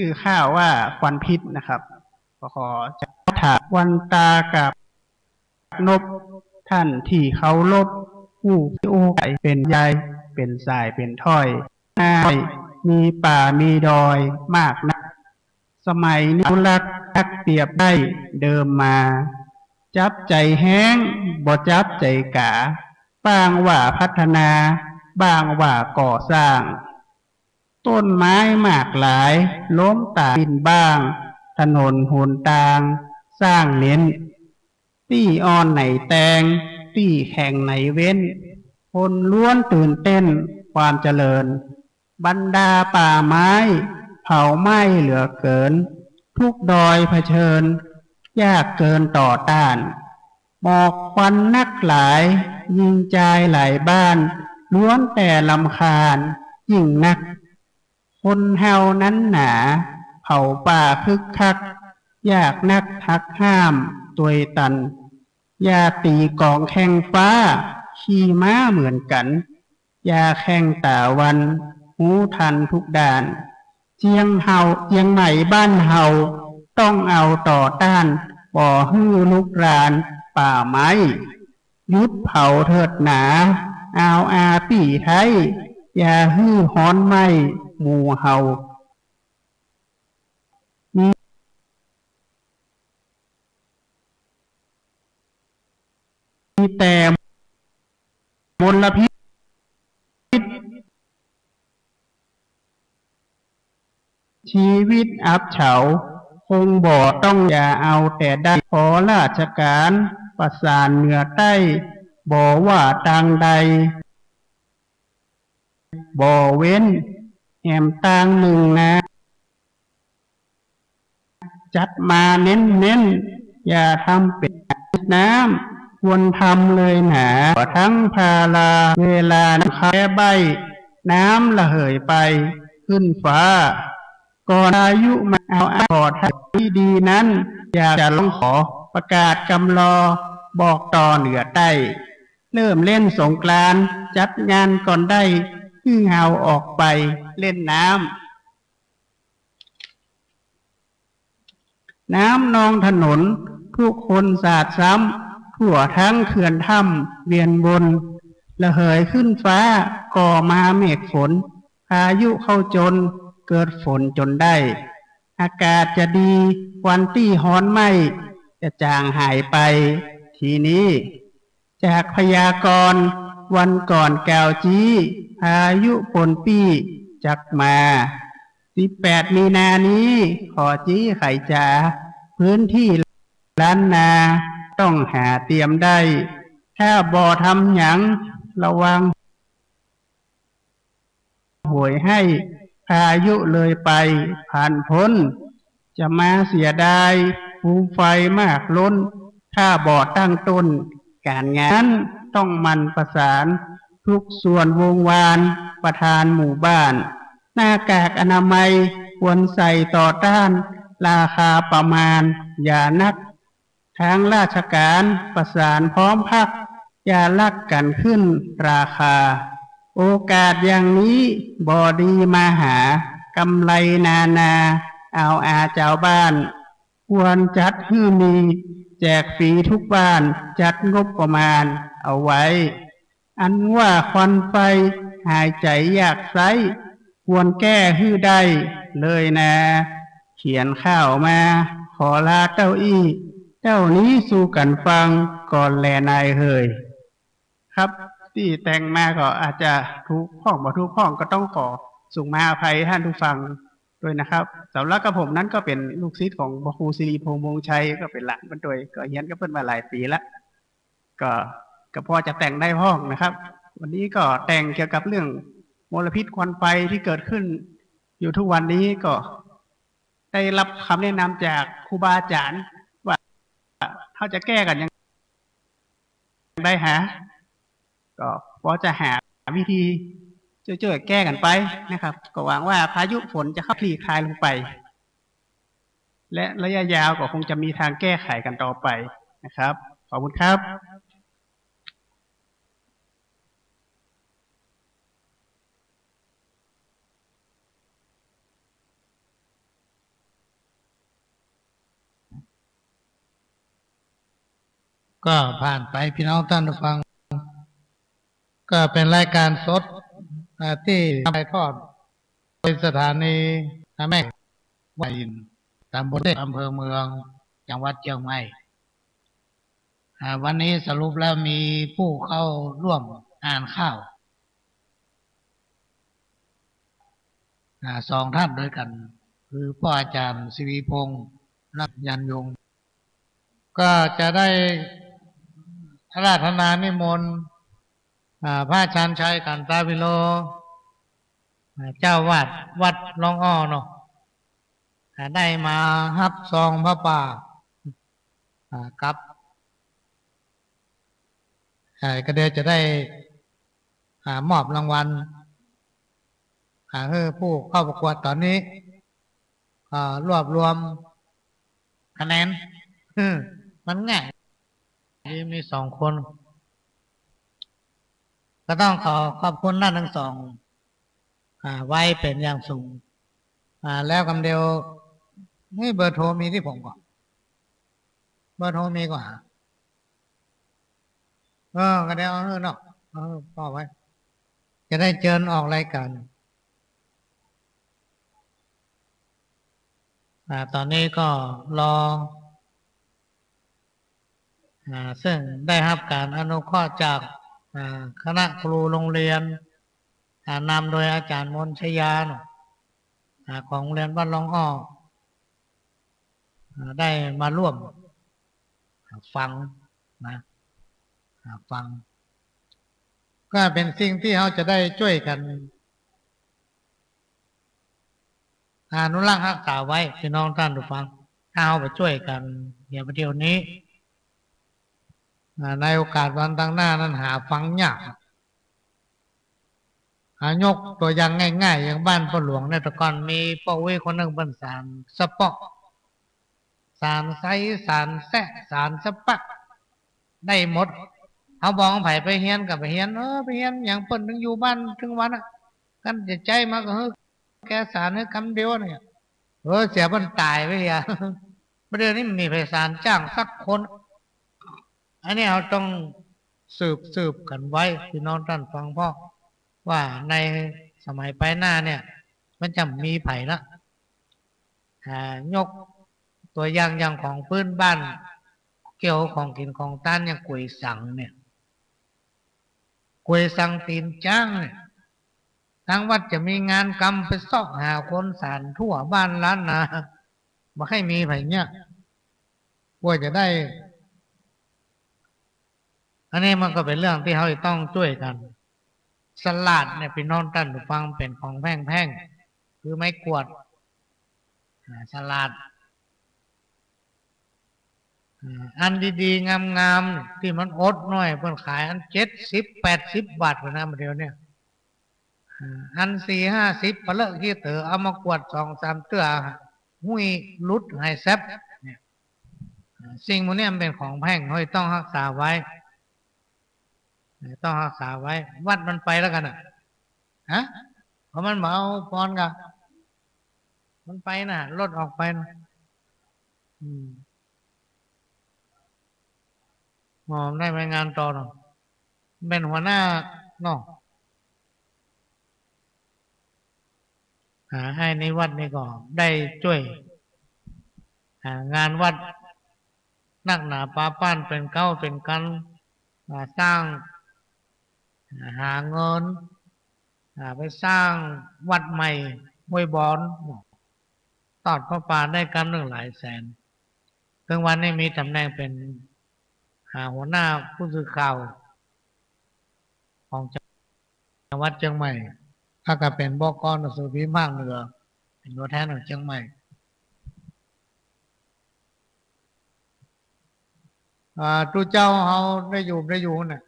ื้อข่าวว่าควันพิษนะครับ ก็ขอจะถามวันตากาบนพ ต้านตี้เคารพ ผู้โอ้ไก่เป๋นใย เป๋นสายเป๋นถ้อย น้อย มีป่ามีดอยมากนัก สมัยนี้อนุรักษ์นักเปรียบได้เดิมมา จับใจ๋แฮ้ง บ่จับใจ๋กา บ้างว่าพัฒนา บ้างว่าก่อสร้าง ต้นไม้มากหลาย ล้มต๋ายปิ้นบ้าง ถนนหนตางสร้างเน้น ตี้อ่อนไหนแตง ตี้แข็งไหนเว้น คนล้วนตื่นเต้นความเจริญ บรรดาป่าไม้เผาไหม้เหลือเกิน ทุกดอยเผชิญยากเกินต่อต้าน หมอกควันนักหลาย ยิงจายหลายบ้าน ล้วนแต่รำคาญยิ่งนัก คนเฮานั้นหนา เผาป่าคึกคัก ยากนักหักห้ามตวยตัน อย่าตี๋ก๋องแข่งฟ้า ขี่ม้าเหมือนกั๋น อย่าแข่งต๋าวัน ฮู้ทันทุกด้าน เจียงเฮา เจียงใหม่บ้านเฮา ต้องเอาต่อต้าน บ่หื้อลุกรานป่าไม้ หยุดเผาเถิดหนา อาวอาปี้ไท้ อย่าหื้อฮ้อนไหม้หมู่เฮา มี มีแต่มลพิษ ชีวิตอับเฉา คงบ่ต้อง อย่าเอาแต่ได้ ขอราชก๋านประสานเหนือใต้ บ่ว่าตางใด บ่เว้นแหมตางนึ่งนา จัดมาเน้นๆ อย่าทำเป๋นน้ำ ควรทำเลยหนา ทั้งพารา เวลาน้ำค้างแบ้ น้ำระเหยไปขึ้นฟ้า ก่อนพายุมา เอาอ้ายขอท่านที่ดีนั้น อยากจะร้องขอประกาศกำลอ บอกต่อเหนือใต้ เริ่มเล่นสงกรานต์ จัดงานก่อนได้ หื้อเฮาออกไปเล่นน้ำ น้ำนองถนน ทุกคนสาดซ้ำ ทั่วทั้งเขื่อนถ้ำเวียงบน ระเหยขึ้นฟ้า ก่อมาเมฆฝน พายุเข้าจน เกิดฝนจนได้ อากาศจะดี ควันตี้ฮ้อนไหม้ จะจางหายไป ทีนี้ จากพยากรณ์วันก่อนกล่าวจี้ พายุฝนปี้จักมา สิบแปดมีนานี้ ขอจี้ไขจ๋า พื้นที่ล้านนา ต้องหาเตรียมได้ ถ้าบ่ทำหยัง ระวัง โหยให้พายุเลยไปผ่านพ้น จะมาเสียดายฟูมไฟมากล้น ถ้าบ่ตั้งต้นก๋านงาน ต้องหมั่นประสานทุกส่วนวงวาน ประธานหมู่บ้าน หน้ากากอนามัยควรใส่ต่อต้าน ราคาประมาณอย่านัก ทางราชก๋านประสานพร้อมพรรค จะลักกั๋นขึ้นราคา โอกาสอย่างนี้บ่ดีมาหา กำไรนานา เอาอาจาวบ้าน ควรจัดหื้อมี แจกฟรีทุกบ้าน จัดงบประมาณเอาไว้ อันว่าควันไฟหายใจ๋อยากใจ๊ ควรแก้หื้อได้เลยนา เขียนข่าวมา ขอลาเต้าอี้ เต้านี้สู่กั๋นฟังก่อนแลนายเหย ครับ ตี้แต่งมาก็อาจจะถูกพ่องบ่ถูกพ่อง ก็ต้องขอสูงมาอภัยต้านผู้ฟังด้วยนะครับ สำหรับกระผมนั้นก็เป๋นลูกศิษย์ของพระครูสิริพงษ์ วงศ์ชัย ก็เป๋นหลานเปิ้นตวย ก็เฮียนกับเปิ้นมาหลายปี๋ละ ก็ ก็พอจะแต่งได้พ่องนะครับ วันนี้ก็แต่งเกี่ยวกับเรื่องมลพิษควันไฟตี้เกิดขึ้นอยู่ทุกวันนี้ ก็ได้รับคำแนะนำจากครูบาอาจ๋ารย์ว่า เฮาจะแก้กั๋นอย่างใดหา ก็พอจะหาวิธีจ้วยๆ แก้กั๋นไปนะครับ ก็หวังว่าพายุฝนจะเข้าคลี่คลายลงไป และระยะยาวก็คงจะมีทางแก้ไขกั๋นต่อไปนะครับ ขอบคุณครับ ก็ผ่านไปพี่น้องต้านผู้ฟัง ก็เป๋นรายการสด อ่า ตี้ถ่ายทอดโดยสถานีแม่สายอินทร์ ตำบลเซก อำเภอเมือง จังหวัดเจียงใหม่ อ่า วันนี้สรุปแล้วมีผู้เข้าร่วมอ่านข่าว อ่า สองท่านด้วยกั๋น คือป้ออาจ๋ารย์สิริพงษ์ และยันยง ก็จะได้อาราธนานิมนต์ อ่า พระชาญชัย ขันธวิโร อ่า เจ้าอาวาสวัดร่องอ้อเนาะ อ่า ได้มาฮับซองผ้าป่า อ่า กับ อ่า ก็เดี๋ยวจะได้ อ่า มอบรางวัล อ่า หื้อผู้เข้าประกวดต๋อนนี้ อ่า รวบรวมคะแนน อืม มันง่าย มี มีสองคน ก็ต้องขอขอบคุณต้านตังสอง อ่า ไว้เป๋นอย่างสูง อ่า แล้วกำเดียว นี่เบอร์โทรมีตี้ผมก่อ เบอร์โทรมีก่อ เออ ก็เดี๋ยว เออ เนาะ เออ ป้อไว้ จะได้เจิญออกรายการ อ่า ต๋อนนี้ก็รอ อ่า ซึ่งได้ฮับก๋านอนุเคราะห์จาก อ่า คณะครูโรงเรียน อ่า นำโดยอาจ๋ารย์มนชยาเนาะ อ่า ของโรงเรียนวัดร่องอ้อ อ่า ได้มาร่วม อ่า ฟังนะ อ่า ฟัง ก็เป๋นสิ่งตี้เฮาจะได้จ้วยกั๋น อนุรักษ์ฮักษาไว้ พี่น้องต้านผู้ฟัง ถ้าเฮาบ่จ้วยกั๋น เดี๋ยวประเดี๋ยวนี้ อ่า ในโอกาสวันตังหน้านั้นหาฟังยาก อ่า ยกตั๋วอย่างง่ายๆ อย่างบ้านป้อหลวงเนี่ย แต่ก่อนมีป้ออุ๊ยคนนึ่งเปิ้นสานสะเปาะ สานไซ สานแซะ สานสะปะ ได้หมด เฮาบอกใผไปเฮียนก็ไปเฮียน เออ ไปเฮียนหยัง เปิ้นตึงอยู่บ้านตึงวันอะ คันจะใจ๊มาก็หื้อแกสานหื้อกำเดียวเนี่ย เออ เสียเปิ้นต๋ายไปเหีย ประเดี๋ยวนี้บ่มีใผสานจ้างสักคน อันนี้เฮาต้องสืบ สืบกั๋นไว้ พี่น้องต้านฟัง เพราะว่าในสมัยไปหน้าเนี่ย มันจะบ่มีใผละ อ่า ยกตั๋วอย่าง อย่างของพื้นบ้าน เกี่ยวของกิ๋นของตานอย่างก๋วยสังเนี่ย ก๋วยสังตี๋นจ๊างเนี่ย ตางวัดจะมีงานกำไปเซาะหาคนสานทั่วบ้านล้านนา บ่ใค่มีใผเนี่ย กว่าจะได้ อันนี้มันก็เป๋นเรื่องตี้เฮาจะต้องจ้วยกั๋น สลาดเนี่ย พี่น้องต้านผู้ฟัง เป๋นของแพงๆ คือไม้กวาด อ่า สลาด อ่า อันดีๆ งามๆ ตี้มันอดหน้อย เปิ้นขายอันเจ็ดสิบ แปดสิบบาทพู้นนะ เดี๋ยวเนี่ย อ่า อันสี่ห้าสิบ ปะเลอะขี้เต๋อ เอามากวาดสองสามเตื้อ หุ้ยหลุดหายแซบเนี่ย อ่า สิ่งหมู่นี้มันเป๋นของแพง เฮาต้องฮักษาไว้ ต้องฮักษาไว้ วัดมันไปแล้วกั๋นน่ะ ฮะ เพราะมันบ่เอาปอนกั๋น มันไปน่ะ ลดออกไปน่ะ อืม อ๋อ ได้ไปงานต่อเนาะ เป๋นหัวหน้าเนาะ อ่า ไอ้ในวัดนี่ก็ได้จ้วย อ่า งานวัดนักหนาปาป้านเป๋นเก๊าเป๋นกั๋น อ่า สร้าง อ่า หาเงิน อ่า ไปสร้างวัดใหม่ห้วยบอน ตอดผ้าป่าได้กำนึ่งหลายแสน เถิงวันนี้มีต๋ำแหน่งเป๋น อ่า หัวหน้าผู้สื่อข่าว ของจังหวัดเจียงใหม่ แล้วก็เป๋น บก หนังสือพิมพ์ภาคเหนือ เป๋นตั๋วแทนของเจียงใหม่ อ่า ตุ๊เจ้าเฮาได้อยู่ ได้อยู่เนี่ย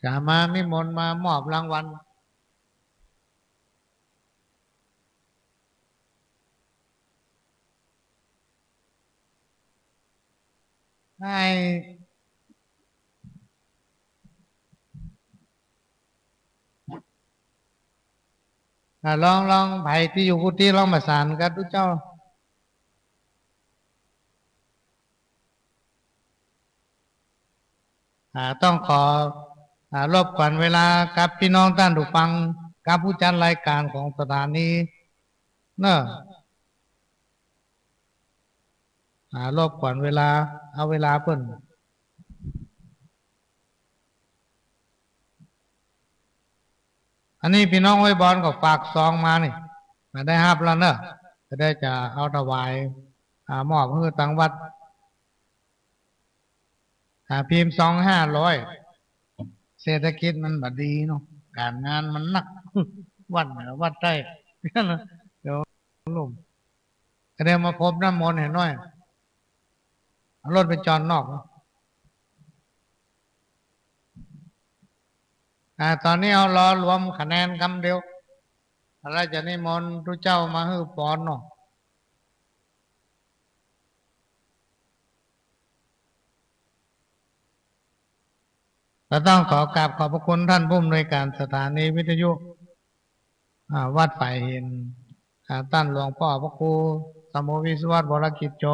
จะมานิมนต์มามอบรางวัล ให้ อ่า ลอง ลอง ใผตี้อยู่กุฏิลองประสานกับตุ๊เจ้า อ่า ต้องขอ อ่า รบกวนเวลากับปี้น้องต้านผู้ฟัง กับผู้จัดรายก๋านของสถานี เนาะ อ่า รบกวนเวลา เอาเวลาเปิ้น อันนี้ปี้น้องห้วยบอนก็ฝากซองมานี่ อ่า ได้ฮับแล้วเนาะ จะได้จะเอาถวาย อ่า มอบหื้อตังวัด อ่า พิมพ์ซองห้าร้อย เศรษฐกิจมันบ่ดีเนาะ ก๋านงานมันหนัก วัดเหนือวัดใต้ เดี๋ยวลุ่ม ก็เดี๋ยวมาพรมน้ำมนต์หื้อหน่อย เอารถไปจอดนอก อ่า ต๋อนนี้เอารอรวมคะแนนกำเดียว แล้วจะนิมนต์ตุ๊เจ้ามาหื้อปอนเนาะ ก็ต้องขอกราบขอบพระคุณท่านผู้อำนวยการสถานีวิทยุ อ่า วัดฝายหิน อ่า ต้านหลวงป้อพระครูสมุห์วิศวัตร วรกิจโจ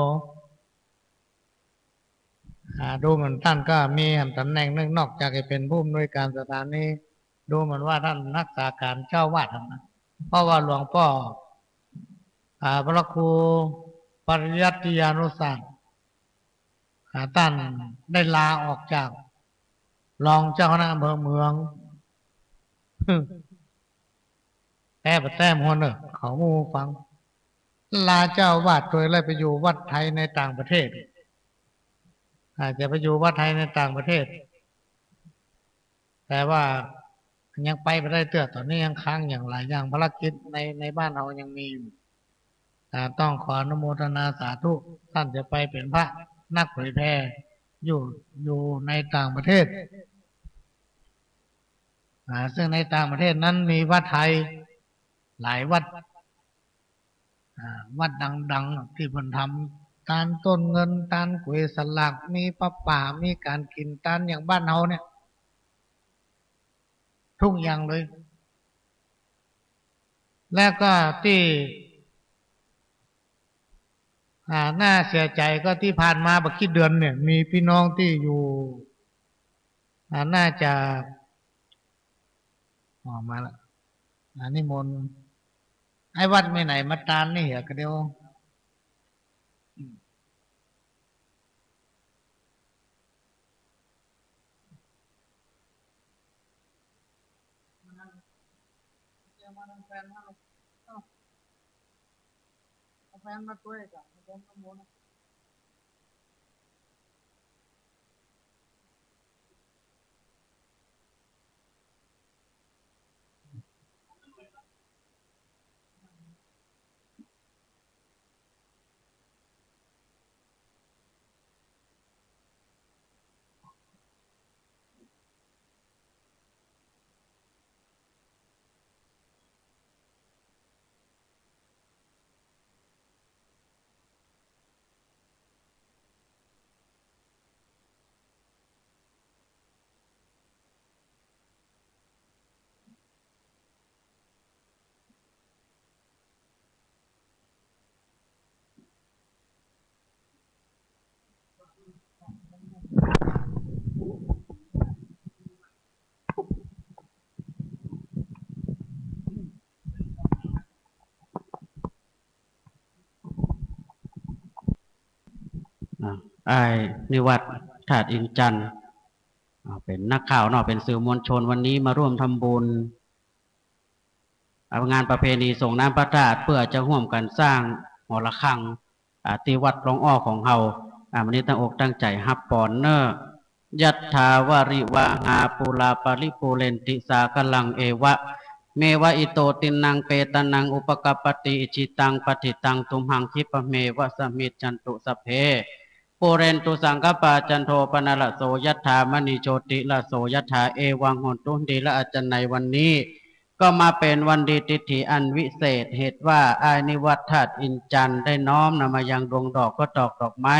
อ่า ดูเหมือนต้านก็มีตำแหน่งนึ่งนอกจากจะเป๋นผู้อำนวยการสถานี ดูเหมือนว่าต้านรักษาก๋านเจ้าอาวาสนะ เพราะว่าหลวงป้อ อ่า พระครูปริยัติยานุสาสน์ อ่า ต้านได้ลาออกจากรองเจ้าคณะอำเภอเมือง แต๊บ่แต๊มอหัวเน่อ เขาฮู้ฟัง ลาเจ้าอาวาสโตยแล้วไปอยู่วัดไทยในต่างประเทศ อาจจะไปอยู่วัดไทยในต่างประเทศ แต่ว่ายังไปบ่ได้เตื้อ ต๋อนนี้ยังค้างอย่างหลายอย่าง ภารกิจใน ในบ้านเฮายังมีอยู่ อ่า ต้องขออนุโมทนาสาธุ ต้านจะไปเป๋นพระนักเผยแผ่อยู่ อยู่ในต่างประเทศ อ่า ซึ่งในต่างประเทศนั้นมีวัดไทยหลายวัด อ่า วัดดังๆ ตี้เปิ้นทำตานต้นเงิน ตานก๋วยสลาก มีผ้าป่า มีก๋านกิ๋น ตานอย่างบ้านเฮาเนี่ย ทุกอย่างเลย แล้วก็ตี้ อ่า น่าเสียใจ๋ก็ตี้ผ่านมาบ่กี่เดือนเนี่ย มีปี้น้องตี้อยู่ อ่า น่าจะ ออกมาละ อ่า นิมนต์ ไอ้วัดแม่ไหนมาตานนี่เหรอ ก็เดี๋ยว เอาแฟนมาตวยก่อน เอาแฟนมาตวยก่อน อ้ายนิวัฒน์ ธาตุอินทร์จันทร์ อ่า เป๋นนักข่าวเนาะ เป๋นสื่อมวลชน วันนี้มาร่วมทำบุญ อ่า งานประเพณีส่งน้ำพระธาตุ เปื้อจะฮ่วมกั๋นสร้างหอระฆัง อ่า ตี้วัดร่องอ้อของเฮา อ่า วันนี้ตั้งอกตั้งใจ๋ฮับปอนเน่อ ยัตถาวาริวหาปูราปริปูเรนติสาคารัง เอวะเมวะอิโต ทินนังเปตานังอุปกัปปติ อิจฉิตังปัตถิตังตุมหัง ขิปปะเมวะสะมิชฌันตุ สัพเพปูเรนตุสังกปปา จันโทปนรสโส ยัตถามณีโชติรสโส ยัตถา เอวังโหนตุ ดีละอาจารย์ ในวันนี้ ก็มาเป๋นวันดีทิฐิอันวิเศษ เหตุว่าอ้ายนิวัฒน์ ธาตุอินทร์จันทร์ ได้น้อมนำมายังดวงดอก ก็ดอกดอกไม้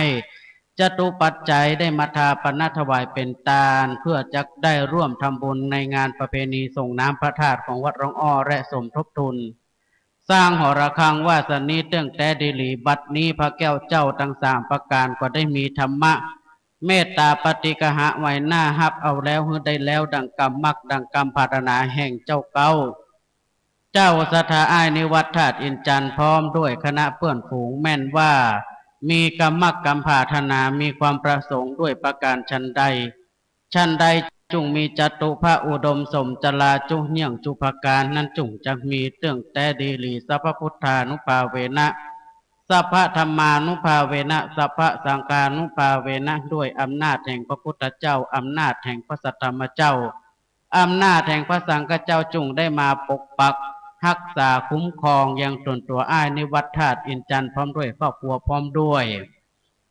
จตุปัจจัย ได้มาทาปนถวายเป๋นตาน เปื้อจะได้ร่วมทำบุญในงานประเพณีส่งน้ำพระธาตุของวัดร่องอ้อ และสมทบทุน สร้างหอระฆังว่าสันนี้ เตื้องแต๊ดีหลี บัดนี้พระแก้วเจ้าตังสามประก๋าน ก็ได้มีธรรมะเมตตาปาฏิกหะไหว้หน้าฮับเอาแล้ว หื้อได้แล้วดั่งกำมักดั่งกำปรารถนาแห่งเจ้าเก๊า เจ้าศรัทธาอ้ายนิวัฒน์ ธาตุอินทร์จันทร์ พร้อมด้วยคณะเปื้อนฝูง แม่นว่ามีกำมักกำปรารถนา มีความประสงค์ด้วยประก๋านฉันใด ฉันใดจุ่งมีจตุพระอุดมสมจราจุเยี่ยงจุประก๋าน นั้นจุ่งจักมีเตื้องแต๊ดีหลี สัพพะพุทธานุภาเวนะ สัพพะธัมมานุภาเวนะ สัพพะสังฆานุภาเวนะ ด้วยอำนาจแห่งพระพุทธเจ้า อำนาจแห่งพระสัทธรรมเจ้า อำนาจแห่งพระสังฆเจ้า จุ่งได้มาปกปักฮักษาคุ้มครองยังต๋นตั๋วอ้ายนิวัฒน์ ธาตุอินทร์จันทร์ พร้อมด้วยครอบครัว พร้อมด้วย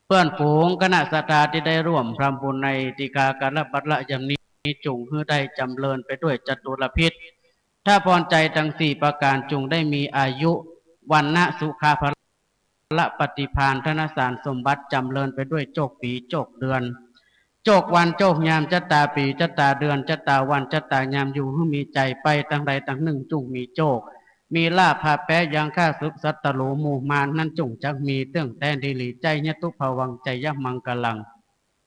เปื้อนฝูงคณะศรัทธาตี้ได้ร่วมทำบุญในติกาการบัดละยามนี้ จุ่งหื้อได้จ๋ำเริญไปด้วยจตุรพิธ ถ้าพรชัยตังสี่ประก๋าน จุ่งได้มีอายุ วรรณะ สุขะ พละ ปฏิภาณ ธนสารสมบัติ จ๋ำเริญไปด้วยโจคปี๋ โจคเดือน โจควัน โจคยาม จะต๋าปี๋ จะต๋าเดือน จะต๋าวัน จะต๋ายาม อยู่หื้อมีใจ๋ไปตังใดตังนึ่ง จุ่งมีโจค มีลาภพาแป๊ยังข้าศึกศัตรูหมู่มาร นั้นจุ่งจักมีเตื้องแต๊ดีหลี ไชยะตุภวัง ไชยะมังคลัง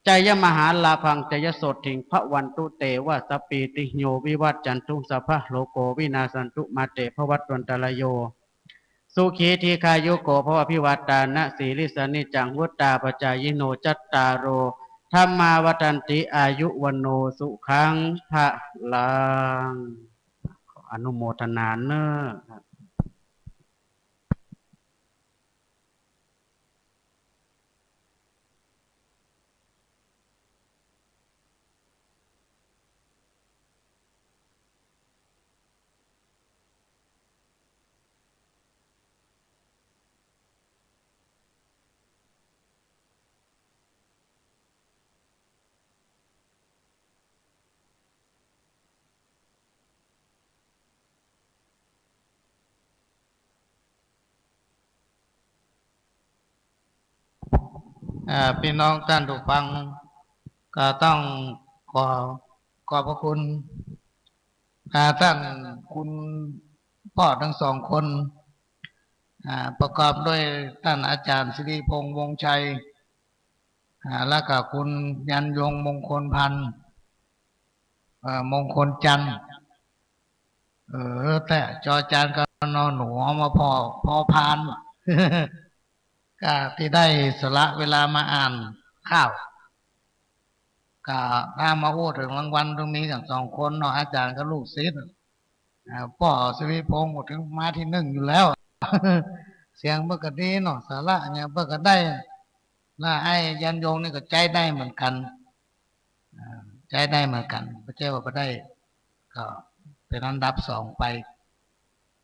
ไชยะมหาลาภัง ไชยะโสตถิง ภะวันตุเต วะสะปีติโย วิวัชชันตุ สัพพะโรโค วินาสสันตุ มาเต ภะวัตวันตะราโย สุขี ทีฆายุโก ภะวะ อภิวาทานะสีลิสสะ นิจจัง วุฑฒาปะจายิโน จัตตาโร ธัมมา วัฑฒันติ อายุ วัณโณ สุขัง พะลัง ขออนุโมทนาเน่ออ่า ปี้น้องต้านผู้ฟัง ก็ต้องขอขอบพระคุณ อ่า ต้านคุณป้อตังสองคน อ่า ประกอบด้วยต้านอาจ๋ารย์สิริพงษ์ วงศ์ชัย อ่า แล้วก็คุณยันยง มงคลพันธ์ เอ่อ มงคลจันทร์ เออ แต่จอจานกับนอหนูเอามาผ่อ ผ่อผ่าน ก็ตี้ได้สละเวลามาอ่านข่าว ก็ถ้ามาอู้เถิงรางวัลตรงนี้กั๋นสองคนเนาะ อาจ๋ารย์กับลูกศิษย์ อ่า ป้อสิริพงษ์ก็เถิงมาตี้นึ่งอยู่แล้ว เสียงเปิ้นก็ดีเนาะ สาระหยังเปิ้นก็ได้ แล้วไอ้ยันยงนี่ก็ใจ๊ได้เหมือนกั๋น อ่า ใจ๊ได้เหมือนกั๋น บ่ใจ้ว่าบ่ได้ ก็เป๋นอันดับสองไป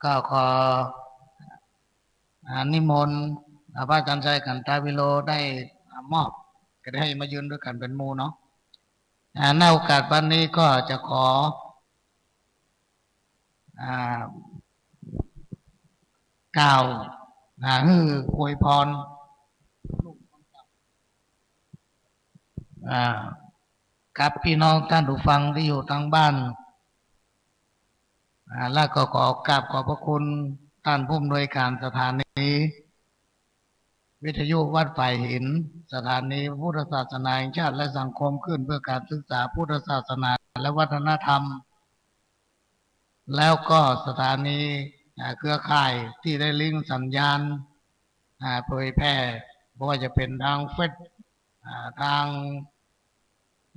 ก็ขอ อ่า นิมนต์ อ่า พระอาจ๋ารย์ชัย ขันธวิโรจน์ ได้ อ่า มอบ ก็ได้มายืนตวยกั๋นเป๋นหมู่เนาะ อ่า ในโอกาสวันนี้ก็จะขอ อ่า กล่าว อ่า หื้ออวยพร อ่า กับปี้น้องต้านผู้ฟังตี้อยู่ตางบ้าน อ่า แล้วก็ขอกราบขอบพระคุณต้านผู้อำนวยการสถานีวิทยุวัดฝายหิน สถานีพระพุทธศาสนาแห่งชาติและสังคม ขึ้นเพื่อการศึกษาพุทธศาสนาและวัฒนธรรม แล้วก็สถานี อ่า เครือข่ายตี้ได้ลิงก์สัญญาณ อ่า เผยแพร่ บ่ว่าจะเป๋นตางเฟซ อ่า ทาง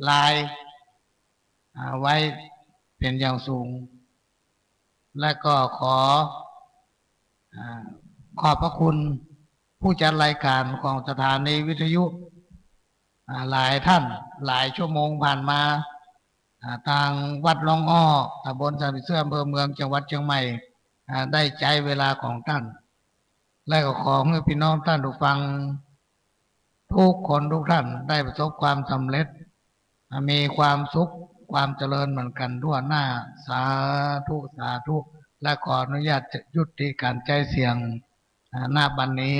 ไลน์ อ่า ไว้เป๋นอย่างสูง และก็ขอ อ่า ขอบพระคุณผู้จัดรายการของสถานีวิทยุ อ่า หลายท่าน หลายชั่วโมงผ่านมา อ่า ตางวัดหนองอ้อ ตำบลสันผีเสื้อ อำเภอเมือง จังหวัดเชียงใหม่ อ่า ได้ใจ๊เวลาของต้าน และก็ขอหื้อพี่น้องต้านผู้ฟัง ทุกคนทุกท่านได้ประสบความสำเร็จ มีความสุข ความเจริญเหมือนกันทั่วหน้า สาธุ สาธุ และขออนุญาตจะยุติการใจ๊เสียง อ่า ณ บัดนี้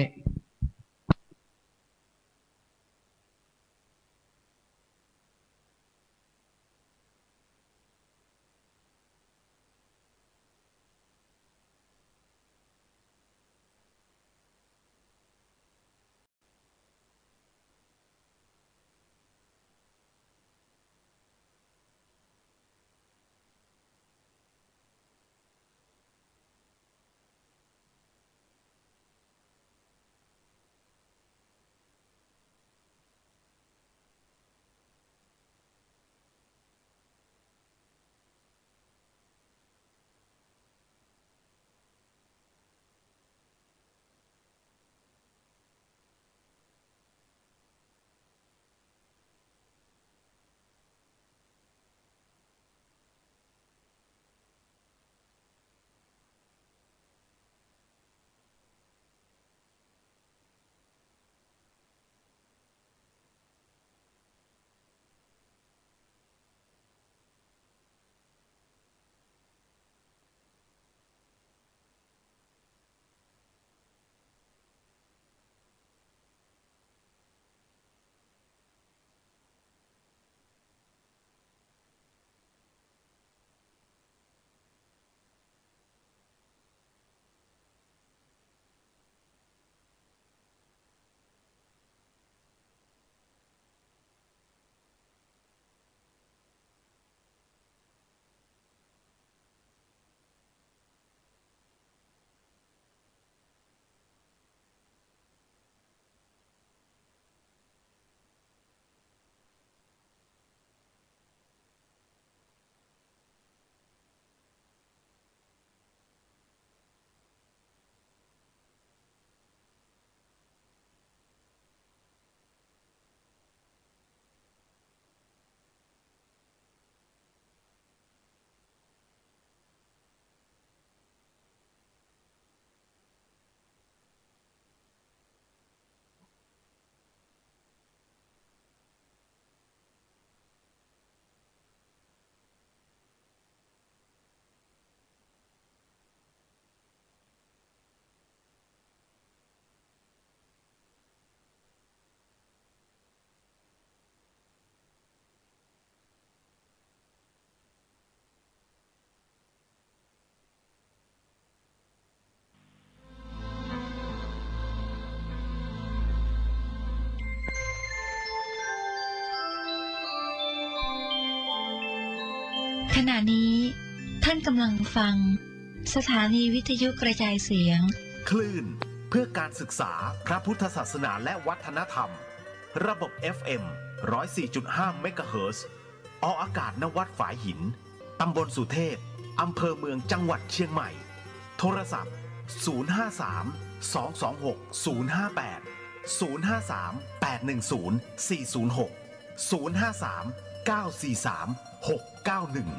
ขณะนี้ท่านกำลังฟังสถานีวิทยุกระจายเสียง คลื่นเพื่อการศึกษาพระพุทธศาสนาและวัฒนธรรม ระบบ เอฟ เอ็ม ร้อยสี่จุดห้า เมกะเฮิรตซ์ ออกอากาศ ณ วัดฝายหิน ตำบลสุเทพ อำเภอเมือง จังหวัดเชียงใหม่ โทรศัพท์ ศูนย์ห้าสาม สองสองหก ศูนย์ห้าแปด ศูนย์ห้าสาม แปดหนึ่งศูนย์ สี่ศูนย์หก ศูนย์ห้าสาม เก้าสี่สาม หกเก้าหนึ่ง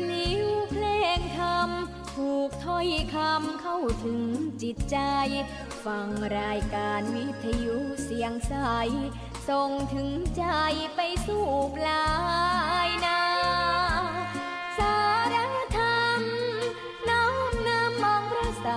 พลิ้วเพลงธรรม ผูกถ้อยคำเข้าถึงจิตใจ ฟังรายการวิทยุเสียงใส ส่งถึงใจไปสู่ปลายนา สารธรรม น้อมนำองค์พระสั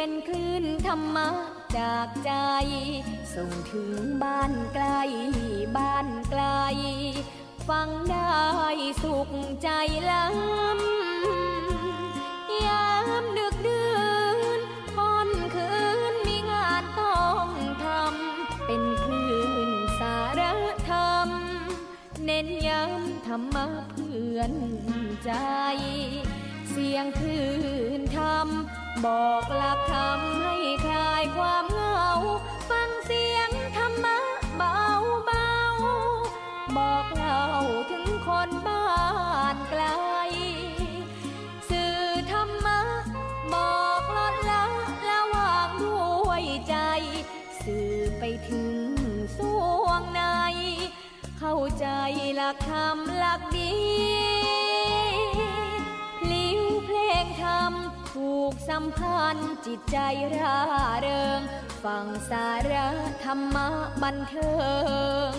เป็นคลื่นธรรมะจากใจ ส่งถึงบ้านไกลบ้านไกล ฟังได้สุขใจล้ำ ยามดึกดื่นค่ำคืนมีงานต้องทำ เป็นคลื่นสารธรรม เน้นย้ำธรรมะเพื่อนใจ เสียงคลื่นธรรม บอกหลักธรรมให้คลายความเหงา ฟังเสียงธรรมะเบาๆ บอกเล่าถึงคนบ้านไกล สื่อธรรมะ บอกลดละละวางด้วยใจ สื่อไปถึงสวงใน เข้าใจหลักธรรมหลักดี พลิ้วเพลงธรรมผูกสัมพันธ์ จิตใจร่าเริง ฟังสาระธรรมะบันเทิง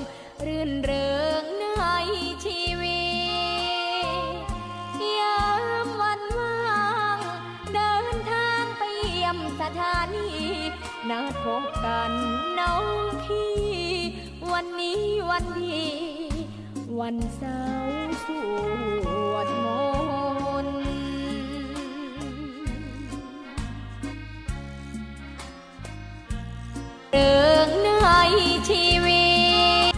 รื่นเริงในชีวิต ยามวันว่าง เดินทางไปเยี่ยมสถานี นัดพบกันน้องพี่ วันนี้วันดี วันเสาร์สวดมนต์ เริงในชีวิต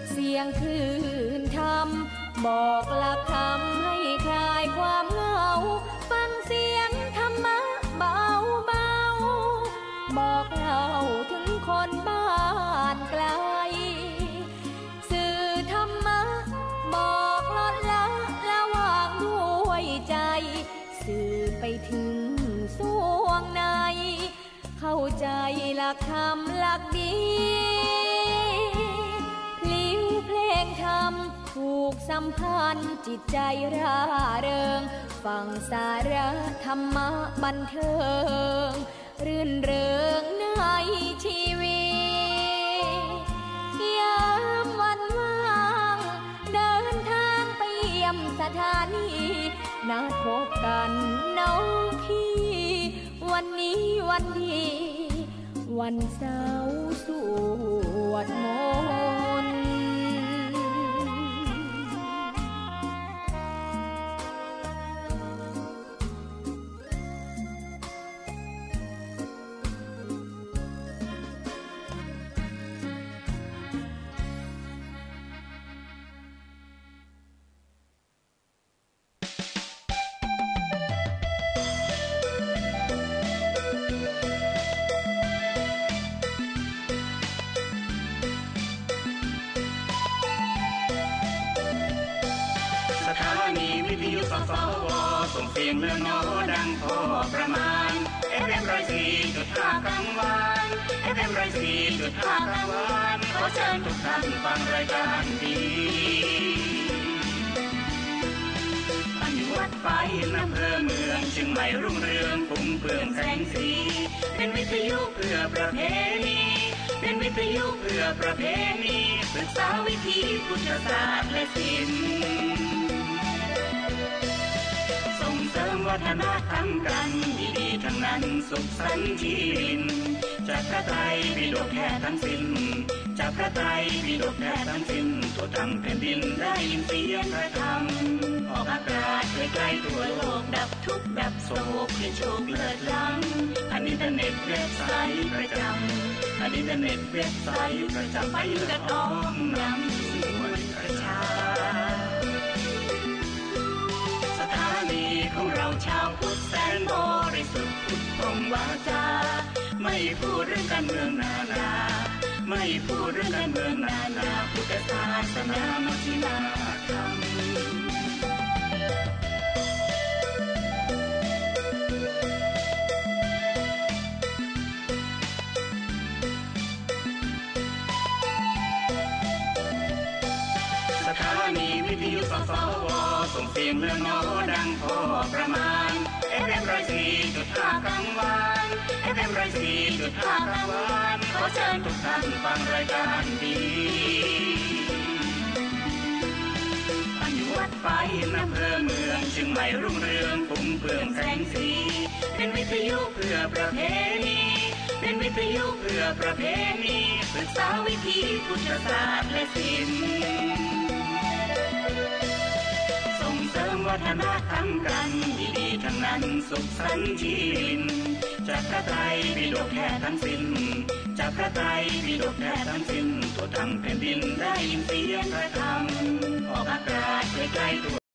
เสียงคลื่นธรรม บอกหลักธรรมให้คลายความเหงา ฟังเสียงธรรมะเบาๆ บอกเล่าถึงคนบ้านไกล สื่อธรรมะ บอกลดละละวางด้วยใจ สื่อไปถึงสวงใน เข้าใจหลักธรรมหลักดี พลิ้วเพลงธรรมผูกสัมพันธ์ จิตใจร่าเริง ฟังสาระธรรมะบันเทิง รื่นเริงในชีวิต ยามวันว่าง เดินทางไปเยี่ยมสถานี นัดพบกันน้องพี่ วันนี้วันดี วันเสาร์สวดมนต์ สถานีวิทยุ สสว ส่งเสียงเลือดหนอดังพอประมาณ เอฟเอ็ม ร้อยสี่จุดห้ากลางวัน เอฟเอ็ม ร้อยสี่จุดห้ากลางวัน ขอเชิญทุกท่านฟังรายการดี อนุวัฒน์ ฟ้าหิน อำเภอเมืองเชียงใหม่รุ่งเรือง ฟุ้งเฟื่องแสงสี เป็นวิทยุเพื่อประเพณี เป็นวิทยุเพื่อประเพณี ศึกษาวิถีพุทธศาสตร์และศิลป์ ส่งเสริมวัฒนธรรมกัน ดีๆ ทั้งนั้น สุขสันต์ที่ดิน จากพระไตรปิฎกแท้ทั้งสิ้น จากพระไตรปิฎกแท้ทั้งสิ้น ทั่วทั้งแผ่นดินได้ยินเสียงพระธรรม ออกอากาศไกลๆทั่วโลก ดับทุกข์ดับโศกให้โชคเลิศล้ำ ผ่านอินเทอร์เน็ตเว็บไซต์ประจำ ผ่านอินเทอร์เน็ตเว็บไซต์ประจำ ไปเลือดอ้อมนำสู่มวลประชา สถานีของเราชาวพุทธแสนบริสุทธิ์ พุทธพรหมวาจา ไม่พูดเรื่องการเมืองนานา ไม่พูดเรื่องการเมืองนานา พุทธศาสนามัชฌิมาธรรม ส สถานีวิทยุ สสว ส่งเสียงเลือหนอดังพอประมาณ เอฟเอ็ม ร้อยสี่จุดห้ากลางวัน เอฟเอ็ม ร้อยสี่จุดห้ากลางวัน ขอเชิญทุกท่านฟังรายการดี อนุวัฒน์ ฟ้าหิน อำเภอเมืองเชียงใหม่รุ่งเรือง ฟุ้งเฟื่องแสงสี เป็นวิทยุเพื่อประเพณี เป็นวิทยุเพื่อประเพณี ศึกษาวิถีพุทธศาสตร์และศิลป์ ส่งเสริมวัฒนธรรมกัน ดีๆ ทั้งนั้น สุขสันต์ชีวิน จากพระไตรปิฎกแท้ทั้งสิ้น จากพระไตรปิฎกแท้ทั้งสิ้น ทั่วทั้งแผ่นดินได้ยินเสียงพระธรรม ออกอากาศไกลๆทั่ว